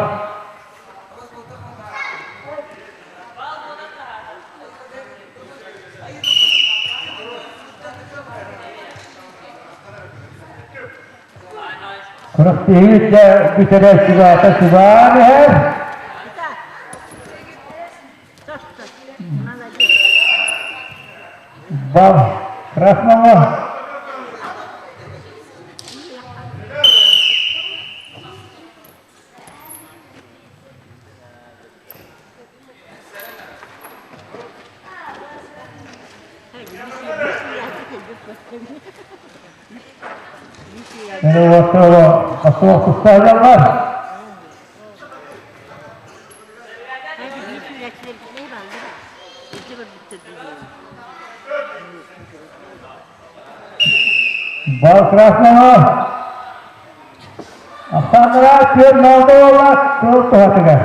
Күрэхтэһии да бүтэрэ чугаата чугаан иһэр. Бал Краснова. Суох тустаһаллар. Бал Краснова. Ахсааннара түөрт налда буолла кыл туһатыгар.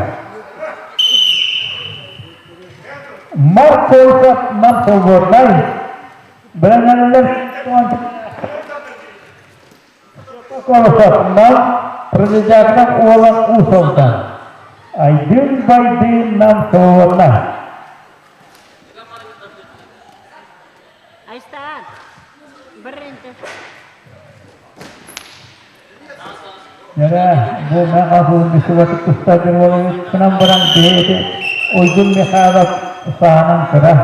Марк Колосов нам свободнай. Бэлэмнэнэллэр Колосов нам Президентов Уолан Усовтан. Айдын Байдын нам свободна. Айстаан, бірінші. Дьэрэ, бу мен асылын бисибатык тустаачыр буолабыт баран биһиги Уйгун Михайлов саанан кыра.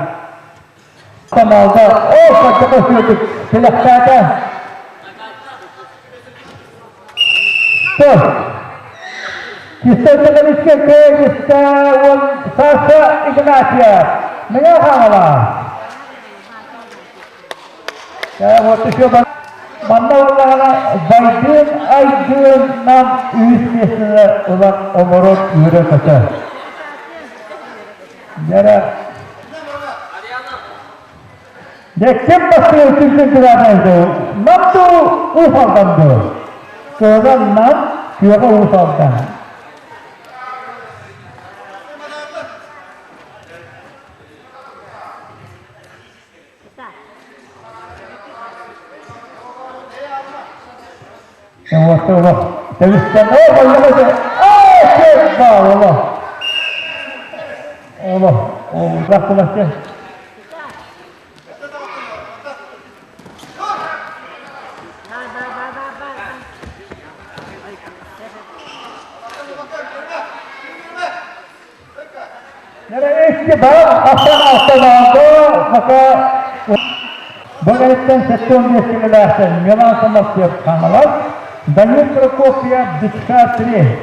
Каналда о саччака сүөтүк тилэхтээтэ. Тос. Кистэлтэлэрискэ кээгистэ уон Саша Игнатьев. Миҥэ хаҥалаа. Вот еще манна буоллаҕына Байдыын Айдыын нам үһүс миэстэни ылан олорор үөрэ-көтө. Дьэрэ Дьэ ким бастыыр күнтэн күрээтэ Нам дуу Уус Алдан дуу? Кыһынан Нам, күөҕэ Уус Алдан. Икки бар асан автоматы пока Бу кэнниттэн 75 килэлээхтэн Милан Самарцев Хаҥалас, Данил Прокопьев Дычка 3.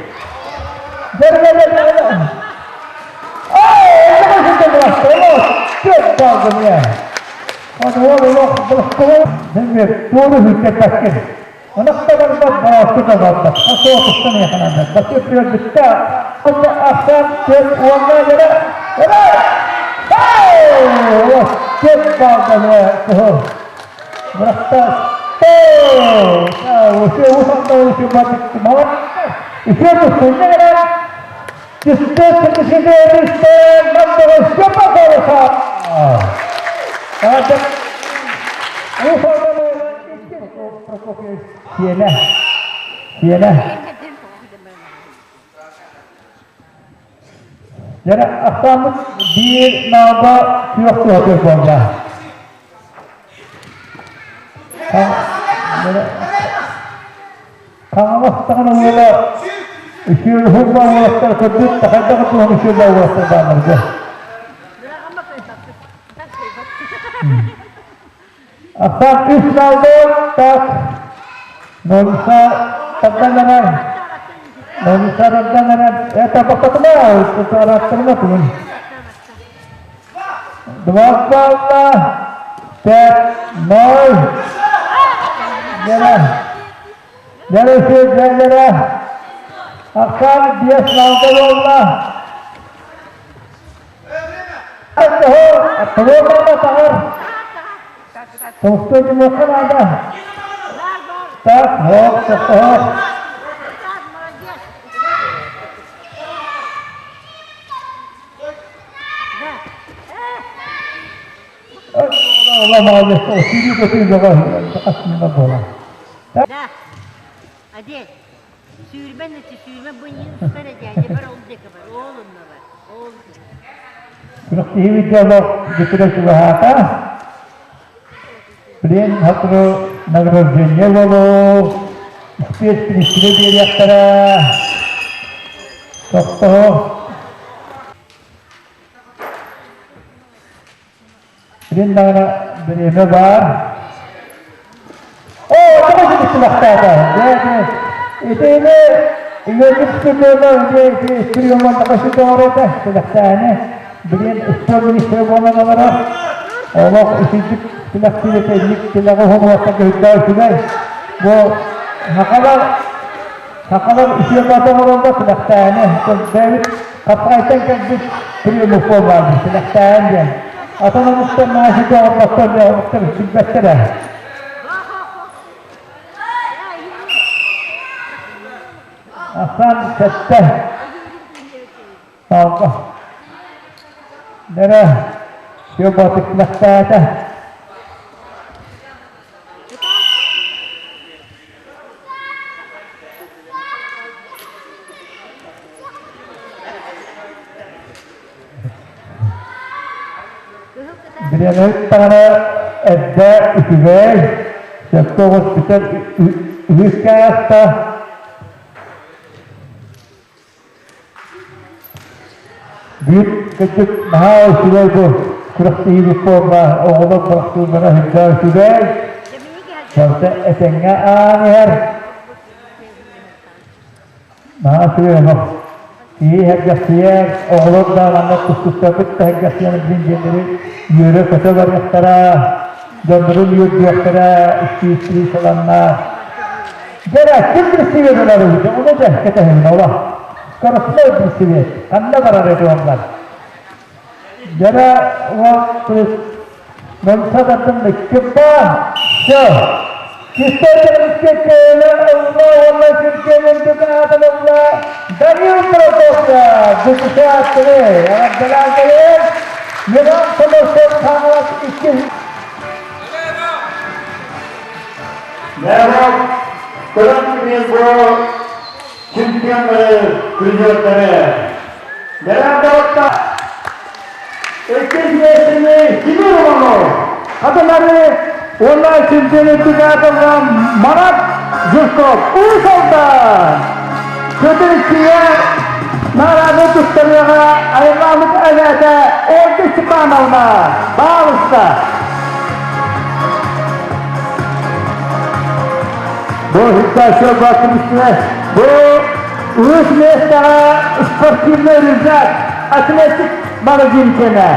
Сиэлэ. Сиэлэ. Дьэ, ахсааммыт биир наада күөх туһатыыр буолла. Хаҥалас даҕаны уола Үчүгэй уһун уолаттар көрбүт, хайдах туһун үчүгэй уолаттар бааллар Асан үс балды, так, Нолиса тардан Нолиса тардан это бакатыма, араттырма тугун. Два балла, пять, ноль. Дера. Дера, дера. Ахсан 5 балды болла. Так, вот, так. Аде, сүүрбэн ити сүүрбэ бу устар эдээде бар ол диэки бар ол онно бар ол Күрэхтэһиибит дьоллоох бүтүрэ чугаһаата. Билин сотору награждение буолуо, спецприз биэриэхтэрэ. Тохтоо. Билин даҕаны бириэмэ баар. Оо, тоҕо итинник тулахтаата? Итини үөрбүт спирдуона приеман такасы тоҕорота тилэхтээни билин спорт министрэ буолан олорор. Олох итинник тилэхтиирэтэ инник тилэҕи уһунуохха көһүттээ үчүгэй. Бу сахалар сахалар үтүө оҥороллор тилэхтээни. Бэйэбит Хаппаайтан кэлбит приемов буоллаҕа тилэхтээһин диэн. Атын омуктар наашыга оҥорботтор диэн омуктар билбэттэр ээ. Асан сэттэ. Алта. Нэрэ Сүөбатык тилэхтээтэ. Бириэмэбит даҕаны эрдэ үчүгэй, сөпкө оҕус бүтэр үһүс чааста. Биир кырдьык наһаа үчүгэй бу күрэхтэһиибит буолла, оҕолор барахсыыллара сүрдээх үчүгэй. Барыта этэҥҥэ аан иһэр. Наһаа үчүгэй олох. Киһи иһэргэхсийэр, оҕолор да манна тустуктарбыт да иһэргэхсийэн билин дьиэлэри үөрэ-көтө барыахтара, дьоннорун үөрдүөхтэрэ, истии-истии сыланна. Дьэ, ким билсибит ылар Ону дьэ кэтэһин ола. Скоростной билсибит. Ханна барар эти оннар? Дьэ, уол Мансадатын иккиппа, все. Кистэлэҥкэ ылла уонна сиргэнин дукаатын ылла Данил Прокопьев, депутаттары, эҕэрдэлээн кэлин, Иван Соловцов Хаҥалас иккис Народ көрөн билин бу чемпионнары, призердары. Нэрэн Иккис миэстэни Тимур Иванов, Хатылары уонна чемпионы дукаатылла Марат Жирков Уус Алдан. Көтүрүччүгэ наҕараада туттарыаҕа айыллаабыт эбээтэ Ольга Степановна Баалыста. Бу Хитташев бу үс миэстэҕэ спортивный рюкзак атлетик Бородинкина,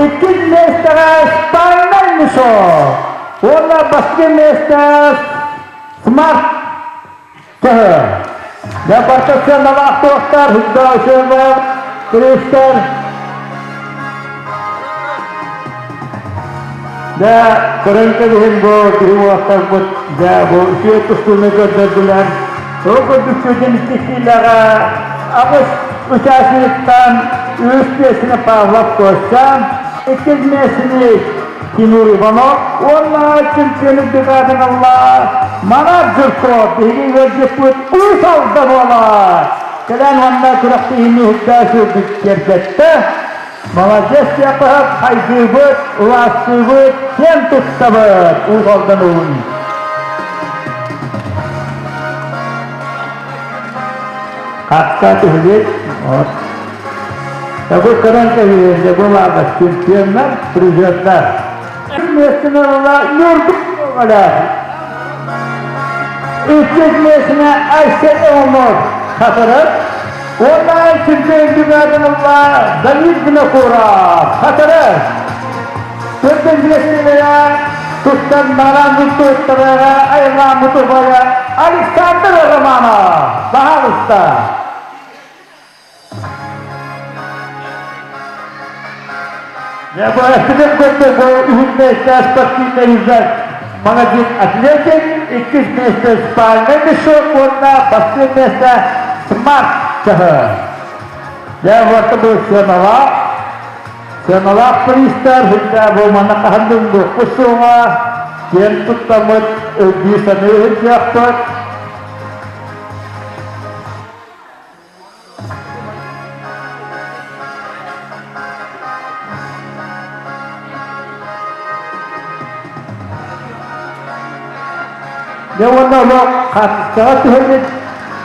иккис миэстэҕэ спальнай мешок уонна бастакы миэстэ смарт чаһы. Дьэ барыта сыаналаах туохтар, Хитташева, туристар. Дьэ, көрөн кэбиһин бу киһи уолаттарбыт, дьэ, бу үчүгэй тустууну көрдөрдүлэр. Ол курдук сүүрдэн икки киилэҕэ аҕыс участниктан үс миэстэни Павлов Костя, иккис миэстэни Тимур Иванов уонна чемпион үрдүк ылла Марат Жирков биһиги ыалдьыппыт Уус Алдан уола. Кэлэн уонна күрэхтэһиини үрдээ сүүрбүт киэргэттэ. Молодец диэххэ хайгыыбыт, улаастыыбыт, киэн туттабыт Уус Алдан улууһун. Хатта түһүлүт. Бу көрөн кэбиһиэнде бу бааллар чемпионнар, призердар. Миэстини ыла Ньургун Оҕолор. Иккис миэстини Айсен Омов хатырыр. Уонна чемпион дүмэдин ылла Давид Винокуров хатырыр. Төрдүн миэстэлэрэ тустан баран туттарара айылааммыт убайа Александр Романов. Баһаалыста. Я бу эппитим курдук бу үһүс миэстэ спортивный рюкзак магазин Атлетик, иккис миэстэ спальный мешок уонна бастыыр миэстэ смарт чаһы. Я вот бу сыаналаах Сыаналаах туристар сылдьа бу манна хаһан да умнуохпут суоҕа, киэн туттаммыт өйдүү-саныы сылдьыахпыт. Дьэ уонна олох хаартыскаҕа түһэбит.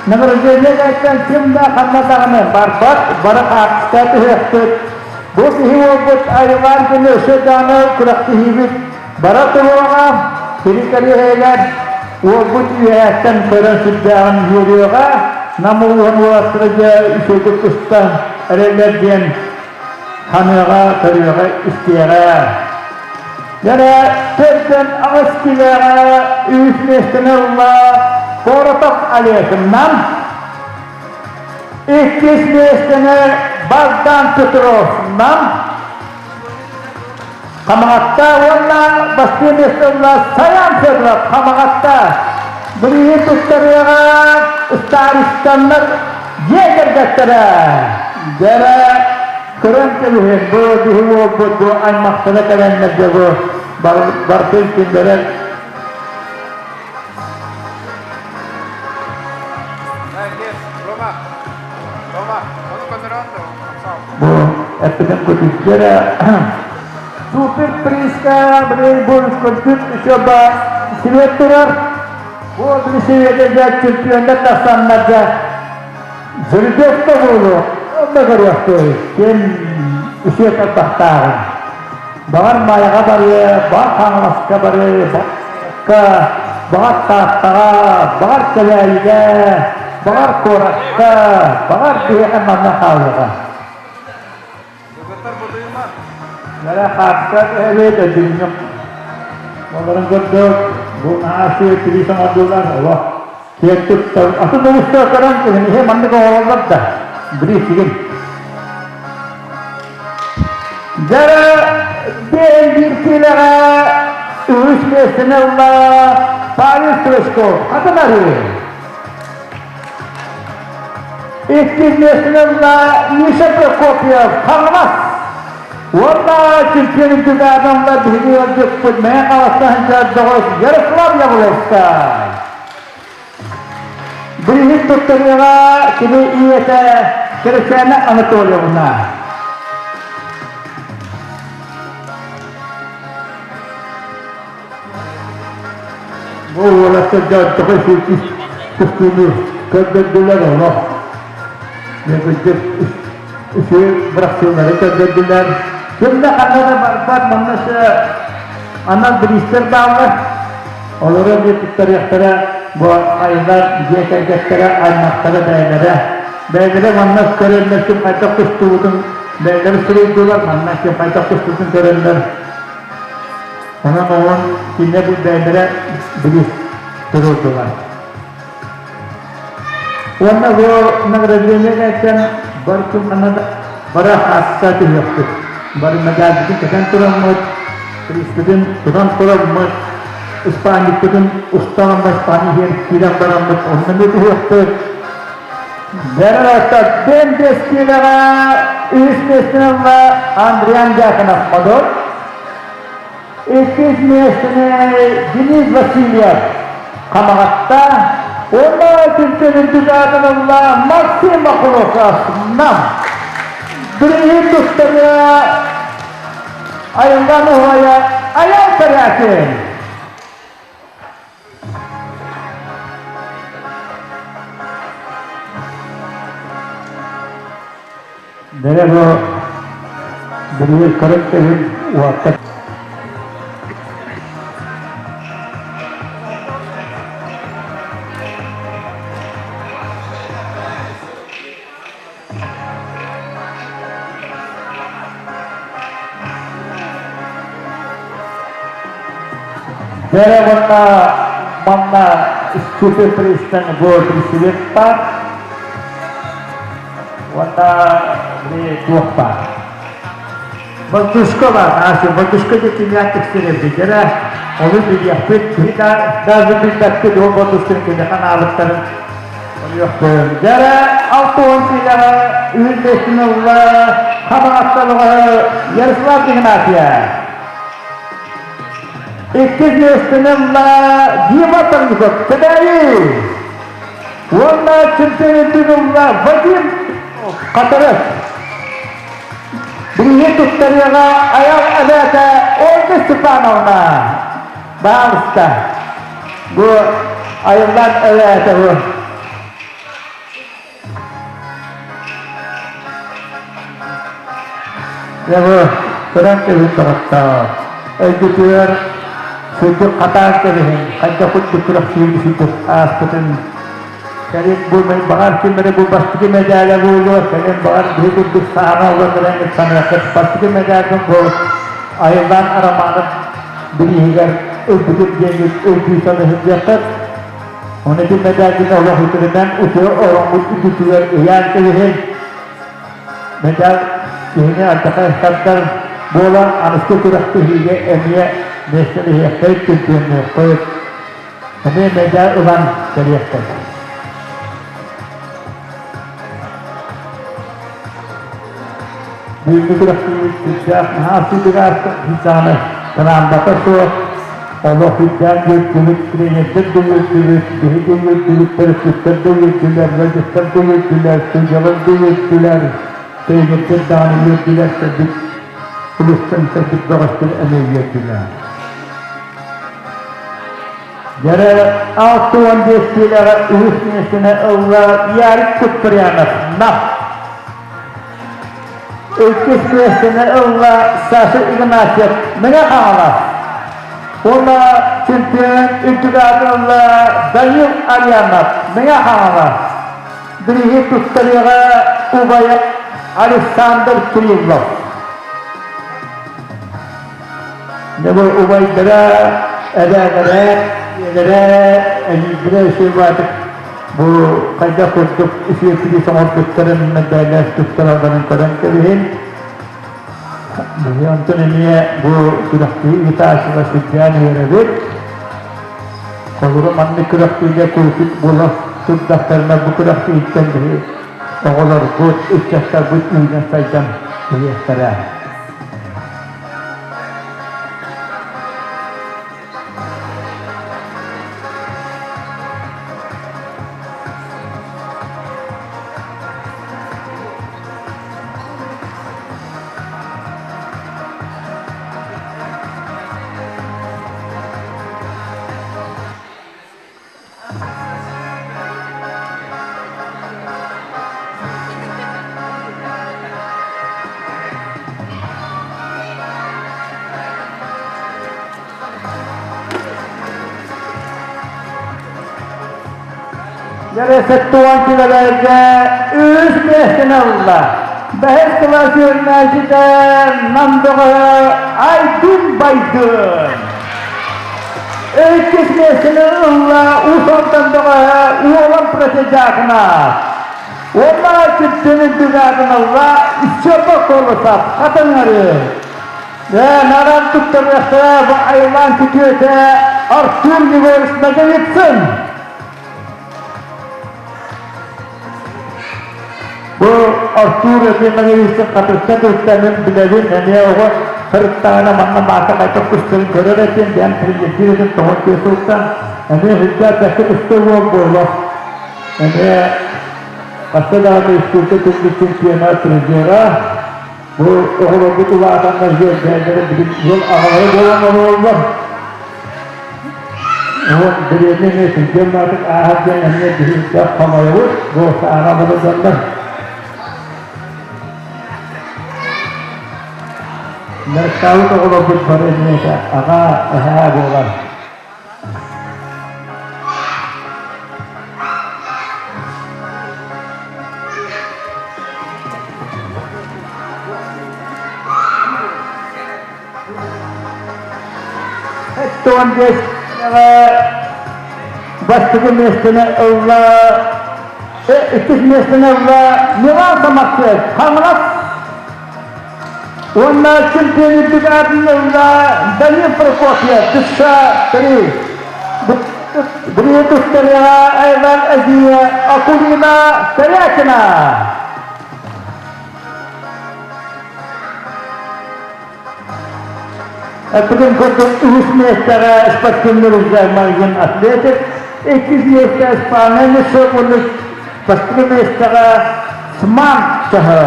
Награждение кэнниттэн ким да ханна даҕаны барбат, бары хаартыскаҕа түһүөхпүт. Бу киһи уолбут Айылаан күнү өссө даҕаны күрэхтэһиибит бара туруоҕа, кини кэриэһигэр уолбут үөһээттэн көрөн сүрдээҕин үөрүөҕэ, Нам улууһун уолаттара дьэ үчүгэйдик тустан эрэллэр диэн ханыаҕа, көрүөҕэ, истиэҕэ. Дьэрэ төрдөн аҕыс килэҕэ үс миэстэни ылла Коротов Олегынан, иккис миэстэни Богдан Петров Нам, Хамаҕатта уонна бастыыр миэстэ ылла Саян Федоров Хамаҕатта. Билигин туттарыаҕа Старистаннар дьиэ кэргэттэрэ. Дьэрэ көрөн кэбиһин бу биһи уолбут бу аймахтара кэлэннэр дьэ бу бартын кинилэр Бу эппитим кутүччэрэ супер приска блин бу сколько еще ба свет турар. Бу свете чемпиондар тахсаннарга Жеребьевка буолуо, онно көрүөхтэй, ким үсүө тарбахтааҕын. Баҕар Майаҕа барыа, баҕар Хаҥаласка барыа, баҕар Тааттаҕа, баҕар Кэбээйигэ, баҕар куоракка, баҕар биһиэхэ манна хаалыаҕа. Бэрэ хаартыска түһэбит, өйдүнньүк. Олорон көрдөх, бу наһаа үчүгэй тирии саҥардыылар, олох киэн туттар. Атын улуустар көрөн киһи маннык оҥороллор да, били сигин. Дьэрэ биэн биир киилэҕэ үһүс миэстэни ылла Павел Стручков, Хатын Арыы. Иккис миэстэни ылла Миша Прокопьев, Хаҥалас. Уонна чемпион үрдүк аатын биһиги ыалдьыппыт Мэҥэ Хаҥаластан сылдьар доҕор Ярослав Явловскай. Билигин туттарыаҕа кини ийэтэ Кэрэчээнэ Анатольевна. Бу уолаттар дьонтоҕо сүүрдүс тустууну көрдөрдүлэр олох. Дьэ үчүгэй бырахсыылары көрдөрдүлэр. Ким да ханна да барбат, манна анал бириистэр бааллар. Олору эмиэ туттарыахтара бу айылар дьиэ кэргэттэрэ, аймахтара бэйэлэрэ. Бэйэлэрэ манна көрөннөр ким хайдах тустубутун бэйэлэрэ суруйдулар, манна ким хайдах тустубутун көрөннөр. Онон оҕон кинилэр бу бэйэлэрэ билис туруордулар. Уонна бу награждение кэнниттэн бар ким ханна да бары хаста түһүөхпүт. Бары медальбытын кэтэн тураммыт, приспытын тутан тураммыт, испанникпытын устан Испания иһэр киирэн бараммыт, онно эмиэ түһүөхпүт. Дьэрэ бен бэстиилэҕэ үһүс миэстэни ылла Андриан Дьяконов Модот. Иккис миэстэни Денис Васильев Хамаҕатта уонна үчүнчү үрдүк аатын ылла Максим Мохлухов Нам. Билигин тустарыа айылҕан уһуйа Айал Корякин. Дэрэ бу билигин көрөн кэбин уһатта. Дэрэ уонна манна суперпристан бу президент баар уонна туох баар. Воздушка баар, аасы воздушка диэн тиксэрэрбит эрэ ону билиэхпит, киһи даже билбэппит ол воздушканы киниэхэ анаабыттарын Дьэрэ 60 киилэҕэ үһүс миэстэни ылла Хамаҕатталыҕа Ярослав Игнатьев. Иккис миэстэни ылла Дима Торников, Кэбээйи. Уонна чемпионатын ылла Вадим Хатырык. Билиһи туттарыаҕа айал эбээтэ Ольга Степановна. Баалыста. Бу айыллаан эбээтэ бу. Дьэ бу көрөн кэбиһин доҕоттоор. Өйгүтүгэр сүрдүк хатаан кэбиһин, хайдах курдук күрэхсиир сүрдүк ааспытын. Кэлин бу баҕар ким эрэ бу бастакы мэдээлэ буолуо, кэлин баҕар биһи курдук сааҕа олорон саныаххыт бастакы мэдээлин бу айыллаан Арамаанов бирииһигэр ылбытым диэҥҥит өйдүү саныһын Оны ити мэдээлгин олох үтүрүмэн утуйа ороҥҥут үрдүтүгэр ыйаан кэбиһин. Мэдээл киһини ардахай тардар буолан аныскы күрэхтэһиигэ эмиэ миэстэлэһиэххит, чемпионнуоххут. Эмиэ мэдээл ылан кэлиэххит. Бүгүҥҥү күрэхтэһиибит сүрдээх наһаа сыыдыгар сааны кыраамбата суох, олох үрдээн үөрдүбүт, тренердэр да үөрдүбүт, биһи да үөрдүбүт, төрөппүттэр да үөрдүлэр, ыалдьыттар да үөрдүлэр, судьялар да үөрдүлэр, тренердэр даҕаны үөрдүлэр, кэлбит улуустан кэлбит бөҕөстөр эмиэ үөрдүлэр. Дьэрэ 65 киилэҕэ үһүс миэстэни ылла Ярик Куприянов, Нам. Иккис миэстэни ылла Саша Игнатьев, Мэҥэ Хаҥалас. Уонна чемпион үрдүк аатын ылла Данил Арьянов, Мэҥэ Хаҥалас. Бирииһи туттарыаҕа убайа Александр Кириллов. Дьэ бу убайдара, эбээлэрэ, ийэлэрэ, эдьиийдэрэ үчүгэй бу хайдах курдук үчүгэй оҥорбуттарын мэдээллээх туттаралларын көрөн кэбиһин. Биһи онтон эмиэ бу күрэхтии ыытааччылар сүрдээн үөрэбит. Холобура маннык күрэхтиигэ курдук буола турдахтарына бу күрэхтииттэн биһи оҕолорбут, ыччаттарбыт үүнэн сайдан иһиэхтэрэ. Дьэрэ килэлэргэ үс миэстэни ылла. Бэһис кылаас үөрэнээччитэ Нам бөҕөһө Айдын Байдын. Иккис миэстэни ылла Уус Алдан бөҕөһө Уолан Протидьяконов. Уонна чемпион үрдүк аатын ылла Степа Колосов Хатыҥ-Арыы. Наран туттарыахтара бу айыллаан күтүөтэ Артур Егорович Ноговицын. Бу Артур Ефимовичтын хатыста кырыттанын билэбин, эмиэ оҕо сырыттаҕына манна маата хайдах кустарын көрөр этим, диэн тренердиир этим тоҕо сылтан эмиэ үрдээх бэккэ тустар уол буолла. Эмиэ хаста даҕаны искусство түмүк чемпиона призера. Бу оҕолорбут улаатаннар үөрдээннэрэ бүгүн ыал аҕалара буолан олороллор. Уон бириэмэ эмиэ түргэн баатык ааһар диэн эмиэ биһи хомойобут, бу сааҕа болодоллор. Дьарыктаабыт оҕолорбут бары эмиэ аҕа, эһээ буолар. 75 бастакы миэстэни ылла, иккис миэстэни ылла Милан Самарцев, Хаҥалас уонна чемпион үрдүк аатын ылла Данил Прокопьев, Дыша 3. Билиэ тустарыаҕа Айлан Азия Акулина Корякина. Бүгүн курдук үһүс миэстэҕэ спортивный рюкзак Маргин Атлетик, иккис миэстэ Испания мешок уонна бастакы миэстэҕэ Сман чаһы.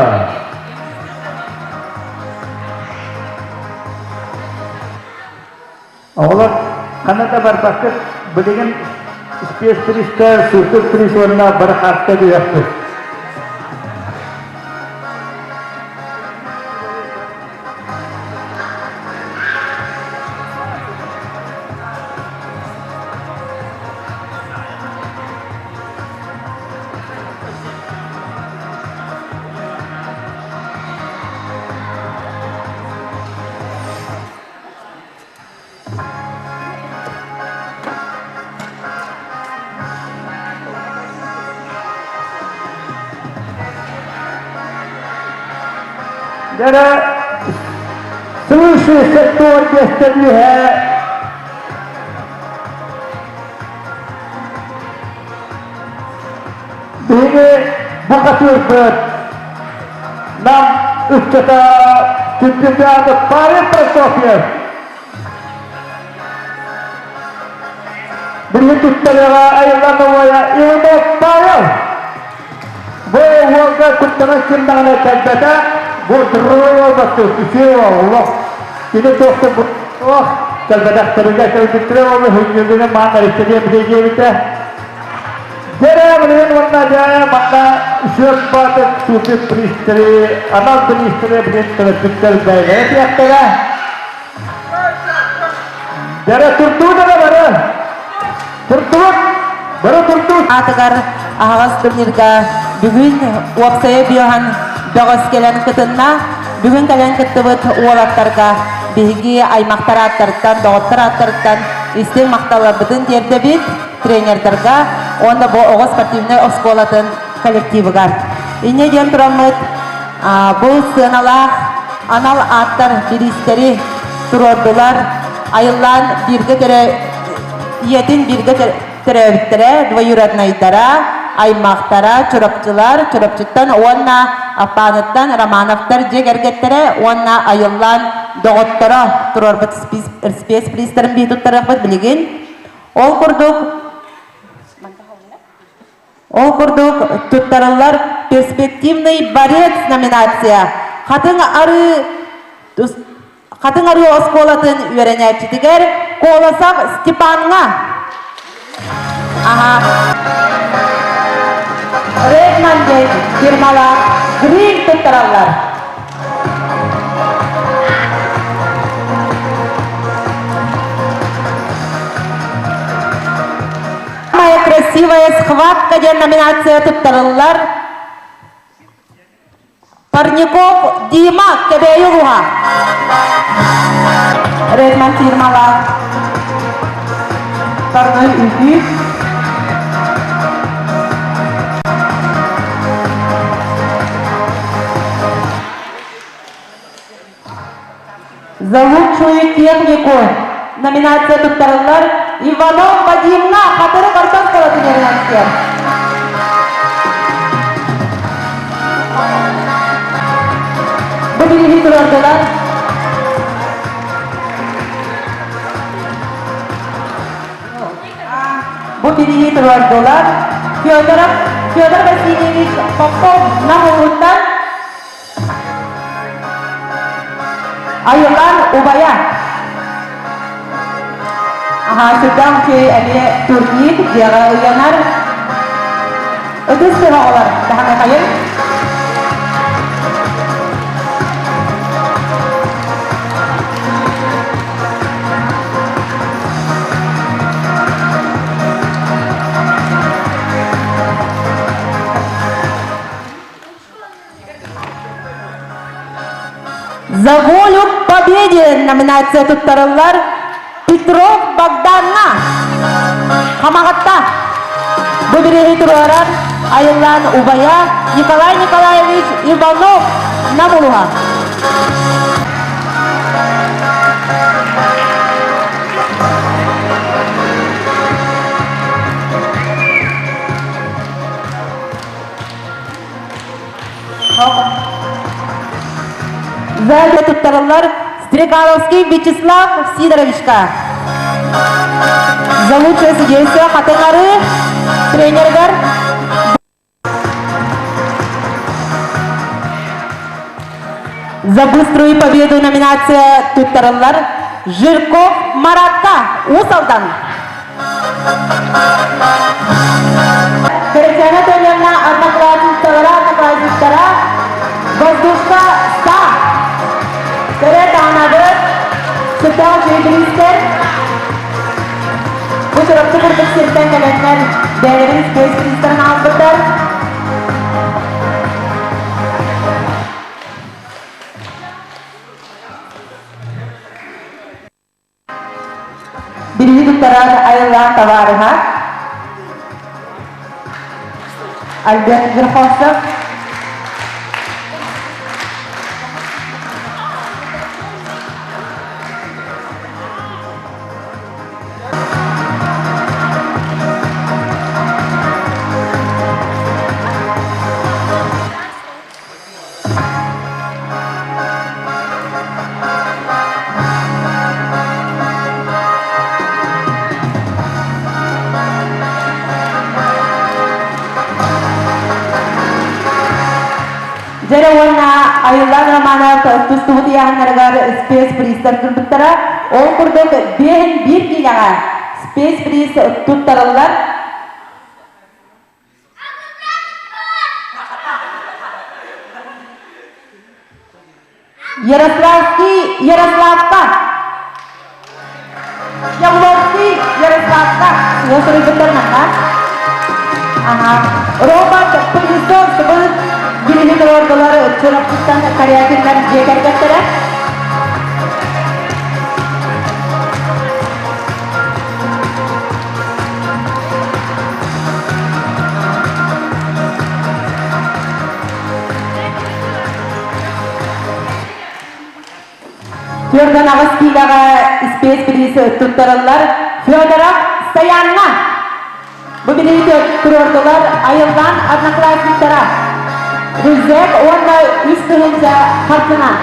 Оҕолор ханна да барбаккыт, билигин спецпристэр, супер-приз уонна барахаатта түһүөхпүт. Дьэ, свыше 75 үһэ биһиги бухатыырбыт Нам ыччата чемпионаты Павел Прокопьев Билигин туттарыаҕа айыллан убайа Иванов Павел. Бу уолга куттанан ким даҕаны кэлбэтэ. Бу другой бастык үчүгэй уол. Кини туох да суох кэлбэтэхтэригэр кэлбиттэрэ уолу хүннүгүнэн маан аристодиэн диэбитэ. Дьэрэ билигин уонна дьэ манна үсүөк баатык супер пристери анал пристери билигин төрөппүттэр бэйэлэрэ тиэхтэрэ. Дьэрэ турдуу да бары. Турдубут. Бары турдуу. Аатыгар аһаҕас турнирга бүгүн уопсайа биоһан бөҕөс кэлэн кытынна. Бүгүн кэлэн кыттыбыт уолаттарга биһиги аймахтар ааттарыттан, доҕоттор ааттарыттан истиҥ махталларбытын тиэрдэбит тренердарга уонна бу оҕо спортивнай оскуолатын коллективыгар. Инньэ диэн тураммыт бу сыаналаах анал ааттар бириистэри туруордулар. Айыллаан бииргэ төрө ийэтин бииргэ төрөөбүттэрэ, двоюроднайдара, аймахтара, Чурапчылар, Чурапчыттан уонна Аппааныттан Романовтар дьиэ кэргэттэрэ уонна Айыллаан доҕотторо туруорбут спецпристарын бии туттарыахпыт билигин. Ол курдук Ол курдук туттарыллар перспективный борец номинация Хатыҥ Арыы Хатыҥ Арыы оскуолатын үөрэнээччитигэр Колосов Степаҥҥа. Аха. Редман диэн фирмалаах гриль туттараллар. Самая красивая схватка диэн номинация туттарыллар. Парников Дима Кэбээйи улууһа. Редман фирмалаах парной үтүү. За лучшую технику номинация туттарыллар Иванов Вадимна Хатырык орто оскуолатын үөрэнээччитигэр. Бу бирииһи туруордулар. Бу бирииһи туруордулар Федоров Федор Васильевич Попов Нам улууттан Айылан убайа. Аха, сүрдээх үчүгэй эмиэ турнир дьиэҕэ ыйанар. Ытыс тыһа оҕолор, даһаныхайын. За волю к победе номинация туттарыллар Петров Богданна Хамаҕатта. Бу бирииһи туруорар Айыллаан убайа Николай Николаевич Иванов Нам улуһа. Залга туттарыллар Стрекаловский Вячеслав Сидоровичка. За лучшее судейство Хатыҥары тренергар За быструю победу номинация туттарыллар Жирков Маратка Уус Алдан. Кэрэчээнэ Тоньевна одноклассницалара, одноклассниктара воздушка ста. Кэрэ таанабыт, сытаах жүйдүрүстэр. Бу чурапчы курдук сиртэн кэлэннэр бэйэлэрин спейс призтарын аалбыттар. Бириһи туттарар айыллаан табаарыһа Альберт Верховцев. Дьэрэ уонна Айыллаан Романов тустубут ыйааһыннарыгар спецпризтар турбуттара. Ол курдук биэһин биир киилэҕэ спецприз туттарыллар. Ярославский Ярославка. Явловский Ярославка. Суруйбуттар манна. Ага. Робот пылесос бу билини ордолар Чурапчыттан Корякиннар дьиэ кэргэттэрэ. Түөртэн аҕыс киилэҕэ испиэс туттараллар Федоров Стоянна. Бу билиити туруордулар Айыллаан одноклассниктара Рюкзак уонна 3000 харчынан.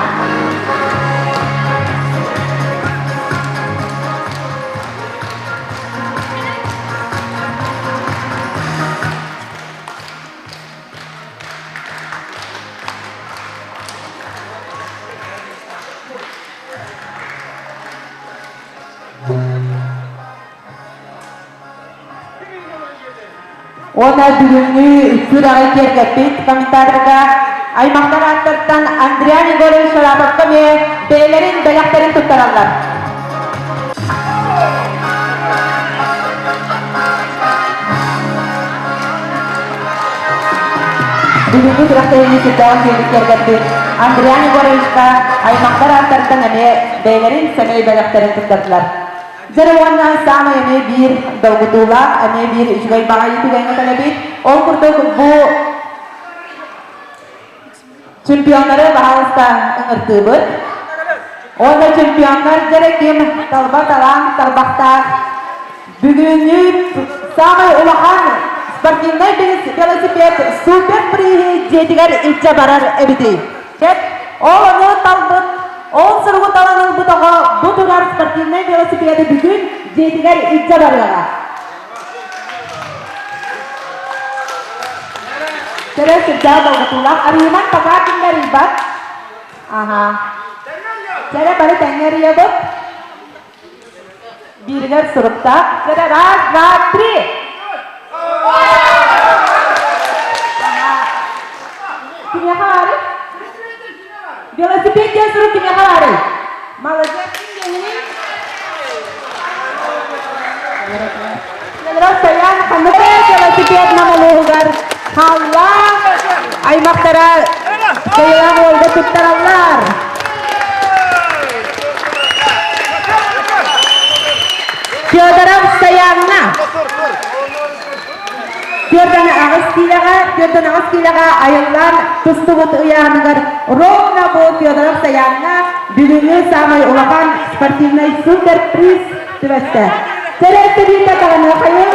Уонна бүгүҥҥү сүрэҕи киэргэппит комментаторга аймахтар ааттартан Андриан Егорович Шараповка эмиэ бэйэлэрин бэлэхтэрин туттараллар. Бүгүҥҥү күрэхтэһиини сүрдээх үчүгэйдик киэргэппит Андриан Егоровичка аймахтар ааттарыттан эмиэ бэйэлэрин сэмэй бэлэхтэрин туттардылар. Дьэ уонна саамай эмиэ биир долгутуулаах, эмиэ биир үчүгэй баҕайы түгэҥҥэ кэлэбит. Ол курдук бу чемпионнары баһаалыста ыҥыртыыбыт. Уонна чемпионнар дьэрэ ким талба талаан тарбахтаах бүгүҥҥү саамай улахан спортивнай велосипед супер приһи дьиэтигэр илдьэ барар эбитий. Чэп, ол ону талбыт, ол суругу талан ылбыт оҕо бу турар спортивнай велосипеды бүгүн дьиэтигэр илдьэ барыаҕа. Төрө сүрдээх долгутуулаах. Арыйыман пока ким арыйбат. Аха. Чэрэ бары тэҥҥэ арыйабыт. Бииригэр суруктаах. Чэрэ раз, два, три. Кимиэхэ баарый? Велосипед диэн сурук кимиэхэ баарый? Молодец, ким Стоян ханнык велосипед намалуһугар хаалла аймактара кыйылаах уолга туттараллар. 48 киилэҕэ, 48 киилэҕэ айыллан тустубут ыйааһыныгар ровно бу Федоров Саяҥҥа бүгүҥҥү саамай улахан спортивнай суперприз түбэстэ. Сэрээттэ биирдэ даҕаны хайын.